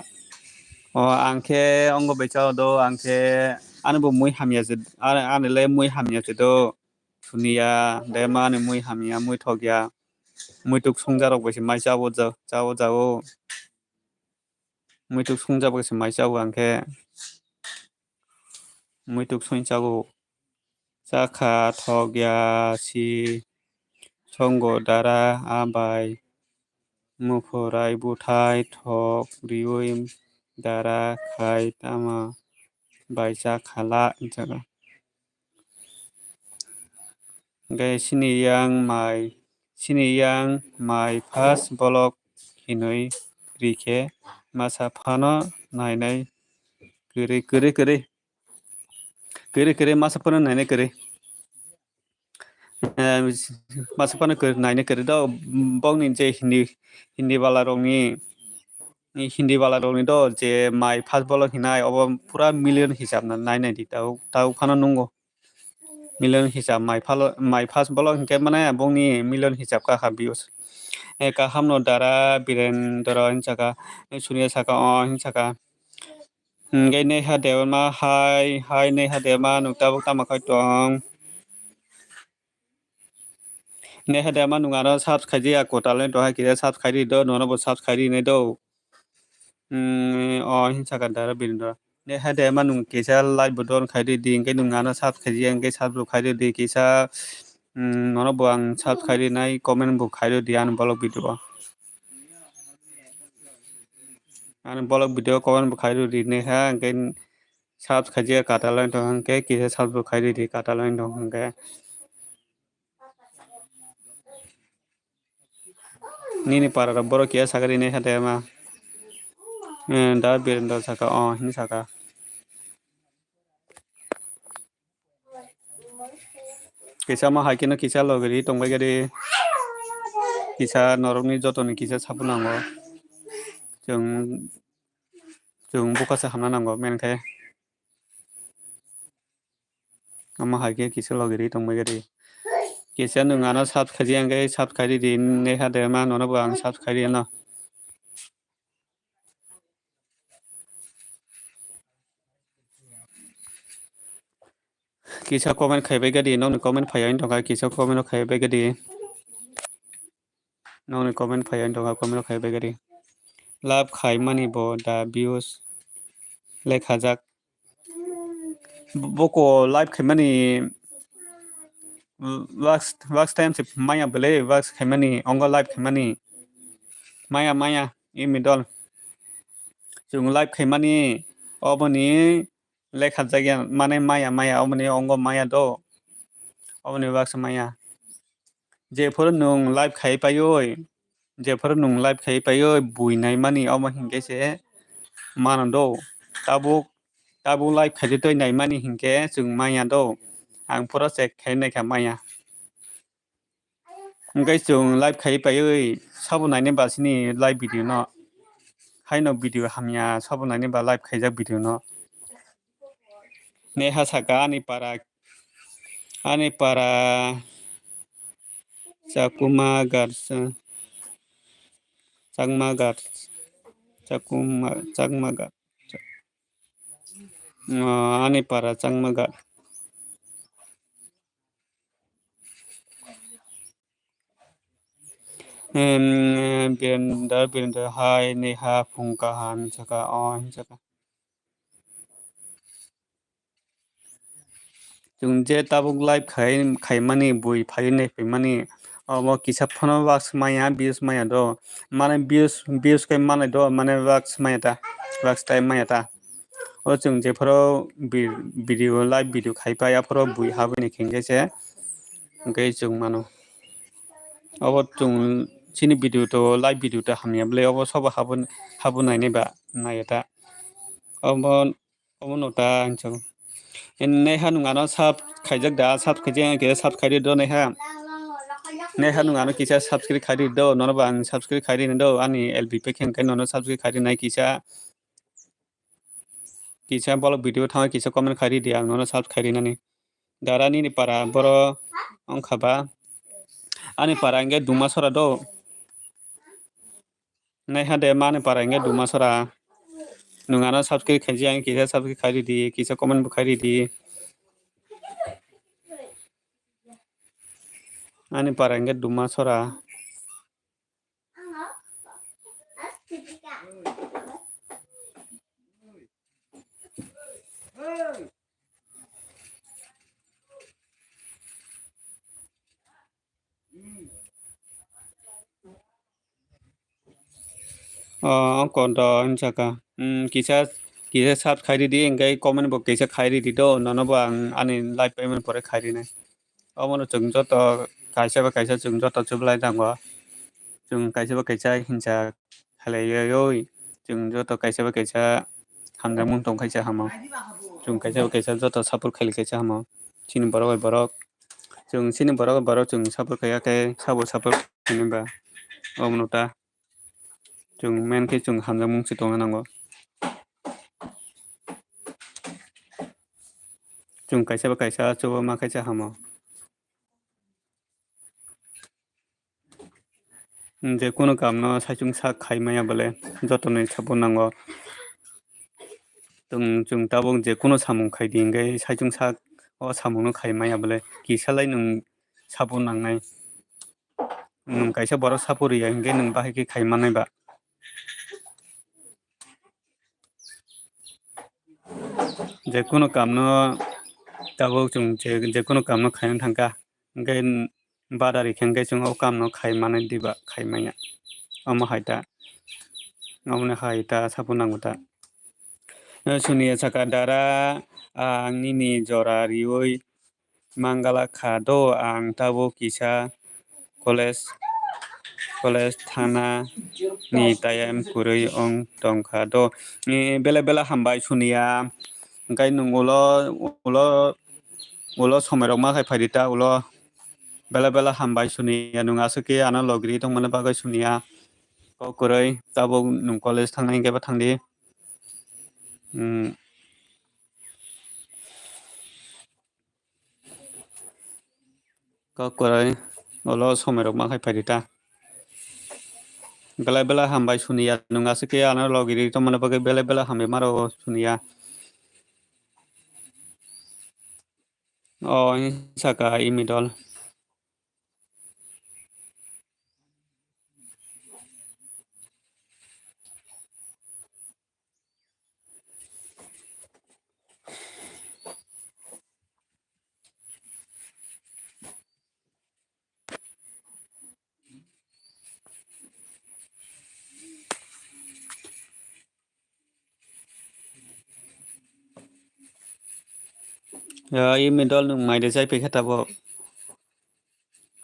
O ang khe ongo bai chao do, ang khe ani bo mui hamya se, ani, ani le mui hamya se do. Suniya, de mani mui hamya, mui thokya, mui tuk sungjarok bai se mai chao ja-, chao jao. Mui tuk sungja bai se mai chao ang khe. Mui tuk sung chao. Chakha thokya si songo dara a bai. Muphurai buthai thok riui dara khai tama bai chakha la hinjago. Hingke sini yang mai, sini yang mai first bolok hinui rikhe masa phano nainai kwrwi, kwrwi, kwrwi. Kwrwi, kwrwi, masa phano nainai kwrwi. Eh, masa phano kwrwi, nainai kwrwi do, bokni je Hindi, Hindi bala rokni, Hindi bala rokni do je mai first bolok hinai obo pura million hisab na nainai di tao, tao phano nungo. Million hisab mai phalo, mai first bolok hinkhe mane bongni million hisab ka kha views. Eh, kaham no dara Birendra hinsaka, eh, Suniya saka o hinsaka. Hinkhe Neha Debbarma hai, hai Neha Debbarma nwng tabuk tamo khai tong. Neha Debbarma nwng ano subscribe ya kwtal ni tong hai kisa subscribe di do, nono bo subscribe di nai do. Mm, o hinsaka dara Birendra. Neha Debbarma nwng kisa like bo don khai di, di, hinkhe nwng ano subscribe ya, hinkhe subscribe khai di, di, kisa, mm, nono bo ang subscribe di nai, comment bo khai di, di, ano bolok video o. Ano bolok video comment bo khai di, di, Neha, hinkhe subscribe ya kwtal ni tong hinkhe, kisa subscribe khai di, di, kwtal ni tong hinkhe. Nini para rok borok kiya sakha rini hade ma. Eh, da Birendra saka, oh, hini saka. Kisa ma hai khe no kisa logi ri tong bai gari. Kisa norok ni joto ni kisa sabu nango. Chwng, chwng buka se hamna nango, men khe. Omo hai khe kisa logi ri tong bai gari. Kisa nwng ano subscribe ya, hinkhe subscribe di, Neha Debbarma nono bo ang subscribe ya no. Kisa comment khai bai gadi, nokni comment phai ya wng tongkha, kisa comment khai bai gadi. Nokni comment phai ya wng tongkha, comment khai bai gadi. Love khai mani bo da views lekhajak. Boko live khaimani last, last time se maya bele, last khaimani, ongo live khaimani. Maya, maya, imi dol. Chwng live khaimani, oboni lekha jagya, mane maya, maya, oboni ongo maya do. Oboni baksa maya. Jephuru nwng live khai paioi, jephuru nwng live khai paioi, bui naimani omo hinkhe se mano do. Tabuk, tabuk live khai twi naimani hinkhe chwng maya do. Ang phuru check khai naikha maya. Hinkhe chwng live khai paioi sabo nainai ba chini live video no. Haino video hamya sabo nainai ba live khaijak video no. Neha saka ani para, ani para Chakuma gar, Chakma gar, Chakuma, Chakma gar. Ah, ani para Chakma gar. Em, Birendra, Birendra hai Neha phung kaham saka, oh, saka. Chwng je tabuk live khai, khaimani bui phaiwi naiphaimani, omo kisa phano views maya, views maya do. Mane views, views khai manai do, mane views maya ta, views tai maya ta. O chwng jephuru vi-, video, live video khai pai, aphuru bui habwi ni hinkhe se, hinkhe chwng mano. Obo chwng chini video to, live video to hamya bwle, obo sobo habo, habo nainai ba naiya ta. Obo Omo no ta hinwi sago. Neha nwng ano sub khaijak da, sub khaijak, ang khe sub khaidi do Neha. Naiha nwng ano kisa subscribe khairi do, nono bo ang subscribe khairi do, ani L B P khe hwnkhe nono subscribe khairi nai kisa. Kisa bolok video thangwi kisa comment khairi di, ang nono subscribe khairi nani. Dara nini para boro wngkha ba. Ani para hwnkhe Dumasora do. Naiha de mani para hwnkhe Dumasora. Nwng ano subscribe khainai, ang kisa subscribe khairi di, kisa comment bo khairi di. Ani para hwnkhe Dumasora. O, ongkor do, hinsaka. Hmm, kisa, kisa search khairi di, hwnkhe comment bo kisa khairi di do, nono bo ang ani live payment pore khairi nai. Omono chwng joto kaisa bai kaisa chwng joto chublai nango. Chwng kaisa bai kaisa hinsa khalaiwi, chwng joto kaisa bai kaisa hamjakmung tong khaisa hamo. Chwng kaisa bai kaisa joto support khaili kaisa hamo. Chini borok bai borok, chwng chini borok bai borok chwng support khaiya khe sabo support khaini ba. Omono ta. Chwng main khe chwng hamjakmung se tongna nango. Chwng kaisa bai kaisa chuba ma khaisa hamo. Je kunu kamno saichung sak khai maya bole joto ni support nango. Chwng, chwng tabuk je kunu samung khai di hwnkhe saichung sak o samung no khai maya bole kisa lai nwng support nangnai. Nwng kaisa borok support riya hwnkhe nwng bahai khe khai mannai ba. Je kunu kamno tabuk chwng je, je kunu kamno khaina thangkha, hwnkhe badari khe hwnkhe chwng o kamno khai manai diba, khai manya. Omo hai ta, omo hai ta, support nango ta. Suniya saka, "Dara, ang nini jora riui mangala kha do, ang tabuk kisa college, college thana ni tayam kwrwi wng tongkha do." E, bela bela hambai Suniya, hwnkhe nwng ulo, ulo, ulo somoi rok ma khai phaidi ta ulo. Bela bela hambai Suniya, nwng aswk khe ano logri tongmani bagwi Suniya. Kok kwrwi, tabuk nwng college thangnai hwnkhe ba thangdi. Hmm. Kok kwrwi, ulo somoi rok ma khai phaidi ta. Belai belai hambai Suniya, nwng aswk khe ano logiri tongmani bagwi belai belai hambai ma rwo Suniya. O, saka imi dol. Ya, imi dol nwng mai de chai pekha tabuk.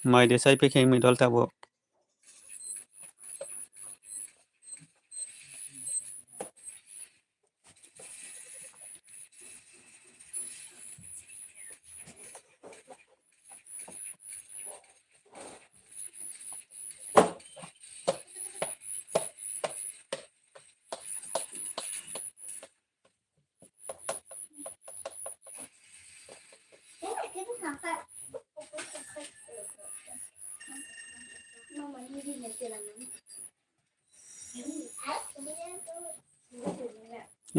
Mai de chai pekha imi dol tabuk.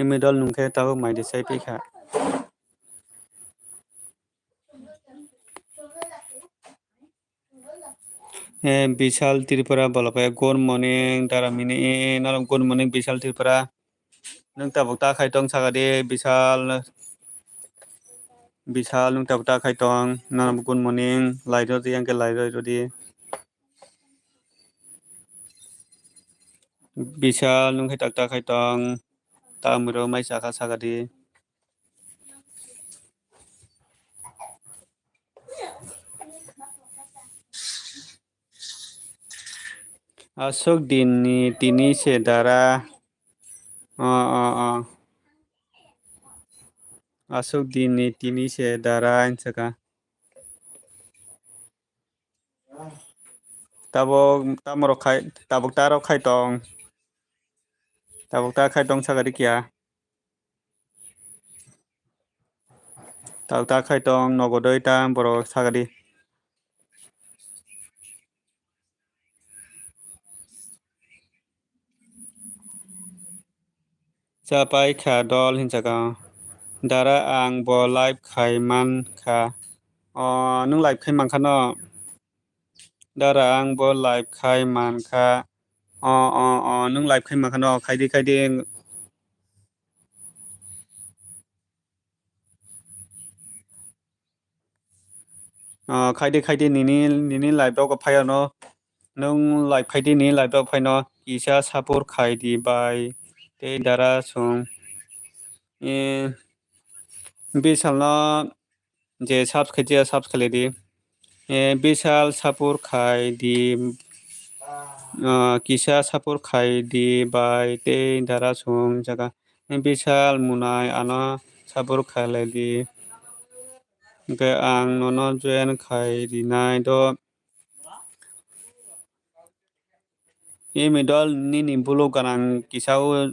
Imi dol nwng khe tabuk mai de chai pekha. Eh, Bishal Tripura bolok khe, good morning, Dara Mini, eh, norok good morning, Bishal Tripura. Nwng tabuk ta khai tong saka di, Bishal, Bishal, nwng tabuk ta khai tong, norok good morning, lai rw di, ang khe lai rw di. Bishal, nwng khe tak ta khai tong, ta mwrwi mai chakha saka di. Aswk din ni tini se dara. O, o, o. Aswk din ni tini se dara, hinsaka. Tabuk tamorok khai, tabuk tarok khai tong. Tabuk ta khai tong saka di kiya. Tabuk ta khai tong nogo doi ta borok saka di. Cha pai kha dol hinjak ang. Dara ang bo live khai man kha. O, nwng live khai man kha no? Dara ang bo live khai man kha. O, o, o, nwng live khai man kha no? Khai di, khai di. Ah, khai di, khai di, nini, nini live rogo phai ano. Nwng live khai di, nini live rogo phai no. Kisa support khai di bai. Tei dara sung. Eh, Bishal no je subs khai di, subs khai di. Eh, Bishal support khai di. Ah, kisa support khai di bai. Tei dara sung jaga. Bishal Munai ano support khailai di. Hwnkhe ang nono join khai rinai do. Imi dol nini bulu gwnang kisa o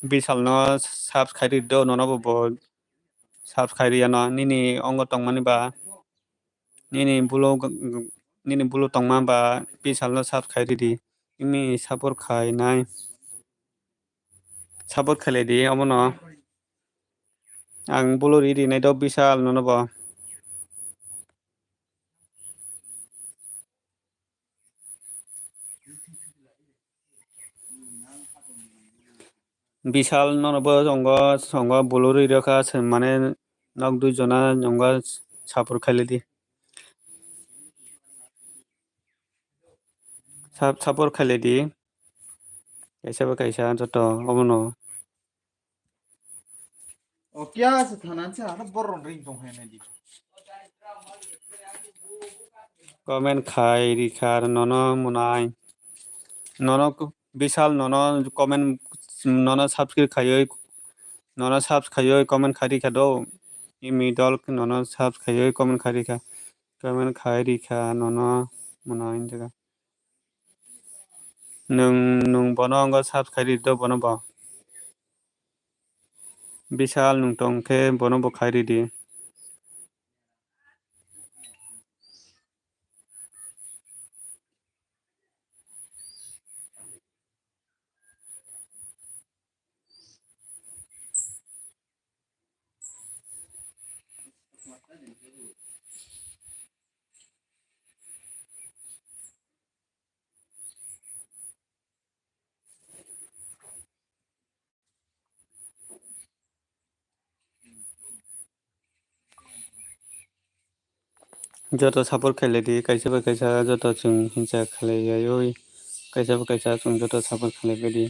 Bishal no subs khai ri do, nono bo bo subs khai ri ano nini ongo tongmani ba. Nini bulu, nini bulu tongma ba Bishal no subs khai ri di. Imi support khai nai. Support khailai di omono. Ang bulu ri rinai do Bishal nono bo. Bishal nono bo songo, songo bulu ri rokha, se mane nok dui jona songo support khailai di. Sap-, support khailai di. Kaisa ba kaisa joto omono. O kya se thanan se ano borok ring tong hai nai di. Comment khai rikha nono Munai. Nono ku-, Bishal nono comment, nono subscribe khaioi, nono subs khaioi comment khai rikha do. Imi dol nono subs khaioi comment khai rikha. Comment khai rikha nono Munai jaga. Nwng, nwng bono ongo subs khai ri do bono bo. Bishal nwng tong khe bono bo khai ri di. Joto support khailai di, kaisa bai kaisa joto chwng hinsa khailaioi, kaisa bai kaisa chwng joto support khailai di.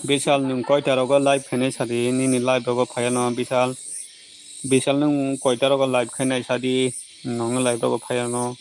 Bishal nwng koita rogo live khainai sadi, nini live rogo phaiya no Bishal. Bishal nwng koita rogo live khainai sadi, nwng live rogo phaiya no.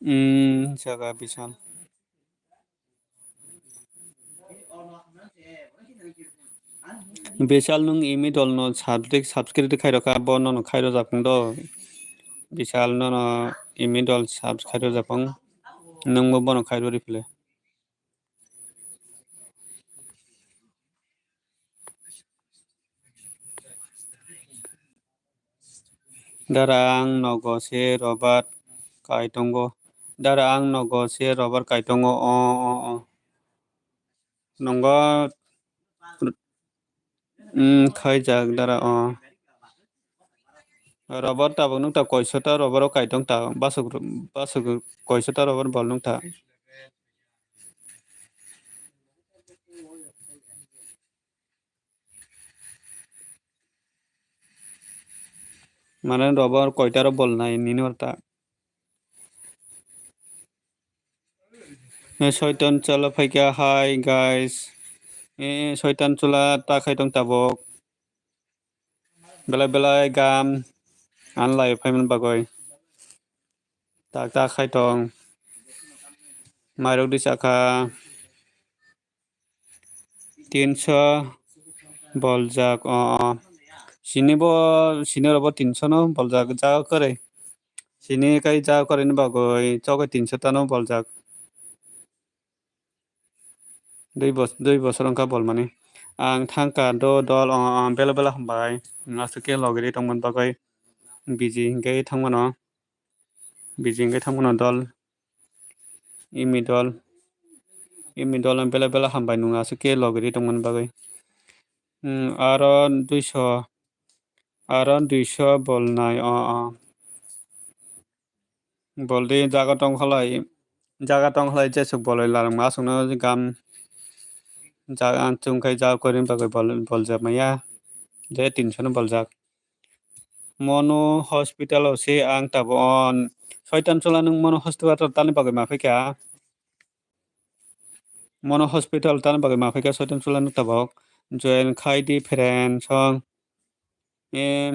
Hmm, jaga Bishal. Bishal nwng imi dol no subscribe, subscribe khai rokha, bo nono khai rojak phung do. Bishal nono imi dol subscribe khai rojak phung, nwng bo bono khai rw ri phile. Dara ang nogo se Robert kai tongo. Dara ang nogo se Robert kai tongo. O, o, o. Nongo, mm, khaijak dara o. Robert tabuk nukta koisota Robert o kai tong ta. Basuk, basuk koisota Robert bol nukta. Mane Robert koita ro bol nai nini orta. Eh, Soitan Chwla phaikha, hi guys. Eh, Soitan Chwla ta khai tong tabuk. Belai belai gam anlai phaimani bagwi. Tak tak khai tong. Mairok di chakha. Tinso boljak, o, o. Sini bo, sini robo tinso no boljak, jaga kwrwi. Sini kai jaga kwrwini bagwi chokhe tinso tano boljak. Dui bos-, dui bosor wngkha bolmani. Ang thangkha do dol, o, o, bela bela hambai. Aswk khe logiri tongmani bagwi busy hwnkhe thangmano. Busy hwnkhe thangmano dol. Imi dol. Imi dol no bela bela hambai nwng aswk khe logiri tongmani bagwi. Hmm, aro duiso, aro duiso bolnai, o, o. Boldi jaga tong khalai, jaga tong khalai jesuk bolwi larwkma aswkno gam jaga chumkhai jaga kwrwini bagwi bol-, boljak maya. Je tinso no boljak. Mono hospital o se ang tabuk on. Soitan Chwla nwng mono hospital tani bagwi ma phaikha? Mono hospital tani bagwi ma phaikha Soitan Chwla nwng tabuk? Join khai di friend song. E,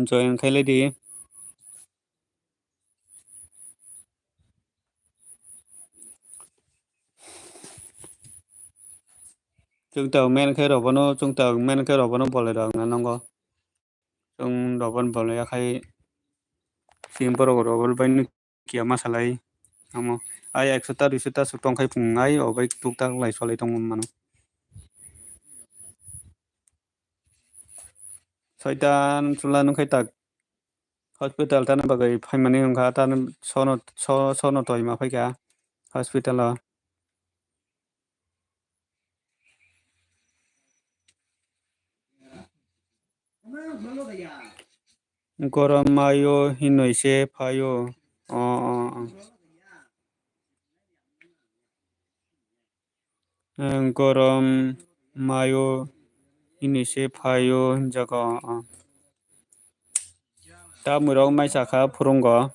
join khai lai di. Chwng ta men khe robono, chwng ta men khe robono bolai rok na nango. Chwng robono bolai ya khai chini borok robo bai no kiya ma salai. Amo ai ekso ta duiso ta swk tong khai phung ai o bai tuk tak lai solai tong mano. Soitan Chwla nwng khai tak hospital tani bagwi phaimani wngkha, tani sono, so-, sono toi ma phaikha hospital o. Gorom mayo hinwi se phaio. O, o, o. Ang gorom mayo hinwi se phaio hinjago. Tamwirok mai sakha phurungo.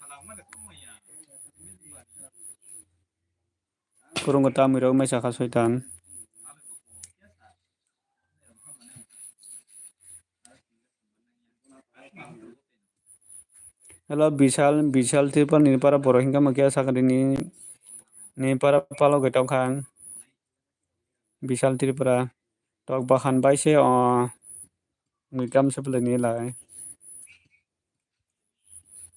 Phurungo tamwirok mai sakha Soitan. Hello, Bishal, Bishal Tripura ni para borok hinka ma khe sakha ni, ni para palo gwi tongkha ang. Bishal Tripura, tok bahan bai se o, mui kam se pwlai ni lai.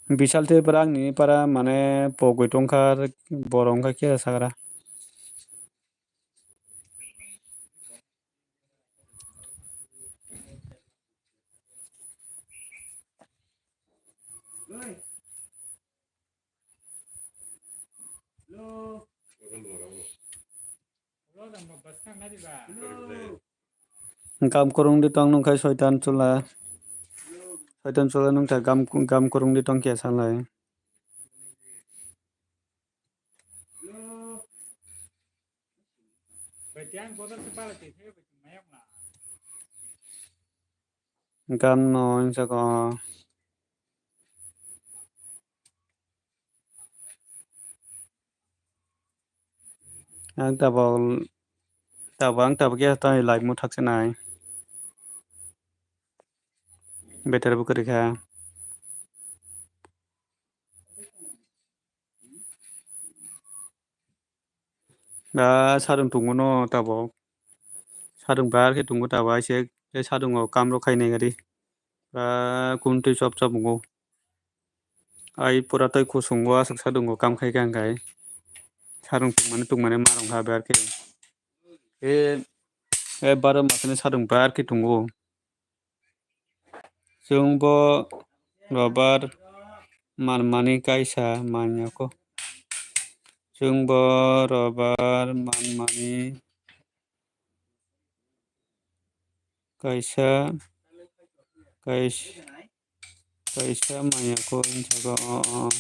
Bishal Tripura ang ni para mane pogwi tongkha, borok wngkha khe sakra. Gam kwrwng di tong nung khai Soitan Chwla. Soitan Chwla nung ta gam, gam kwrwng di tong khe salai. Gam no wngjago. Ang tabok, tabok ang tabok ya tani live mo thakse nai. Better bo kwrwi kha. Ba sadung tungo no tabok. Sadung bar khe tungo tabok aise, tei sadung o kam rok khai nai gari. Ba kun twi chop chop wngo. Ai pura tei kusung o aswk sadung o kam khai kha hwnkhe. Sadung tungmani tungmani ma rwng kha bar khe. E, e baro masani sadung bar khe tungo. Chwng bo robar manmani kaisa manyako. Chwng bo robar manmani kaisa, kais-, kaisa manyako hinjago. O, o.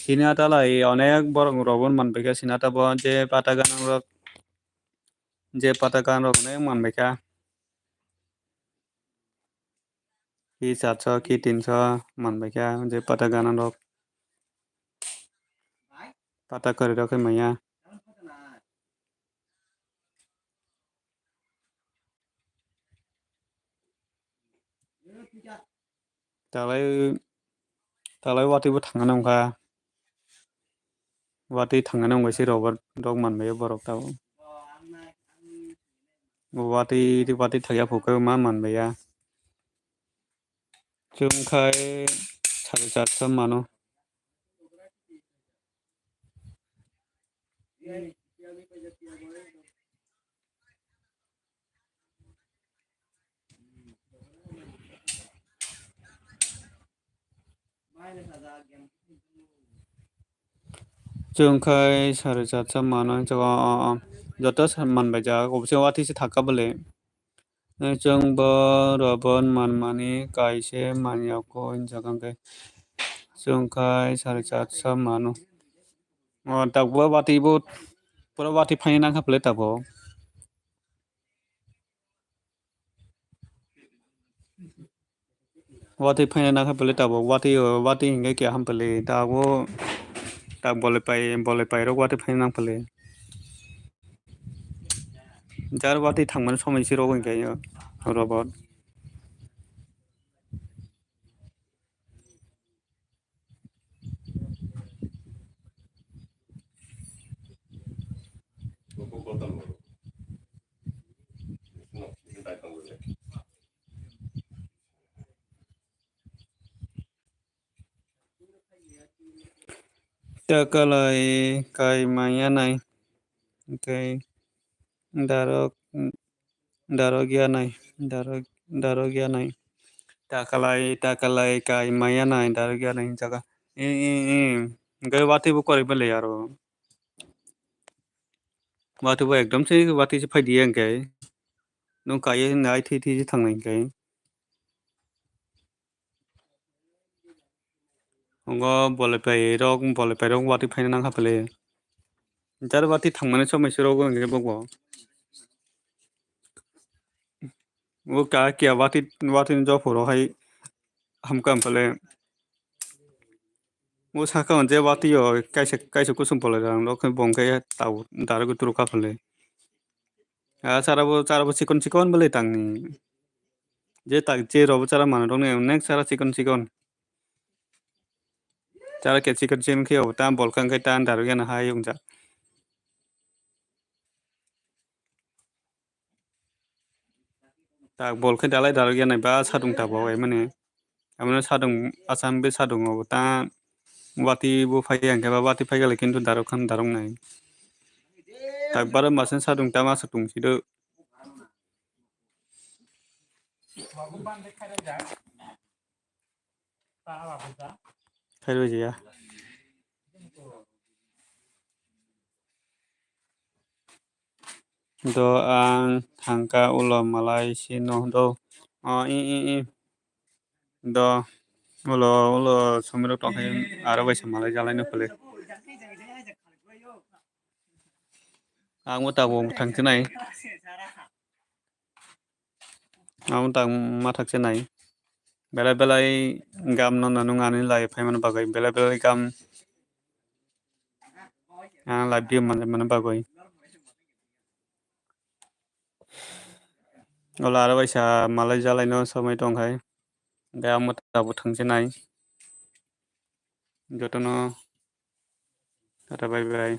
Sini ata lai onek borok rok bo manbaikha, sini ata bo je pata ganang rok, je pata ganang rok onek manbaikha. Ki charso, ki tinso manbaikha je pata ganang rok. Pata kwrwi rok khe manya. Talai, talai watwi bo thangna nangkha. Watwi thangna nangbai se rok, rok manbai borok tabuk. Watwi, watwi thangya phukhe ma manbaiya. Chwng khai sare chatsa mano. Chwng khai sare chatsa mano, chwng o, o, o. Joto sa-, manbai jak, obwse watwi se thaka bole. Chwng bo robon manmani kaisa manya kho hinjak hwnkhe chwng khai sare chatsa mano. O, tabuk bo watwi bo pura watwi phaina nangkha phle tabuk. Watwi phaina nangkha phle tabuk watwi o, watwi hinkhe khe ham phle tabuk tak bolai pai, bolai pairok watwi phaina nang phle. Jar watwi thangmani somoi se rw hinkhe robot. Takalai kai maya nai, kai darok, darok ya nai, darok, darok ya nai. Takalai, takalai kai maya nai, darok ya nai jaga. E, e, e. Gai watwi bo kwrwi bele aro. Watwi bo ekdom se watwi se phai diya hwnkhe. Nwng kaiye nai thwi thwi se thangnai hwnkhe. Ngo bolai pai rok, bolai pai rok watwi phaina nangkha phle. Jar watwi thangmani somoi se rok wngkhe bokbo. O ka kiya watwi, watwi ni jophoro hai hamkha phle. O saka je watwi o kaisa, kaisa kusum bolai rang rok khe bongkhe tau darok turu kha phle. A chara bo, chara bo chikon chikon bwlai tangni. Je tak je robo chara manwi rokni onek chara chikon chikon. Chara khe chikon chikon khe obo ta bol kha hwnkhe ta darok yana hai wngjak. Tak bol khe dalai darok yanai ba sadung tabok ai mani. Amano sadung asam be sadung obo ta watwi bo phai ya hwnkhe ba watwi phai khe kintu darok khan darok nai. Tak baro masen sadung ta ma sadung sido. Khairoi ya. Do ang thangka ulo malai si no do. O, i, i, i. Do ulo, ulo somiro tongkhe aro bai se malai jalai no phle. Ang mo tabuk thang sinai. Ang tak ma thak sinai. Belai belai gam no nang ani lai phaimani bagwi belai belai gam ang lai view manjak mani bagwi. Ola aro waisa malai jalai no somoi tongkhai. Bai ang mo tabuk thang sinai. Jotono tata bye bye.